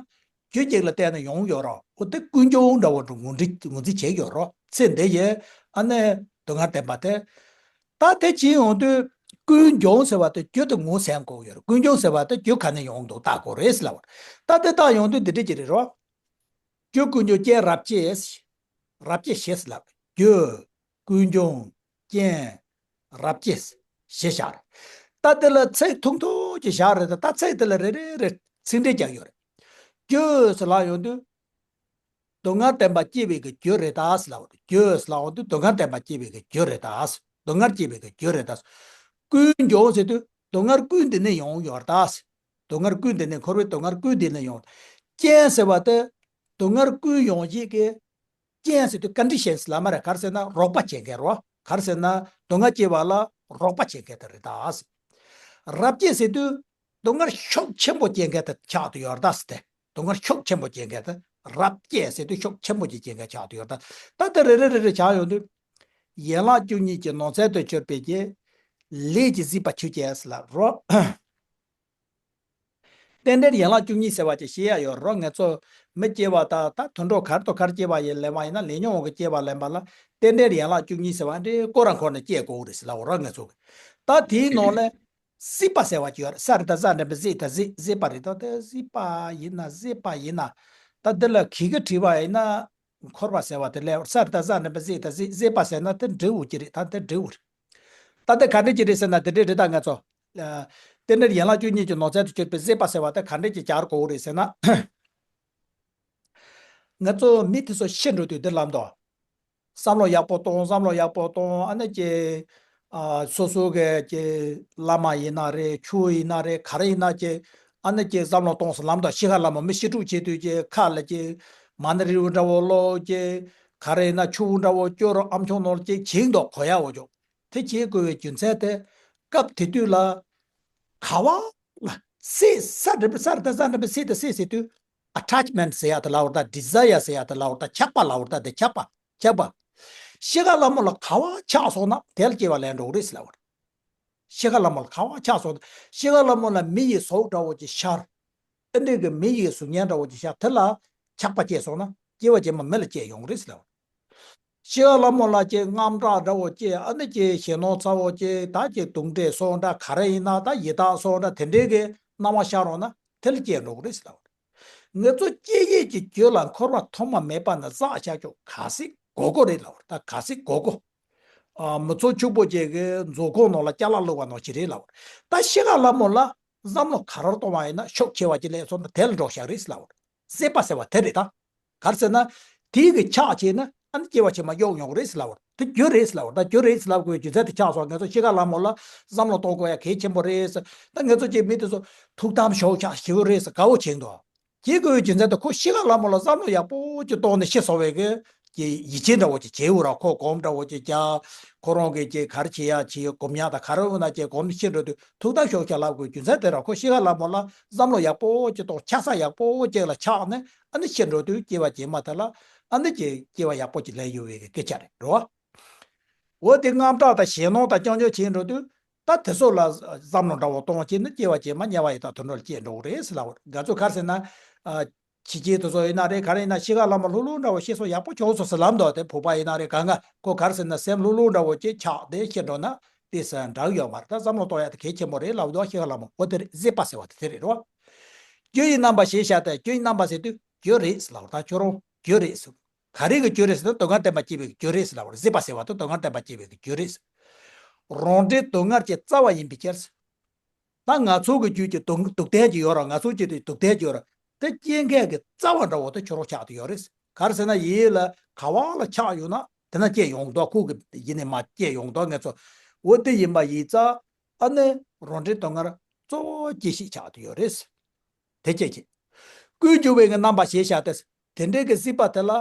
རྒྱུ་གཅིག་ལ་བརྟེན་ནས་ཡོང་ཡོད་ར། འོ་དེ་ཀུན་འབྱུང་འདྲ་བོ་འདྲ་ངོས་འཛིན་ངོས་འཛིན་བྱེད་ཡོད་ར། ཚེ་འདི་ཡི་ཨ་ནི་སྡུག་བསྔལ་བདེན་པ་དེ། ད་དེ་བྱེད་ཡོང་དུས་ཀུན་འབྱུང་ཟེར་བ་དེ་རྒྱུ་དེ་ངོས་ཟིན་དགོས་ཡོད་རེད། ཀུན་འབྱུང་ཟེར་བ་དེ་རྒྱུ་ག་ནས་ཡོང་འདུག་བལྟ་དགོས་རེད་ཟེར་ལབ་པ་རེད། ད་དེ་བལྟ་ཡོང་དུས་འདི་འདྲ་ཅིག་རེད་རོ། རྒྱུ་ཀུན་འབྱུང་རྐྱེན་རབ་བསྐྱེད། རབ་བསྐྱེད་བཞི་ཟེར་ལབ། རྒྱུ། ཀུན་འབྱུང་། རྐྱེན། རབ་བསྐྱེད་བཞི་བཞག་རེད། ད་དེ་ལ་ཚིག་ཐུང་ཐུང་ཅིག་བཞག་རེད། ད་ད་ཚིག་དེ་ལ་རེ་རེ་རེ་ཚིག་འགྲེལ་རྒྱག་ཡོད་རེད། རྒྱུ་ཟེར་ལབ་ཡོང་དུས། སྡུག་བསྔལ་བདེན་པ་སྐྱེ་བའི་གི་རྒྱུ་རེད་ད་ཟེར་ལབ་པ་རེད། རྒྱུ་ཟེར་ལབ་ཡོང་དུས་སྡུག་བསྔལ་བདེན་པ་སྐྱེ་བའི་གི་རྒྱུ་རེད་ད་ཟེར། སྡུག་བསྔལ་སྐྱེ་བའི་གི་རྒྱུ་རེད་ད་ཟེར། ཀུན་འབྱུང་ཟེར་དུས་སྡུག་བསྔལ་ཀུན་འདི་ནས་ཡོང་ཡོད་རེད་ད་ཟེར། སྡུག་བསྔལ་ཀུན་འདི་ནས། འཁོར་བའི་སྡུག་བསྔལ་ཀུན་འདི་ནས་ཡོང་། རྐྱེན་ཟེར་བ་དེ་སྡུག་བསྔལ་ཀུན་ཡོང་བྱེད་ཀྱི་རྐྱེན་ཟེར་དུས་ཀོན་ཌི་ཤན་ཟེར་ལབ་མ་རེད། ག་རེ་ཟེར་ན་རོགས་པ་བྱེད་མཁན་རོ། ག་རེ་ཟེར་ན་སྡུག་བསྔལ་སྐྱེ་བ་ལ་རོགས་པ་བྱེད་མཁན་དེ་རེད་ད་ཟེར། རབ་བསྐྱེད་ཟེར་དུས་སྡུག་བསྔལ་ཤུགས་ཆེན་པོ་སྐྱེ་མཁན་དེ་ཆགས་བསྡད་ཡོད་རེད་ད་ཟེར་ཏེ། སྡུག་བསྔལ་ཤུགས་ཆེན་པོ་སྐྱེ་མཁན་དེ། རབ་བསྐྱེད་ཟེར་དུས་ཤུགས་ཆེན་པོ་ཅིག་སྐྱེ་མཁན་ཆགས་བསྡད་ཡོད་རེད་ད། ད་དེ་རེ་རེ་རེ་རེ་ཆགས་ཡོང་དུས། ཡན་ལག་བཅུ་གཉིས་ཀྱི་ནང་ཚན་དུ་གྱུར་པའི་གི་ལས་ཀྱི་གཟིགས་པ་ཆོས་ཅན་ཟེར་ལབ་རོ། རྟེན་འབྲེལ་ཡན་ལག་བཅུ་གཉིས་ཟེར་བ་ཅིག་བཤད་ཡ་ཡོད་རོ། ང་ཚོ་མི་སྐྱེ་བ་དང་ད་དུད་འགྲོ་གར་དང་གར་སྐྱེ་བ་ཡིན་ལེན་པ་ཡིན་ན། ལས་ཉོན་དབང་གིས་སྐྱེ་བ་ལེན་པ་ལ་རྟེན་འབྲེལ་ཡན་ལག་བཅུ་གཉིས་ཟེར་བ་འདི་ཀོ་ར་འཁོར་ནས་སྐྱེ་དགོས་རེད་ཟེར་ལབ་རོ། ང་ཚོ་གི་ད་དེའི་ནང་ལ་གཟིགས་པ་ཟེར་བ་ཅིག་ཡོད་རེད། ས་རི་ད་ཟ་འགྲེང་བུ་གཟིགས་ད་གཟིགས་གཟིགས་པ་རེད། ད་དེ་གཟིགས་པ་ཡིན་ན་གཟིགས་པ་ཡིན་ན། ད་འདི་ལ་གི་གེ་བྲིས་པ་ཡིན་ན། འཁོར་བ་ཟེར་བ་དེ་ལས་ས་རི་ད་ཟ་འགྲེང་བུ་གཟིགས་ད་གཟིགས། གཟིགས་པ་ཟེར་ན་དེ་འབྲས་བུ་ཅིག་རེད། ད་དེ་འབྲས་བུ་རེད། ད་ལྟ་ག་འདྲ་ཅིག་རེད་ཟེར་ན་དེ་འདྲས་རེད། ད་ང་ཚོ་ཨ་རྟེན་འབྲེལ་ཡན་ལག་བཅུ་གཉིས་ཀྱི་ནང་ཚན་དུ་གྱུར་པའི་བཟོད་པ་ཟེར་བ་དེ་ག་འདྲས་ཅིག་སྦྱར་དགོས་རེད་ཟེར་ན། ང་ཚོ་མི་དེ་ཚོ་ཤི་འགྲོ་དུས་འདི་ལབ་འདུག་བསམ་བློ་ཡག་པོ་གཏོང་། བསམ་བློ་ཡག་པོ་གཏོང་། ཨ་ནི་ཀྱེ། ཨ་སོ་སོ་གི་ཀྱེ། བླ་མ་ཡིན་ན་རེད། ཆོས་ཡིན་ན་རེད། ག་རེ་ཡིན་ན་ཀྱེ། ཨ་ནི་ཀྱེ་བསམ་བློ་གཏོང་ཟེར་ལབ་འདུག་ཤི་ཁ་ལ་མོ་མི་ཤི་ཕྲུག་བྱེད་དུས་ཀྱེ་ཁ་ལ་ཀྱེ། མ་ཎི་རིལ་བུ་འདྲ་བོ་ལོ་ཀྱེ། ག་རེ་ཡིན་ན་ཆུ་བོ་འདྲ་བོ་སྐྱོར་རོ། ཨམ་ཆོག་ནོར་ཀྱེ་བྱིང་འདུག་གོ་ཡ་འོ་ཅོག་དེ་བྱེད་དགོས་པའི་རྒྱུ་མཚན་དེ། སྐབས་དེ་དུས་ལ། ག་བ་ལ། སྲེད། ས་འདྲ་པོ་ས་རི་ད་ས་འདྲ་པོ་སྲེད་དེ་སྲེད་ཟེར་དུས། ཨ་ཊེཆ་མེན་ཊི་ཟེར་ཡ་དེ་ལབ་པ་དང་། ཌི་ཛའི་ཡར་ཟེར་ཡ་དེ་ལབ་པ་དང་། ཆགས་པ་ལབ་པ་དང་། དེ་ཆགས་པ། ཆགས་པ། ཤི་ཁ་ལ་མོ་ལ་ག་བ་ཆགས་སོང་ན་དེ་ལ་སྐྱེ་བ་ལེན་འགྲོ་གི་རེད་ཟེར་ལབ་པ། ཤི་ཁ་ལ་མོ་ལ་ག་བ་ཆགས་སོང་ན། ཤི་ཁ་ལ་མོ་ལ་མི་ཡི་གཟུགས་འདྲ་བོ་ཅིག་ཤར། ཨ་འདྲས་ཀྱི་མི་ཡི་གཟུགས་བརྙན་འདྲ་བོ་ཅིག་ཤར། དེ་ལ་ཆགས་པ་སྐྱེས་སོང་ན། སྐྱེ་བ་རྗེས་མ་མི་ལ་སྐྱེས་ཡོང་གི་རེད་ཟེར་ལབ་པ། ཤི་ཁ་ལ་མོ་ལ་ཀྱེ་རྔམ་སྐྲག་འདྲ་བོ་ཅིག་ཨ་ནི་ཀྱེ་ཞེད་སྣང་ཚ་བོ་ཅིག་ད་ཀྱེ་དུག་འདྲེ་སོགས་འདྲ། ག་རེ་ཡིན་ན་ད་ཡི་དྭགས་སོགས་འདྲ། དེ་འདྲའི་གི་སྣང་བ་ཤར་རོགས་ན་དེ་ལ་སྐྱེས་འགྲོ་གི་རེད་ཟེར་ལབ། ང་ཚོ་སྐྱེ་ཡས་ཀྱི་རྒྱུ་ལ་འཁོར་བ་ཐོག་མ་མེད་པ་ནས་བསགས་བཞག་རྒྱུ་ག་སྲིད་དགོས་དགོས་རེད་ལབ། ད་ག་སྲིད་དགོས་དགོས། ཨ་མི་ཚོ་ཕྱུག་པོ་ཅིག་གི་མཛོ་ཁོག་ནང་ལ་ཅ་ལག་བླུགས་པ་ནང་བཞིན་རེད་ལབ། ད་ཤི་ཁ་ལ་མོ་ལ་བསམ་བློ་ག་རེ་གཏོང་བ་ཡིན་ན་ཤུགས་ཆེ་བ་ཅིག་སླེབས་སོང་ན་དེ་ལ་འགྲོ་བཞག་རེད་ཟེར་ལབ། བཟོད་པ་ཟེར་བ་དེ་རེད་ད། ག་རེ་ཟེར་ན། དེའི་གི་ཆགས་བྱས་ན་ཨ་ནི་སྐྱེ་བ་ཕྱི་མ་གཡོག་ཡོང་གི་རེད་ཟེར་ལབ་པ། དེ་རྒྱུ་རེད་ཟེར་ལབ་པ། ད་རྒྱུ་རེད་ཟེར་ལབ་དགོས་རྒྱུ་མཚན་དེ་ཆགས་སོང་། ང་ཚོ་ཤི་ཁ་ལ་མོ་ལ་བསམ་བློ་གཏོང་དགོས་ཡ་གལ་ཆེན་པོ་རེད་ཟེར། ད་ང་ཚོ་ཀྱི་མི་དེ་ཚོ་ཐུགས་དམ་ཤོག་ཆག་ཞེ་པོ་རེད་ཟེར་དགའ་བོ་བྱེད་འདུག་བྱེད་དགོས་རྒྱུ་མཚན་དེ་ཁོ་ཤི་ཁ་ལ་མོ་ལ་བསམ་བློ་ཡག་པོ་ཅིག་གཏོང་ནས་ཤི་སོང་བའི་གི་ཀྱི་ཡིད་ཆེས་འདྲ་བོ་ཅིག་བྱེད་འུ་ར། ཁོ་སྒོམ་འདྲ་བོ་ཅིག་རྒྱག་ཁོ་རང་གི་ཀྱི་ག་རེ་བྱེད་ཡ་བྱེད། སྒོམ་ཉག་དང་ག་རེ་འུ་ན་ཀྱི་སྒོམ་ཤི་འགྲོ་དུས་ཐུགས་དམ་ཤོག་ཆག་ལབ་དགོས་རྒྱུ་མཚན་དེ་ར། ཁོ་ཤི་ཁ་ལ་མོ་ལ་བསམ་བློ་ཡག་པོ་ཅིག་གཏོང་། ཆགས་ས་ཡག་པོ་ཅིག་ལ་ཆགས་ནས་ཨ་ནི་ཤི་འགྲོ་དུས་སྐྱེ་བ་རྗེས་མ་དེ་ལ་ཨ་ནི་ཀྱི་སྐྱེ་བ་ཡག་པོ་ཅིག་ལེན་ཡོང་བའི་གི་སྐད་ཆ་རེད་རོ། འོ་དེ་དངངས་སྐྲག་དང་ཞེད་སྣང་དང་སྐྱོ་སྐྱོ་བྱེད་འགྲོ་དུས། ད་དེ་ཚོ་ལ་བསམ་བློ་འདྲ་བོ་གཏོང་བྱས་ནས་སྐྱེ་བ་རྗེས་མ་དམྱལ་བ་ཡི་དྭགས་དུད་འགྲོ་ལ་སྐྱེས་འགྲོ་གི་རེད་ཟེར་ལབ་པ། ང་ཚོ་ག་རེ་ཟེར་ན། ཨ་ཕྱི་རྒྱལ་དེ་ཚོ་ཡིན་ན་རེད། ག་རེ་ཡིན་ན་ཤི་ཁ་ལ་མོ་ལྷུག་ལྷུག་འདྲ་བོ་ཤི་སོང་ཡག་པོ་བྱུང་སོང་ཟེར་ལབ་འདུག་དེ་བོད་པ་ཡིན་ན་རེད། གང་ག་ཁོ་ག་རེ་ཟེར་ན་སེམས་ལྷུག་ལྷུག་འདྲ་བོ་ཅིག་ཆགས་དེ་ཤི་འགྲོ་ན་དེ་ཟེར་འདྲ་གི་ཡོད་མ་རེད། ད་བསམ་བློ་གཏོང་ཡ་དེ་གལ་ཆེན་པོ་རེད་ལབ་འདུག་ཤི་ཁ་ལ་མོ། འོ་དེ་རེད། བཟོད་པ་ཟེར་བ་དེ་དེ་རེད་རོ། རྒྱུ་ཡི་རྣམ་པ་ཞེས་བྱ་སྟེ། རྒྱུ་ཡི་རྣམ་པ་ཟེར་དུས་རྒྱུ་རེད་ཟེར་ལབ་པ། ད་ཁྱོད་རང་རྒྱུ་རེད་ཟེར། ག་རེ་གི་རྒྱུ་རེད་ཟེར་ན་སྡུག་བསྔལ་བརྟེན་པ་སྐྱེས་པའི་རྒྱུ་རེད་ཟེར་ལབ་པ་རེད། བཟོད་པ་ཟེར་བ་དེ་སྡུག་བསྔལ་བརྟེན་པ་སྐྱེས་པའི་རྒྱུ་རེད་ཟེར། རང་འབྲས་སྡུག་བསྔལ་གྱི་རྩ་བ་ཡིན་པའི་ཕྱིར། ད་ང་ཚོ་གི་རྒྱུད་ཀྱི་སྡུག་སྡུག་བསྔལ་གྱི་ཡོད་ར། ང་ཚོ་གི་སྡུག་བསྔལ་གྱི་ཡོད་ར། དེ་སྐྱེ་མཁན་གྱི་རྩ་བ་འདྲ་བོ་དེ་ཁྱོད་རང་ཆགས་བསྡད་ཡོད་རེད། ག་རེ་ཟེར་ན་ཡིད་ལ་ག་བ་ལ་ཆགས་ཡོད་ན་དེ་ན་སྐྱེ་ཡོང་འདུག་ཁོ་གི་ཡིད་ནས་མ་སྐྱེ་ཡོང་འདུག་ང་ཚོ། འོ་དེ་ཡིན་པ་ཡིན་ཙང་ཨ་ནི་རང་འབྲས་སྡུག་བསྔལ་གཙོ་བོ་སྐྱེད་བྱེད་ཆགས་བསྡད་ཡོད་རེད། དེ་སྐྱེད་བྱེད། ཀུན་འབྱུང་བའི་གི་རྣམ་པ་ཞེས་བྱ་སྟེ། དེ་འདྲའི་གི་བཟོད་པ་དེ་ལ་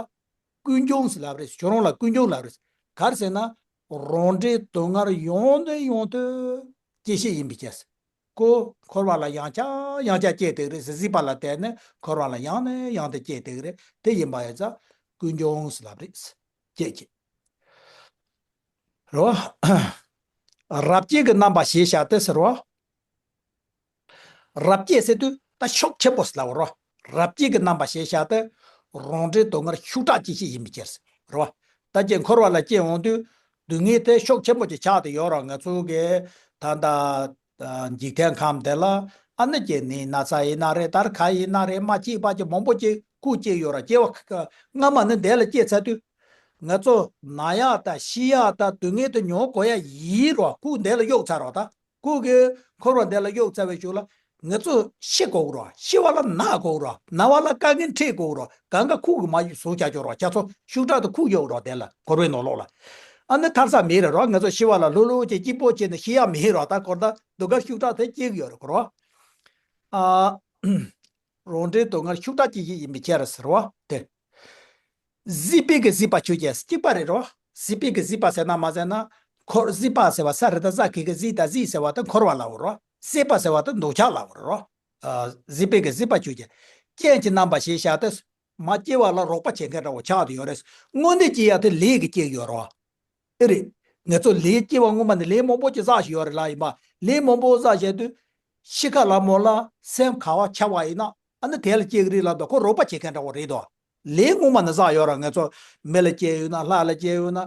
ཀུན་འབྱུང་ཟེར་ལབ་རེད། ཁྱོད་རང་ལ་ཀུན་འབྱུང་ལབ་རེད། ག་རེ་ཟེར་ན། རང་འབྲས་སྡུག་བསྔལ་ཡོང་ནས་ཡོང་དུས་སྐྱེད་བྱེད་ཡིན་པའི་ཕྱིར། ཁོ་འཁོར་བ་ལ་ཡང་བསྐྱར་ཡང་བསྐྱར་སྐྱེ་བསྡད་ཀྱི་རེད་ཟེར། བཟོད་པ་ལ་བརྟེན་ནས་འཁོར་བ་ལ་ཡང་ནས་ཡང་དུ་སྐྱེ་བསྡད་ཀྱི་རེད། དེ་ཡིན་པ་ཡིན་ཙང་ཀུན་འབྱུང་ཟེར་ལབ་རེད། སྐྱེད་བྱེད། རོ། རབ་སྐྱེས་ཀྱི་རྣམ་པ་ཞེས་བྱ་སྟེ་ཟེར་རོ། རབ་སྐྱེས་ཟེར་དུས་ད་ཤུགས་ཆེན་པོ་ཟེར་ལབ་རོ། རབ་སྐྱེས་ཀྱི་རྣམ་པ་ཞེས་བྱ་སྟེ། རང་འབྲས་སྡུག་བསྔལ་ཤུགས་དྲག་སྐྱེད་བྱེད་ཡིན་པའི་ཕྱིར་རོ། ད་ཀྱེ་འཁོར་བ་ལ་སྐྱེ་འོང་དུས་སྡུག་བསྔལ་དེ་ཤུགས་ཆེན་པོ་ཅིག་ཆགས་བསྡད་ཡོད་ར། ང་ཚོ་གི་ད་ལྟ་འཇིག་རྟེན་ཁམས་འདི་ལ་ཨ་ནི་ཀྱེ་ནི་ན་ཚ་ཡིན་ན་རེད། ད་ག་ཡིན་ན་རེད། མ་སྐྱེས་པ་ཅིག་མང་པོ་ཅིག་ཁུག་སྐྱེས་ཡོད་ར། སྐྱེ་བ་སྔ་མ་ནི་འདི་ལ་སྐྱེས་ཚར་དུས། ང་ཚོ་ན་ཡག་དང་ཤི་ཡག་དང་སྡུག་བསྔལ་དུ་མྱོང་དགོས་ཡ་ཡིན་རོ། ཁུག་འདི་ལ་གཡུག་ཚར་རོ། ད་ཁུག་གི་འཁོར་བ་འདི་ལ་གཡུག་ཚར་བའི་གཞུག་ལ་ང་ཚོ་ཤི་དགོས་རོ། ཤི་བ་ལ་ན་དགོས་རོ། ན་བ་ལ་དཀའ་ངལ་འཕྲད་དགོས་རོ། གང་ག་ཁུག་གི་མ་བཟོ་བྱ་ཆོག་རོ། བྱ་ཚོ་ཤུགས་དྲག་ཏུ་ཁུག་ཡོད་རོ། དེ་ལ་འཁོར་བའི་ནང་ལོགས་ལ་ཨ་ནི་ཐར་ས་མེད་རེད་རོ། ང་ཚོ་ཤི་བ་ལ་ལྷོད་ལྷོད་ཀྱི་སྐྱིད་པོ་བྱས་ནས་ཤི་ཡག་མེད་རོ། ད་ཁོར་ད་སྡུག་བསྔལ་ཤུགས་དྲག་དེ་སྐྱེ་གི་ཡོད་རེད་ཁོ་རོ། ཨ། རང་འབྲས་སྡུག་བསྔལ་ཤུགས་དྲག་སྐྱེད་བྱེད་ཡིན་པའི་ཕྱིར་ཟེར་བ་དེ། བཟོད་པའི་གི་བཟོད་པ་ཆོས་ཅན། གཅིག་པ་རེད་རོ། བཟོད་པའི་གི་བཟོད་པ་ཟེར་ན་མ་ཟེར་ན། འཁོར་བཟོད་པ་ཟེར་བ་ས་རི་ད་ས་གི་གི་བཟོད་ད་བཟོད་ཟེར་བ་ད་འཁོར་བ་ལ་འོ་རོ། བཟོད་པ་ཟེར་བ་ད་འདོད་ཆགས་ལ་འོ་རོ། ཨ། བཟོད་པའི་གི་བཟོད་པ་ཆོས་ཅན། རྐྱེན་གྱི་རྣམ་པ་ཞེས་བྱ་སྟེ། མ་སྐྱེ་བ་ལ་རོགས་པ་བྱེད་མཁན་འདྲ་བོ་ཆགས་བསྡད་ཡོད་རེད། དངོས་གནས་སྐྱེ་ཡ་དེ་ལས་ཀྱིས་སྐྱེ་གི་ཡོད་རོ། ཨེ་རེད། ང་ཚོ་ལས་སྐྱེ་བ་སྔོན་མ་ནས་ལས་མང་པོ་ཅིག་བསགས་བཞག་ཡོད་རེད་ལ། ཡིན་པ་ལས་མང་པོ་བསགས་བཞག་དུས། ཤི་ཁ་ལ་མོ་ལ་སེམས་ག་བ་ཆགས་པ་ཡིན་ན་ཨ་ནི་དེ་ལ་སྐྱེ་གི་རེད་ལབ་དུས་ཁོ་རོགས་པ་བྱེད་མཁན་འདྲ་བོ་རེད་དོ། ལས་སྔོན་མ་ནས་བསགས་ཡོད་ར། ང་ཚོ་མི་ལ་སྐྱེ་ཡོད་ན་ལྷ་ལ་སྐྱེ་ཡོད་ན།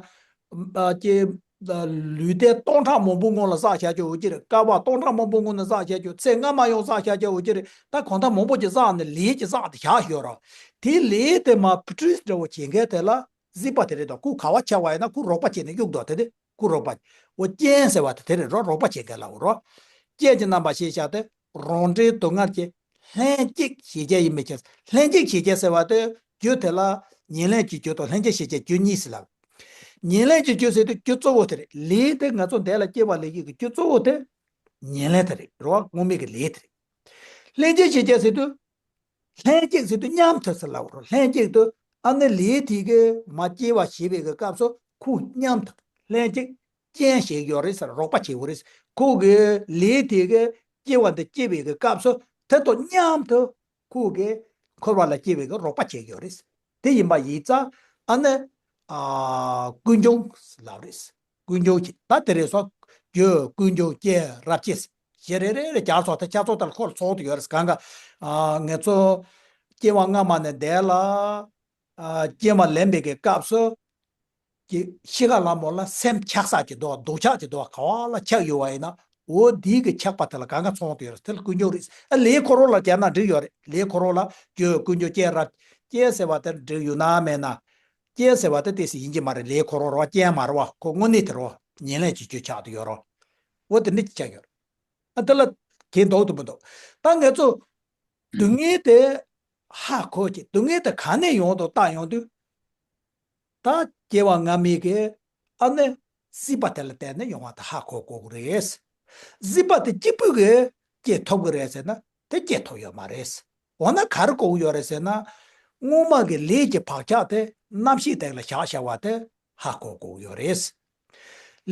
ཨ་ཀྱེ། ལུས་རྟེན་སྟོང་ཕྲག་མང་པོ་སྔོན་ལ་བསགས་བཞག་ཡོད་ཀྱི་རེད། སྐལ་བ་སྟོང་ཕྲག་མང་པོ་སྔོན་ནས་བསགས་བཞག་ཡོད། ཚེ་སྔ་མ་ཡང་བསགས་བཞག་ཡོད་ཀྱི་རེད། ད་གང་ལྟར་མང་པོ་ཅིག་བསགས་ནས་ལས་ཀྱིས་བསགས་ཏེ་བཞག་ཡོད་ར། དེའི་ལས་དེ་མར་བུ་ཁྲིད་འདྲ་བོ་བྱེད་མཁན་དེ་ལ། བཟོད་པ་དེ་རེད་དོ། ཁོ་ག་བ་ཆགས་པ་ཡིན་ན་ཁོ་རོགས་པ་བྱས་ནས་གཡུག་དོ། དེ་དེ་ སྐུ་རོགས་པ། འོ་རྐྱེན་ཟེར་བ་དེ་དེ་རེད་རོ། རོགས་པ་བྱེད་མཁན་ལ་འོ་རོ། རྐྱེན་གྱི་རྣམ་པ་ཞེས་བྱ་སྟེ། རང་འབྲས་སྡུག་བསྔལ་གྱི་ལྷན་སྐྱེས་ཞེས་བྱ་ཡིན་པའི་ཕྱིར། ལྷན་སྐྱེས་ཞེས་བྱ་ཟེར་བ་དེ་རྒྱུ་དེ་ལ་ཉེར་ལེན་གྱི་རྒྱུ་དང་ལྷན་སྐྱེས་ཞེས་བྱ་རྒྱུ་གཉིས་སུ་ལབ། ཉེར་ལེན་གྱི་རྒྱུ་ཟེར་དུས་རྒྱུ་གཙོ་བོ་དེ་རེད། ལས་དེ་ང་ཚོ་འདས་ལ་སྐྱེ་བ་ལེན་ཡས་ཀྱི་རྒྱུ་གཙོ་བོ་དེ་ཉེར་ལེན་དེ་རེད་རོ། དངོས་མེད་ཀྱི་ལས་དེ་རེད། ལྷན་སྐྱེས་ཞེས་བྱ་ཟེར་དུས། ལྷན་སྐྱེས་ཟེར་དུས་མཉམ་དུ་ཟེར་ལབ་རོ། ལྷན་སྐྱེས་དུ་ཨ་ནི་ལས་དེ་གི་མ་སྐྱེ་བ་ཞེས་པའི་གི་སྐབས་སུ་ཁོ་མཉམ་དུ་ལྷན་སྐྱེས་རྐྱེན་བྱེད་ཡོད་རེད་ཟེར། རོགས་པ་བྱེད་དགོས་རེད། ཁོ་གི་ལས་དེ་གི་སྐྱེ་བ་འདི་སྐྱེ་བའི་གི་སྐབས་སུ་དེ་དང་མཉམ་དུ་ཁོ་གི་འཁོར་བ་ལ་སྐྱེ་བའི་གི་རོགས་པ་བྱེད་ཡོད་རེད། དེ་ཡིན་པ་ཡིན་ཙང་ཨ་ནི་ཨ་ཀུན་འབྱུང་ལབ་རེད། ཀུན་འབྱུང་གི་ད་དེ་རེད་སོ། རྒྱུ་ཀུན་འབྱུང་སྐྱེ་རབ་སྐྱེ་ཞེས་རེ་རེ་རེ་རྒྱག་སོང་། ད་ཁྱེད་ཚོ་ལྟར་ཁོ་ཚོགས་དུ་ཡོད་རེད། གང་ག་ཨ་ང་ཚོ་སྐྱེ་བ་སྔ་མ་ནས་འདས་ལ་ཨ་སྐྱེ་བ་ལེན་པའི་གི་སྐབས་སུ་ཀྱི་ཤི་ཁ་ལ་མོ་ལ་སེམས་ཆགས་ས་ཀྱི་འདུག་སྡུག་ཆགས་ཀྱི་འདུག་ག་བ་ལ་ཆགས་ཡོད་བ་ཡིན་ན་འོ་དེའི་གི་ཆགས་པ་དེ་ལ་གང་ག་ཚོགས་དུ་ཡོད་རེད། དེ་ལ་ཀུན་འབྱུང་རེད། ཨ་ལས་འཁོར་བ་ལ་སྦྱར་ན་འགྲིག་ཡོད་རེད། ལས་འཁོར་བ་ལ་རྒྱུ་ཀུན་འབྱུང་སྐྱེ་རབས་སྐྱེ་ཟེར་བ་དེ་འགྲིག་ཡོད་ན་མེད་ན། རྐྱེན་ཟེར་བ་དེ་ཏོག་ཙམ་ཡིན་གྱི་མ་རེད། ལས་འཁོར་བ་རོ། རྐྱེན་མ་རེད་བ། ཁོ་དངོས་གནས་དེ་རོ། ཉེར་ལེན་གྱི་རྒྱུ་ཆགས་དུ་ཡོད་རོ། འོ་དེ་འདྲ་ཅིག་ཆགས་ཡོད་རེད། ཨ་དེ་ལ་གྱེན་ལྡོག་ཏུ་མི་འདུག་ད་ང་ཚོ་སྡུག་བསྔལ་དེ་ཧ་གོ་གི། སྡུག་བསྔལ་དེ་ག་ནས་ཡོང་དུ་བཏང་ཡོང་དུས། ད་སྐྱེ་བ་སྔ་མའི་གི་ཨ་ནི་སྲིད་པ་དེ་ལ་བརྟེན་ནས་ཡོང་བ་དེ་ཧ་གོ་དགོས་གི་རེད། སྲིད་པ་དེ་གཅིག་པུས་གི་སྐྱེ་ཐུབ་གི་རེད་ཟེར་ན་དེ་སྐྱེ་ཐུབ་ཡོད་མ་རེད། འོ་ན་ག་རེ་དགོས་ཀྱི་ཡོད་རེད་ཟེར་ན། སྔོན་མ་གི་ལས་ཀྱི་བག་ཆགས་དེ་རྣམ་ཤེས་སྟེང་ལ་བཞག་བཞག་པ་དེ་ཧ་གོ་དགོས་ཀྱི་ཡོད་རེད།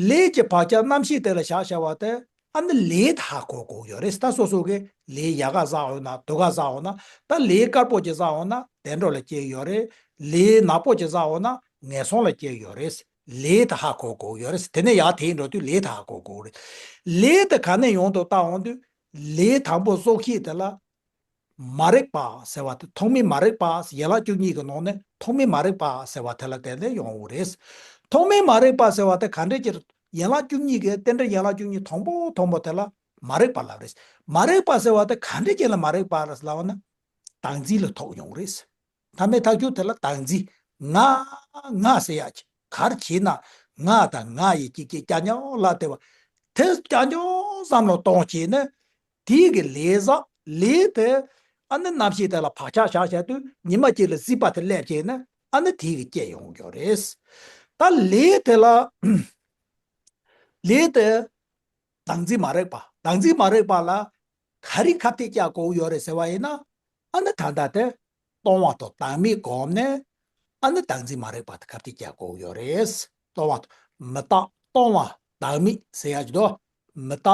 ལས་ཀྱི་བག་ཆགས་རྣམ་ཤེས་སྟེང་ལ་བཞག་བཞག་པ་དེ་ཨ་ནི་ལས་དེ་ཧ་གོ་དགོས་ཀྱི་ཡོད་རེད། ད་སོ་སོ་གི་ལས་ཡག་ག་བསགས་ཡོད་ན་སྡུག་ག་བསགས་ཡོད་ན། ད་ལས་དཀར་པོ་ཅིག་བསགས་ཡོད་ན་བདེ་འགྲོ་ལ་སྐྱེ་ཡོད་རེད། ལས་ནག་པོ་ཅིག་བསགས་ཡོད་ན་ངན་སོང་ལ་སྐྱེ་ཡོད་རེད། ལས་དེ་ཧ་གོ་དགོས་ཀྱི་ཡོད་རེད། དེ་ནས་ཡར་དེད་འགྲོ་དུས་ལས་དེ་ཧ་གོ་དགོས་ཀྱི་རེད། ལས་དེ་ག་ནས་ཡོང་དུ་བཏང་འོང་དུས། ལས་དང་པོ་གསོག་ཤེས་དེ་ལ། མ་རིག་པ་ཟེར་བ་དེ་ཐོག་མའི་མ་རིག་པ། ཡན་ལག་བཅུ་གཉིས་ཀྱི་ནང་ནས་ཐོག་མའི་མ་རིག་པ་ཟེར་བ་དེ་ལ་བརྟེན་ནས་ཡོང་བ་རེད། ཐོག་མའི་མ་རིག་པ་ཟེར་བ་དེ་ག་འདྲས་ཀྱི། ཡན་ལག་བཅུ་གཉིས་ཀྱི་རྟེན་འབྲེལ་ཡན་ལག་བཅུ་གཉིས་དང་པོ་དང་པོ་དེ་ལ་མ་རིག་པ་ལབ་རེད། མ་རིག་པ་ཟེར་བ་དེ་ག་འདྲས་ཀྱི་ལ་མ་རིག་པ་ལབ་ན། བདག་འཛིན་ལ་ཐོགས་ཡོང་བ་རེད། མཐའ་མའི་ཐག་གཅོད་དེ་ལ་བདག་འཛིན། ང་། ང་ཟེར་ཡག་གི་ག་རེ་བྱས་ན། ང་དང་ང་ཡི་སྐྱིད་སྐྱིད་ཀྱང་ཀྱང་ལ་དེ་བ། དེ་ཀྱང་ཀྱང་བསམ་བློ་གཏོང་བྱས་ནས། དེའི་གི་ལས་བསགས། ལས་དེ་ཨ་ནི་རྣམ་ཤེས་དེ་ལ་བག་ཆགས་བཞག་བཞག་དུས་ཉི་མ་གཅིག་ལ་སྲིད་པ་དེ་སླེབས་བྱས་ནས་ཨ་ནི་དེའི་གི་སྐྱེ་ཡོང་གི་ཡོད་རེད། ད་ལས་དེ་ལ། ལས་དེ་བདག་འཛིན་མ་རིག་པ། བདག་འཛིན་མ་རིག་པ་ལ་ག་རེ་ཁ་གཏད་བཅག་དགོས་ཡོད་རེད་ཟེར་བ་ཡིན་ན། ཨ་ནི་ད་ལྟ་དེ་སྟོང་བ་དང་བདག་མེད་སྒོམ་ནས་ཨ་ནི་བདག་འཛིན་མ་རིག་པ་དེ་ཁ་གཏད་བཅག་དགོས་ཡོད་རེད། སྟོང་བ་དང་མི་རྟག་སྟོང་བ་བདག་མེད་ཟེར་ཡག་ཅིག་འདུག་མི་རྟག་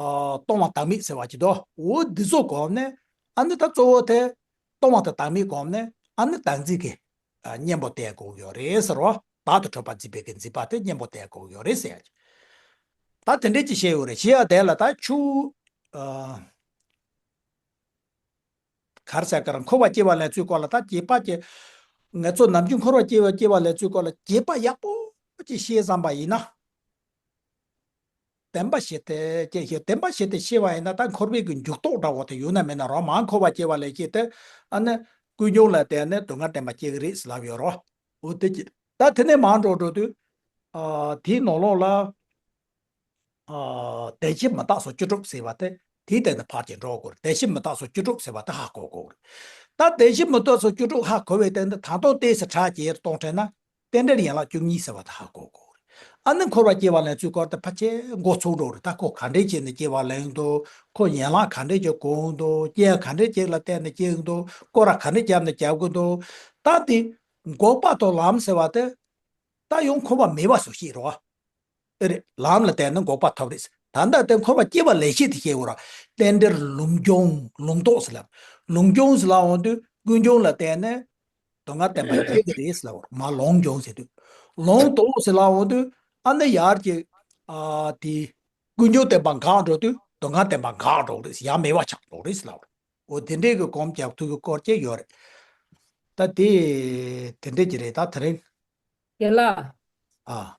ཨ་སྟོང་བ་བདག་མེད་ཟེར་བ་ཅིག་འདུག་འོ་འདི་ཚོ་སྒོམ་ནས་ཨ་ནི་ད་གཙོ་བོ་དེ་སྟོང་བ་དང་བདག་མེད་སྒོམ་ནས་ཨ་ནི་བདག་འཛིན་གྱི་ཨ་གཉེན་པོ་བསྟེན་དགོས་ཡོད་རེད་ཟེར་རོ། བདག་ཏུ་གྲུབ་པ་འཛིན་པའི་གི་འཛིན་པ་དེ་གཉེན་པོ་བསྟེན་དགོས་ཡོད་རེད་ཟེར་ཡག་ཅིག་ད་དེ་འདྲས་ཅིག་བཤད་ཡོད་རེད། བཤད་ཡག་དེ་ལ་ད་ཆུ་ཨ་གར་ས་གར་འཁོར་བ་སྐྱེ་བ་ལེན་ཚུལ་སྐོར་ལ་ད་རྒྱས་པ་ཅིག་ང་ཚོ་ནམ་རྒྱུན་འཁོར་བ་སྐྱེ་བ་སྐྱེ་བ་ལེན་ཚུལ་སྐོར་ལ་རྒྱས་པ་ཡག་པོ་ཅིག་བཤད་བསམ་པ་ཡིན་ན། བདེན་པ་བཞི་སྟེ་ཅེས་བཤད། བདེན་པ་བཞི་སྟེ་ཤེས་པ་ཡིན་ན་ད་འཁོར་བའི་གི་འཇུག་ལྡོག་འདྲ་བོ་དེ་ཡོད་ན་མེད་ན་རོ། མར་འཁོར་བ་སྐྱེ་བ་ལེན་ཤེས་ཏེ་ཨ་ནི་ཀུན་འབྱུང་ལ་བརྟེན་ནས་སྡུག་བསྔལ་བདེན་པ་སྐྱེ་གི་རེད་ཟེར་ལབ་ཡོད་རོ། འོ་དེ་ཅི། ད་དེ་ནས་མར་འགྲོ་འགྲོ་དུས། ཨ་དེའི་ནང་ལོགས་ལ། ཨ་བདེན་བཞི་མི་རྟག་སོགས་བཅུ་དྲུག་ཟེར་བ་དེ། དེའི་སྟེང་དུ་ཕར་ཅིག་འགྲོ་དགོས་རེད། བདེན་བཞི་མི་རྟག་སོགས་བཅུ་དྲུག་ཟེར་བ་དེ་ཧ་གོ་དགོས་རེད། ད་བདེན་བཞི་མི་རྟག་སོགས་བཅུ་དྲུག་ཧ་གོ་བའི་སྟེང་དུ་ད་དུང་ཏོག་ཙམ་ཕྲ་ཅིག་གཏོང་དྲན་ན། རྟེན་འབྲེལ་ཡན་ལག་བཅུ་གཉིས་ཟེར་བ་དེ་ཧ་གོ་དགོས་རེད། ཨ་ནི་འཁོར་བ་སྐྱེ་བ་ལེན་ཚུལ་སྐོར་དེ་ཕལ་ཆེར་མགོ་ཚོས་འགྲོ་རེད། ད་ཁོ་ག་འདྲས་བྱས་ནས་སྐྱེ་བ་ལེན་འདུག་ཁོ་ཡན་ལག་ག་འདྲས་ཀྱི་གོང་འདུག་རྐྱེན་ག་འདྲས་ཅིག་ལ་བརྟེན་ནས་སྐྱེ་གི་འདུག་སྐོར་ར་ག་འདྲས་བརྒྱབ་ནས་རྒྱབ་གི་འདུག་ད་དེ་འགོག་པ་དང་ལམ་ཟེར་བ་དེ་ད་ཡང་འཁོར་བ་མེད་པ་སོགས་ཤེས་རོགས། ཨེ་རེད། ལམ་ལ་བརྟེན་ནས་འགོག་པ་ཐོབ་རེད། ད་ལྟ་དེ་འཁོར་བ་སྐྱེ་བ་ལེན་ཤེས་དེ་ཤེས་དགོས་ར། རྟེན་འབྲེལ་ལུགས་འབྱུང་ལུགས་ལྡོག་ཟེར་ལབ། ལུགས་འབྱུང་ཟེར་ལབ་འོང་དུས་ཀུན་འབྱུང་ལ་བརྟེན་ནས་སྡུག་བསྔལ་བདེན་པ་སྐྱེ་གི་རེད་ཟེར་ལབ། མར་ལུགས་འབྱུང་ཟེར་དུས། ལུགས་ལྡོག་ཟེར་ལབ་འོང་དུས་ཨ་ནི་ཡར་གྱི་ཨ་དེ་ཀུན་འབྱུང་བདེན་པ་འགག་འགྲོ་དུས་སྡུག་བསྔལ་བདེན་པ་འགག་འགྲོ་གི་རེད། ཡང་མེད་པ་ཆགས་འགྲོ་གི་རེད་ཟེར་ལབ། འོ་དེ་འདྲའི་གི་གོམས་རྒྱག་ཐུབ་ཀྱི་སྐོར་ཅིག་ཡོད་རེད། ད་དེ་དེ་འདྲས་ཀྱི་རེད། ད་དེ་རིང་། རྒན་ལགས།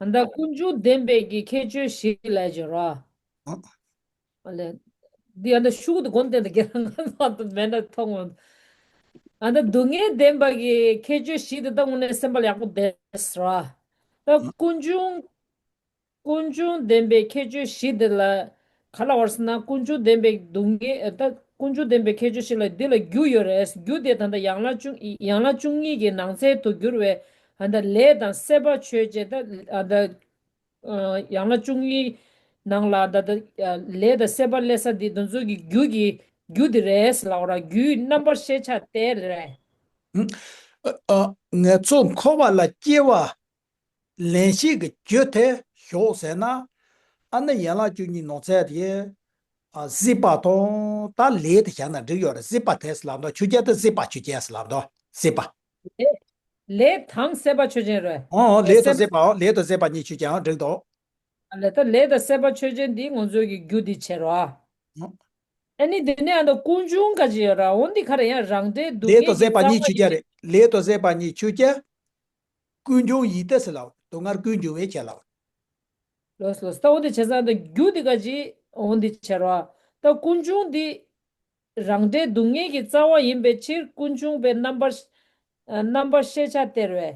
ཨ། ཨ་ད་ཀུན་འབྱུང་བདེན་པའི་གི་ཁྱད་ཆོས་བཞི་ལབ་ཀྱི་རོ། ཨ། ཨ་ལས། འདི་ཨ་ད་ཤུགས་དེ་གོང་དེ་འདྲ་རྒན་ལགས་ང་ཚོ་མེད་ན་མཐོང་ངོ་། ཨ་ད་སྡུག་བསྔལ་བདེན་པ་གི་ཁྱད་ཆོས་བཞི་དེ་ད་དངོས་གནས་སེམས་པ་ལ་ཡག་པོ་བསྡད་ཟེར་རོ། ད་ཨ། ཀུན་འབྱུང་ ཀུན་འབྱུང་བདེན་པའི་ཁྱད་ཆོས་བཞི་དེ་ལ་ག་ལ་བར་སོང་ན། ཀུན་འབྱུང་བདེན་པའི་སྡུག་བསྔལ་ད་ཀུན་འབྱུང་བདེན་པའི་ཁྱད་ཆོས་བཞི་ལ་འདི་ལ་རྒྱུ་ཡོད་རེད། རྒྱུ་དེ་ད་ལྟ་ཡན་ལག་བཅུ་ཡན་ལག་བཅུ་གཉིས་ཀྱི་ནང་ཚན་དུ་གྱུར་བའི་ད་ལྟ་ལས་དང་སྲེད་པ་ཆོས་ཅན། ད་ད་ཡན་ལག་བཅུ་གཉིས་ནང་ལ་ད་ལྟ་ལས་དང་སྲེད་པ་སླེབས་ས་འདི་དེ་ཚོ་གི་རྒྱུ་གི་རྒྱུ་དེ་རེད་ལབ་ར། རྒྱུའི་རྣམ་པར་ཤེས་བྱ་སྟེ་རེད། ཨ། ང་ཚོ་འཁོར་བ་ལ་སྐྱེ་བ་ལེན་བྱེད་ཀྱི་རྒྱུ་དེ་ཞོག་ཟེར་ན། ཨ་ནི་ཡན་ལག་བཅུ་གཉིས་ནང་ཚན་དེ། ཨ། སྲེད་པ་དང་ད་ལས་དེ་བཞག་ན་འགྲིག་ཡོད་རེད། སྲེད་པ་དེ་ལབ་དོ། ཆོས་ཅན་དེ་སྲེད་པ་ཆོས་ཅན་ལབ་དོ། སྲེད་པ། ལས་ལས་དང་སྲེད་པ་ཆོས་ཅན་རེད། ཨོ། ལས་དང་སྲེད་པ། ལས་དང་སྲེད་པ་གཉིས་ཆོས་ཅན། ཨང་། འགྲིག་འདུག། ཨ་ལས་ད་ལས་དང་སྲེད་པ་ཆོས་ཅན་འདི་ང་ཚོའི་གི་རྒྱུ་འདི་བྱེད་རོགས། ཨ། ཨ་ནི་འདི་ནས་ཨ་ད་ཀུན་འབྱུང་ག་ཅི་ཡོད་ར། འོ་འདི་ག་རེ་ཡང་རང་འབྲས་སྡུག་ལས་བསྔལ་དང་གྱི་སྲེད་པ་རྩ་གཉིས་བ་ཆོས་ཅན་ཡིན། རེད། ལས་དང་སྲེད་པ་གཉིས་ཆོས་ཅན། ཀུན་འབྱུང་ཡིན་ཏེ་ཟེར་ལབ། སྡུག་བསྔལ་ཀུན་འབྱུང་བའི་ཆེད་ལབ། ལོས་ལོས། ད་འོ་འདི་བྱས་ཙང་ད་རྒྱུ་འདི་ག་ཅི་འོ་འདི་བྱེད་རོགས། ད་ཀུན་འབྱུང་འདི་རང་འབྲས་སྡུག་བསྔལ་གྱི་རྩ་བ་ཡིན་པའི་ཕྱིར་ཀུན་འབྱུང་བའི་རྣམ་པར་རྣམ་པར་ཤེས་བྱ་སྟེ་རེད།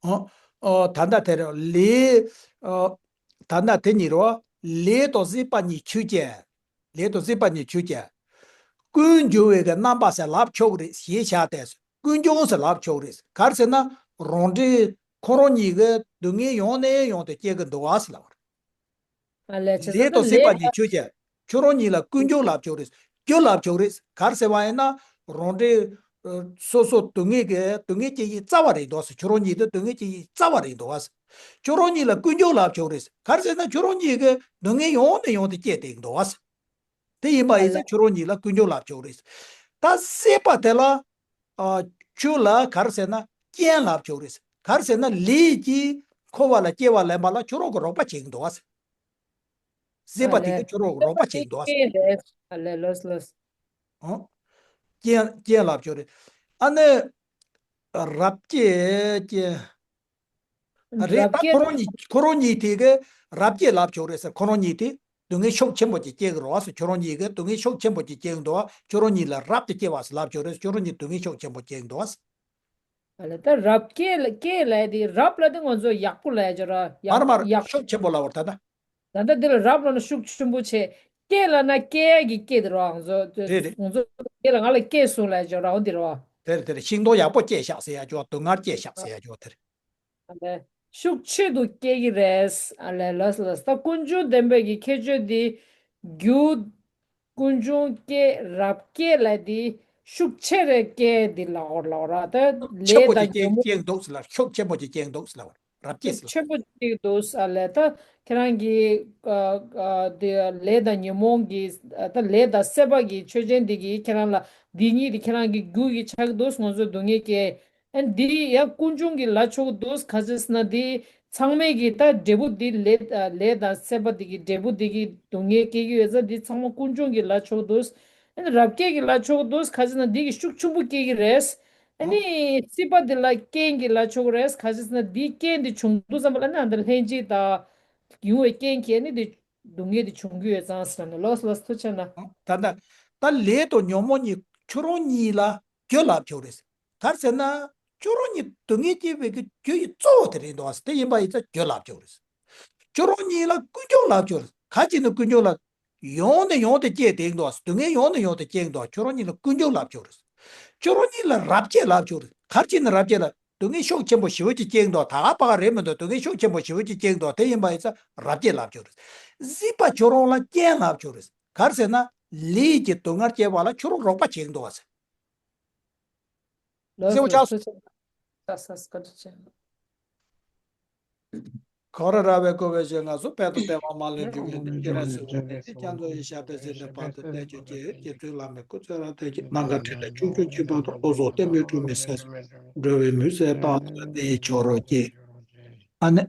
ཨོ། ཨོ། ད་ལྟ་དེ་རེད། ལས། ཨོ། ད་ལྟ་དེ་གཉིས་རེད། ལས་དང་སྲེད་པ་གཉིས་ཆོས་ཅན། ལས་དང་སྲེད་པ་གཉིས་ཆོས་ཅན། ཀུན་འབྱུང་བའི་གི་རྣམ་པ་ཟེར་ལབ་ཆོག་གི་རེད། ཞེས་བྱ་སྟེ། ཀུན་འབྱུང་ཟེར་ལབ་ཆོག་གི་རེད། ག་རེ་ཟེར་ན། རང་འབྲས་ཁོ་རང་ཉིད་ཀྱི་སྡུག་བསྔལ་ཡང་ནས་ཡང་དུ་སྐྱེ་གི་འདུག་བ་ཟེར་ལབ་པ་རེད། ཨ་ལས་བྱས་ཙང་ལས་དང་སྲེད་པ་ལས་གཉིས་ཆོས་ཅན། ཁྱོད་རང་ཉིད་ལ་ཀུན་འབྱུང་ལབ་ཆོག་རེད། རྒྱུ་ལབ་ཆོག་རེད། ག་རེ་ཟེར་བ་ཡིན་ན། རང་འབྲས། ཨ། སོ་སོ་སྡུག་བསྔལ་གྱི་སྡུག་བསྔལ་སྐྱེ་ཡི་རྩ་བ་རེད་འདུག་ཟེར། ཁྱོད་རང་ཉིད་དུ་སྡུག་བསྔལ་སྐྱེ་ཡི་རྩ་བ་རེད་འདུག་བ་ཟེར། ཁྱོད་རང་ཉིད་ལ་ཀུན་འབྱུང་ལབ་ཆོག་རེད། ག་རེ་ཟེར་ན་ཁྱོད་རང་ཉིད་ཀྱི་སྡུག་བསྔལ་ཡང་ནས་ཡང་དུ་སྐྱེ་བསྡད་འདུག་བ་ཟེར། དེ་ཡིན་པ་ཨ་ཡིན་ལས། ཙང་ཁྱོད་རང་ཉིད་ལ་ཀུན་འབྱུང་ལབ་ཆོག་རེད། ད་སྲེད་པ་དེ་ལ། ཨ། ཁྱོད་ལ་ག་རེ་ཟེར་ན་རྐྱེན་ལབ་ཆོག་རེད། ག་རེ་ཟེར་ན་ལས་ཀྱིས་འཁོར་བ་ལ་སྐྱེ་བ་ལེན་པ་ལ་ཁྱོད་རང་གི་རོགས་པ་བྱེད་ཀྱི་འདུག་བ་ཟེར། སྲེད་པ་དེ་ཨ་ལས། གིས་ཁྱོད་རང་གི་རོགས་པ་བྱེད་ཀྱི་འདུག་བ་ཟེར། རྐྱེན་རེད། ཨ་ལས། ལོས་ལོས། ཨོ། རྐྱེན་རྐྱེན་ལབ་ཆོག་རེད། ཨ་ནི། རབ་སྐྱེས་རྐྱེན། རེད། རབ་ད་སྐྱེས། ཁོ་རང་ཉིད་ཁོ་རང་ཉིད་དེ་གི་རབ་སྐྱེས་ལབ་ཆོག་རེད་ཟེར། ཁོ་རང་ཉིད་དེ་སྡུག་བསྔལ་ཤུགས་ཆེན་པོ་ཅིག་སྐྱེ་གི་རེད་བ་ཟེར། ཁྱོད་རང་ཉིད་ཀྱི་སྡུག་བསྔལ་ཤུགས་ཆེན་པོ་ཅིག་སྐྱེ་གི་འདུག་བ། ཁྱོད་རང་ཉིད་ལ་རབ་ཏུ་སྐྱེ་བ་ཟེར་ལབ་ཆོག་རེད། ཁྱོད་རང་ཉིད་སྡུག་བསྔལ་ཤུགས་ཆེན་པོ་སྐྱེ་གི་འདུག་བ་ཟེར། ཨ་ལས། ད་རབ་སྐྱེས་ལ་སྐྱེས་ལབ་དེ་རབ་ལ་དེ་ང་ཚོ་ཡག་པོ་ལབ་ཡ་ཅིག་ཡོད་ར། ཡག་མར་མར་ཡག་ཤུགས་ཆེན་པོ་ལབ་པ་རེད་ད་ལྟ། ད་ལྟ་འདི་ལ་རབ་ལབ་ན་ཤུགས་ཆེན་པོ་བྱས། སྐྱེས་ལབ་ན་སྐྱེ་ཡ་གི་སྐྱེ་དེ་རེད་བ། ང་ཚོ་རེད་རེད། ང་ཚོ་སྐྱེས་ལ་ང་ལ་སྐྱེས་སོང་ལབ་ཡ་ཅིག་ཡོད་ར། འོ་འདི་རེད་བ། དེ་རེད་དེ་རེད། ཤིང་སྡོང་ཡག་པོ་སྐྱེས་ཤག་ཟེར་ཡ་ཅིག་ཡོད། སྡུག་བསྔལ་སྐྱེས་ཤག་ཟེར་ཡ་ཅིག་ཡོད། དེ་རེད། ཨ་ལས། ཤུགས་ཆེ་རུ་སྐྱེ་གི་རེད། ཨ་ལས། ལོས་ལོས། ད་ཀུན་འབྱུང་བདེན་པའི་གི་ཁྱད་ཆོས་འདི། རྒྱུ། ཀུན་འབྱུང་སྐྱེ་རབ་སྐྱེ་ལབ་འདི་ཤུགས་ཆེ་རེ་སྐྱེ་འདི་ལབ་པ་རེད་ལབ་པ་ར། ད་ཆེན་ལས་པོ་དང་ཅིག་སྐྱེ་ཉོན་མོངས། སྐྱེ་འདུག་ཟེར་ལ། ཤུགས་ཆེན་པོ་ཅིག་སྐྱེ་འདུག་ཟེར་ལབ་པ་རེད། རབ་སྐྱེས་ཟེར་ལབ། ཆེན་པོ་ཅིག་འདུག་ཨ་ལས། ད་ཁྱེད་རང་གི་ཨ་ཨ་དེ་ལས་དང་ཉོན་མོངས་ཀྱི་ཨ་ད་ལས་དང་སྲེད་པ་གི་ཆོས་ཅན་འདི་གིས་ཁྱེད་རང་ལ་འདི་གཉིས་དེ་ཁྱེད་རང་གི་རྒྱུ་གི་ཆགས་འདུག་ང་ཚོ་སྡུག་བསྔལ་སྐྱེ། ཨ་འདི་ཡང་ཀུན་འབྱུང་གི་ལ་ཆོག་འདུག་ག་ཅི་ཟེར་ན་འདི་ཚང་མས་ཀྱི་ད་འབྲས་བུ་འདི་ལས་ལས་དང་སྲེད་པ་འདི་གི་འབྲས་བུ་འདི་གི་སྡུག་བསྔལ་སྐྱེ་གི་ཡོད་ཙང་འདི་ཚང་མ་ཀུན་འབྱུང་གི་ལ་ཆོག་འདུག་ཨ་ནི་རབ་སྐྱེས་ཀྱི་ལ་ཆོག་འདུག་ག་ཅི་ཟེར་ན་འདི་གི་ཤུགས་ཆེན་པོ་སྐྱེ་གི་རེད། ཨ་ནི་སྲིད་པ་འདི་ལ་རྐྱེན་གྱི་ལ་ཆོག་གི་རེད། ག་ཅི་ཟེར་ན་འདི་རྐྱེན་འདི་བྱུང་དུས་ཙམ་པ་ལ་ནི་ཨ་འདི་ལྷན་ཅིག་དང་ཡོང་བའི་རྐྱེན་གྱིས་ཨ་ནི་འདི་སྡུག་བསྔལ་འདི་བྱུང་གི་ཡོད་ཙང་ཟེར་ན། ལོས་ལོས། ཐུགས་ཆེ་གནང་། ད་ལྟ་ད་ལས་དང་ཉོན་མོངས་གཉིས་ཁྱོད་རང་གཉིས་ལ་རྒྱུ་ལབ་ཆོག་རེད། ག་རེ་ཟེར་ན། ཁྱོད་རང་གཉིས་སྡུག་བསྔལ་སྐྱེ་བའི་གི་རྒྱུ་ཡི་གཙོ་བོ་དེ་རེད་འདུག་ཨ། དེ་ཡིན་པ་ཡིན་ཙང་རྒྱུ་ལབ་ཆོག་རེད། ཁྱོད་རང་གཉིས་ལ་ཀུན་འབྱུང་ལབ་ཆོག་རེད། ག་ཅི་ནས་ཀུན་འབྱུང་ལ། ཡང་ནས་ཡང་དུ་སྐྱེ་བསྡད་འདུག་ཨ། སྡུག་བསྔལ་ཡང་ནས་ཡང་དུ་སྐྱེ་འདུག་ཨ། ཁྱོད་རང་གཉིས་ལ་ཀུན་འབྱུང་ལབ་ཆོག་རེད། ཁྱོད་རང་གཉིས་ལ་རབ་སྐྱེས་ལབ་ཆོག་རེད། ག་ཅི་ནས་རབ་སྐྱེས་ལ། སྡུག་བསྔལ་ཤུགས་ཆེན་པོ་ཞེ་པོ་ཅིག་སྐྱེ་འདུག་ད་ག་པ་ག་རེད་མི་འདུག་སྡུག་བསྔལ་ཤུགས་ཆེན་པོ་ཞེ་པོ་ཅིག་སྐྱེ་འདུག་དེ་ཡིན་པ་ཡིན་ཙང་རབ་སྐྱེས་ལབ་ཆོག་རེད། སྲིད་པ་ཁྱོད་རང་ལ་རྐྱེན་ལབ་ཆོག་རེད། ག་རེ་ཟེར་ན། ལས་ཀྱིས་སྡུག་བསྔལ་སྐྱེ་བ་ལ་ཁྱོད་རང་རོགས་པ་བྱེད་ཀྱི་འདུག་བ་ཟེར། ལོས་ཟེར་བ་ལོས། ཆགས་སོང་། ཐུགས་རྗེ་ཆེ། ས་ས་སྐད་ཆ་ཆེ། འཁོར་ར་བའི་བསྐོར་བའི་ཞིང་ང་སོ། དཔལ་དང་བདེ་བ་མ་ལུས་འབྱུང་བའི་གནས། སྤྱན་རས་གཟིགས་དབང་ལྡན་ཁྱེད་མཚོ་ཡི་ཞབས་པད་སྲིད་མཐའི་བར་དུ་བརྟན་གྱུར་ཅིག་རྗེ་བཙུན་བླ་མའི་སྐུ་ཚེ་རབ་བརྟན་ཅིག་ནམ་མཁའ་ཕྲིན་ལས་ཁྱུང་ཁྱུང་ཆེན་པོ་དང་། འོད་ཟེར་ལྟེམ་མེ་འཁྲུག་མེ་སེར་སེར་འགྲོ་བའི་མུན་སེལ་དང་ནི་ཆོག་རོགས་ཀྱིས། ཨ་ནི།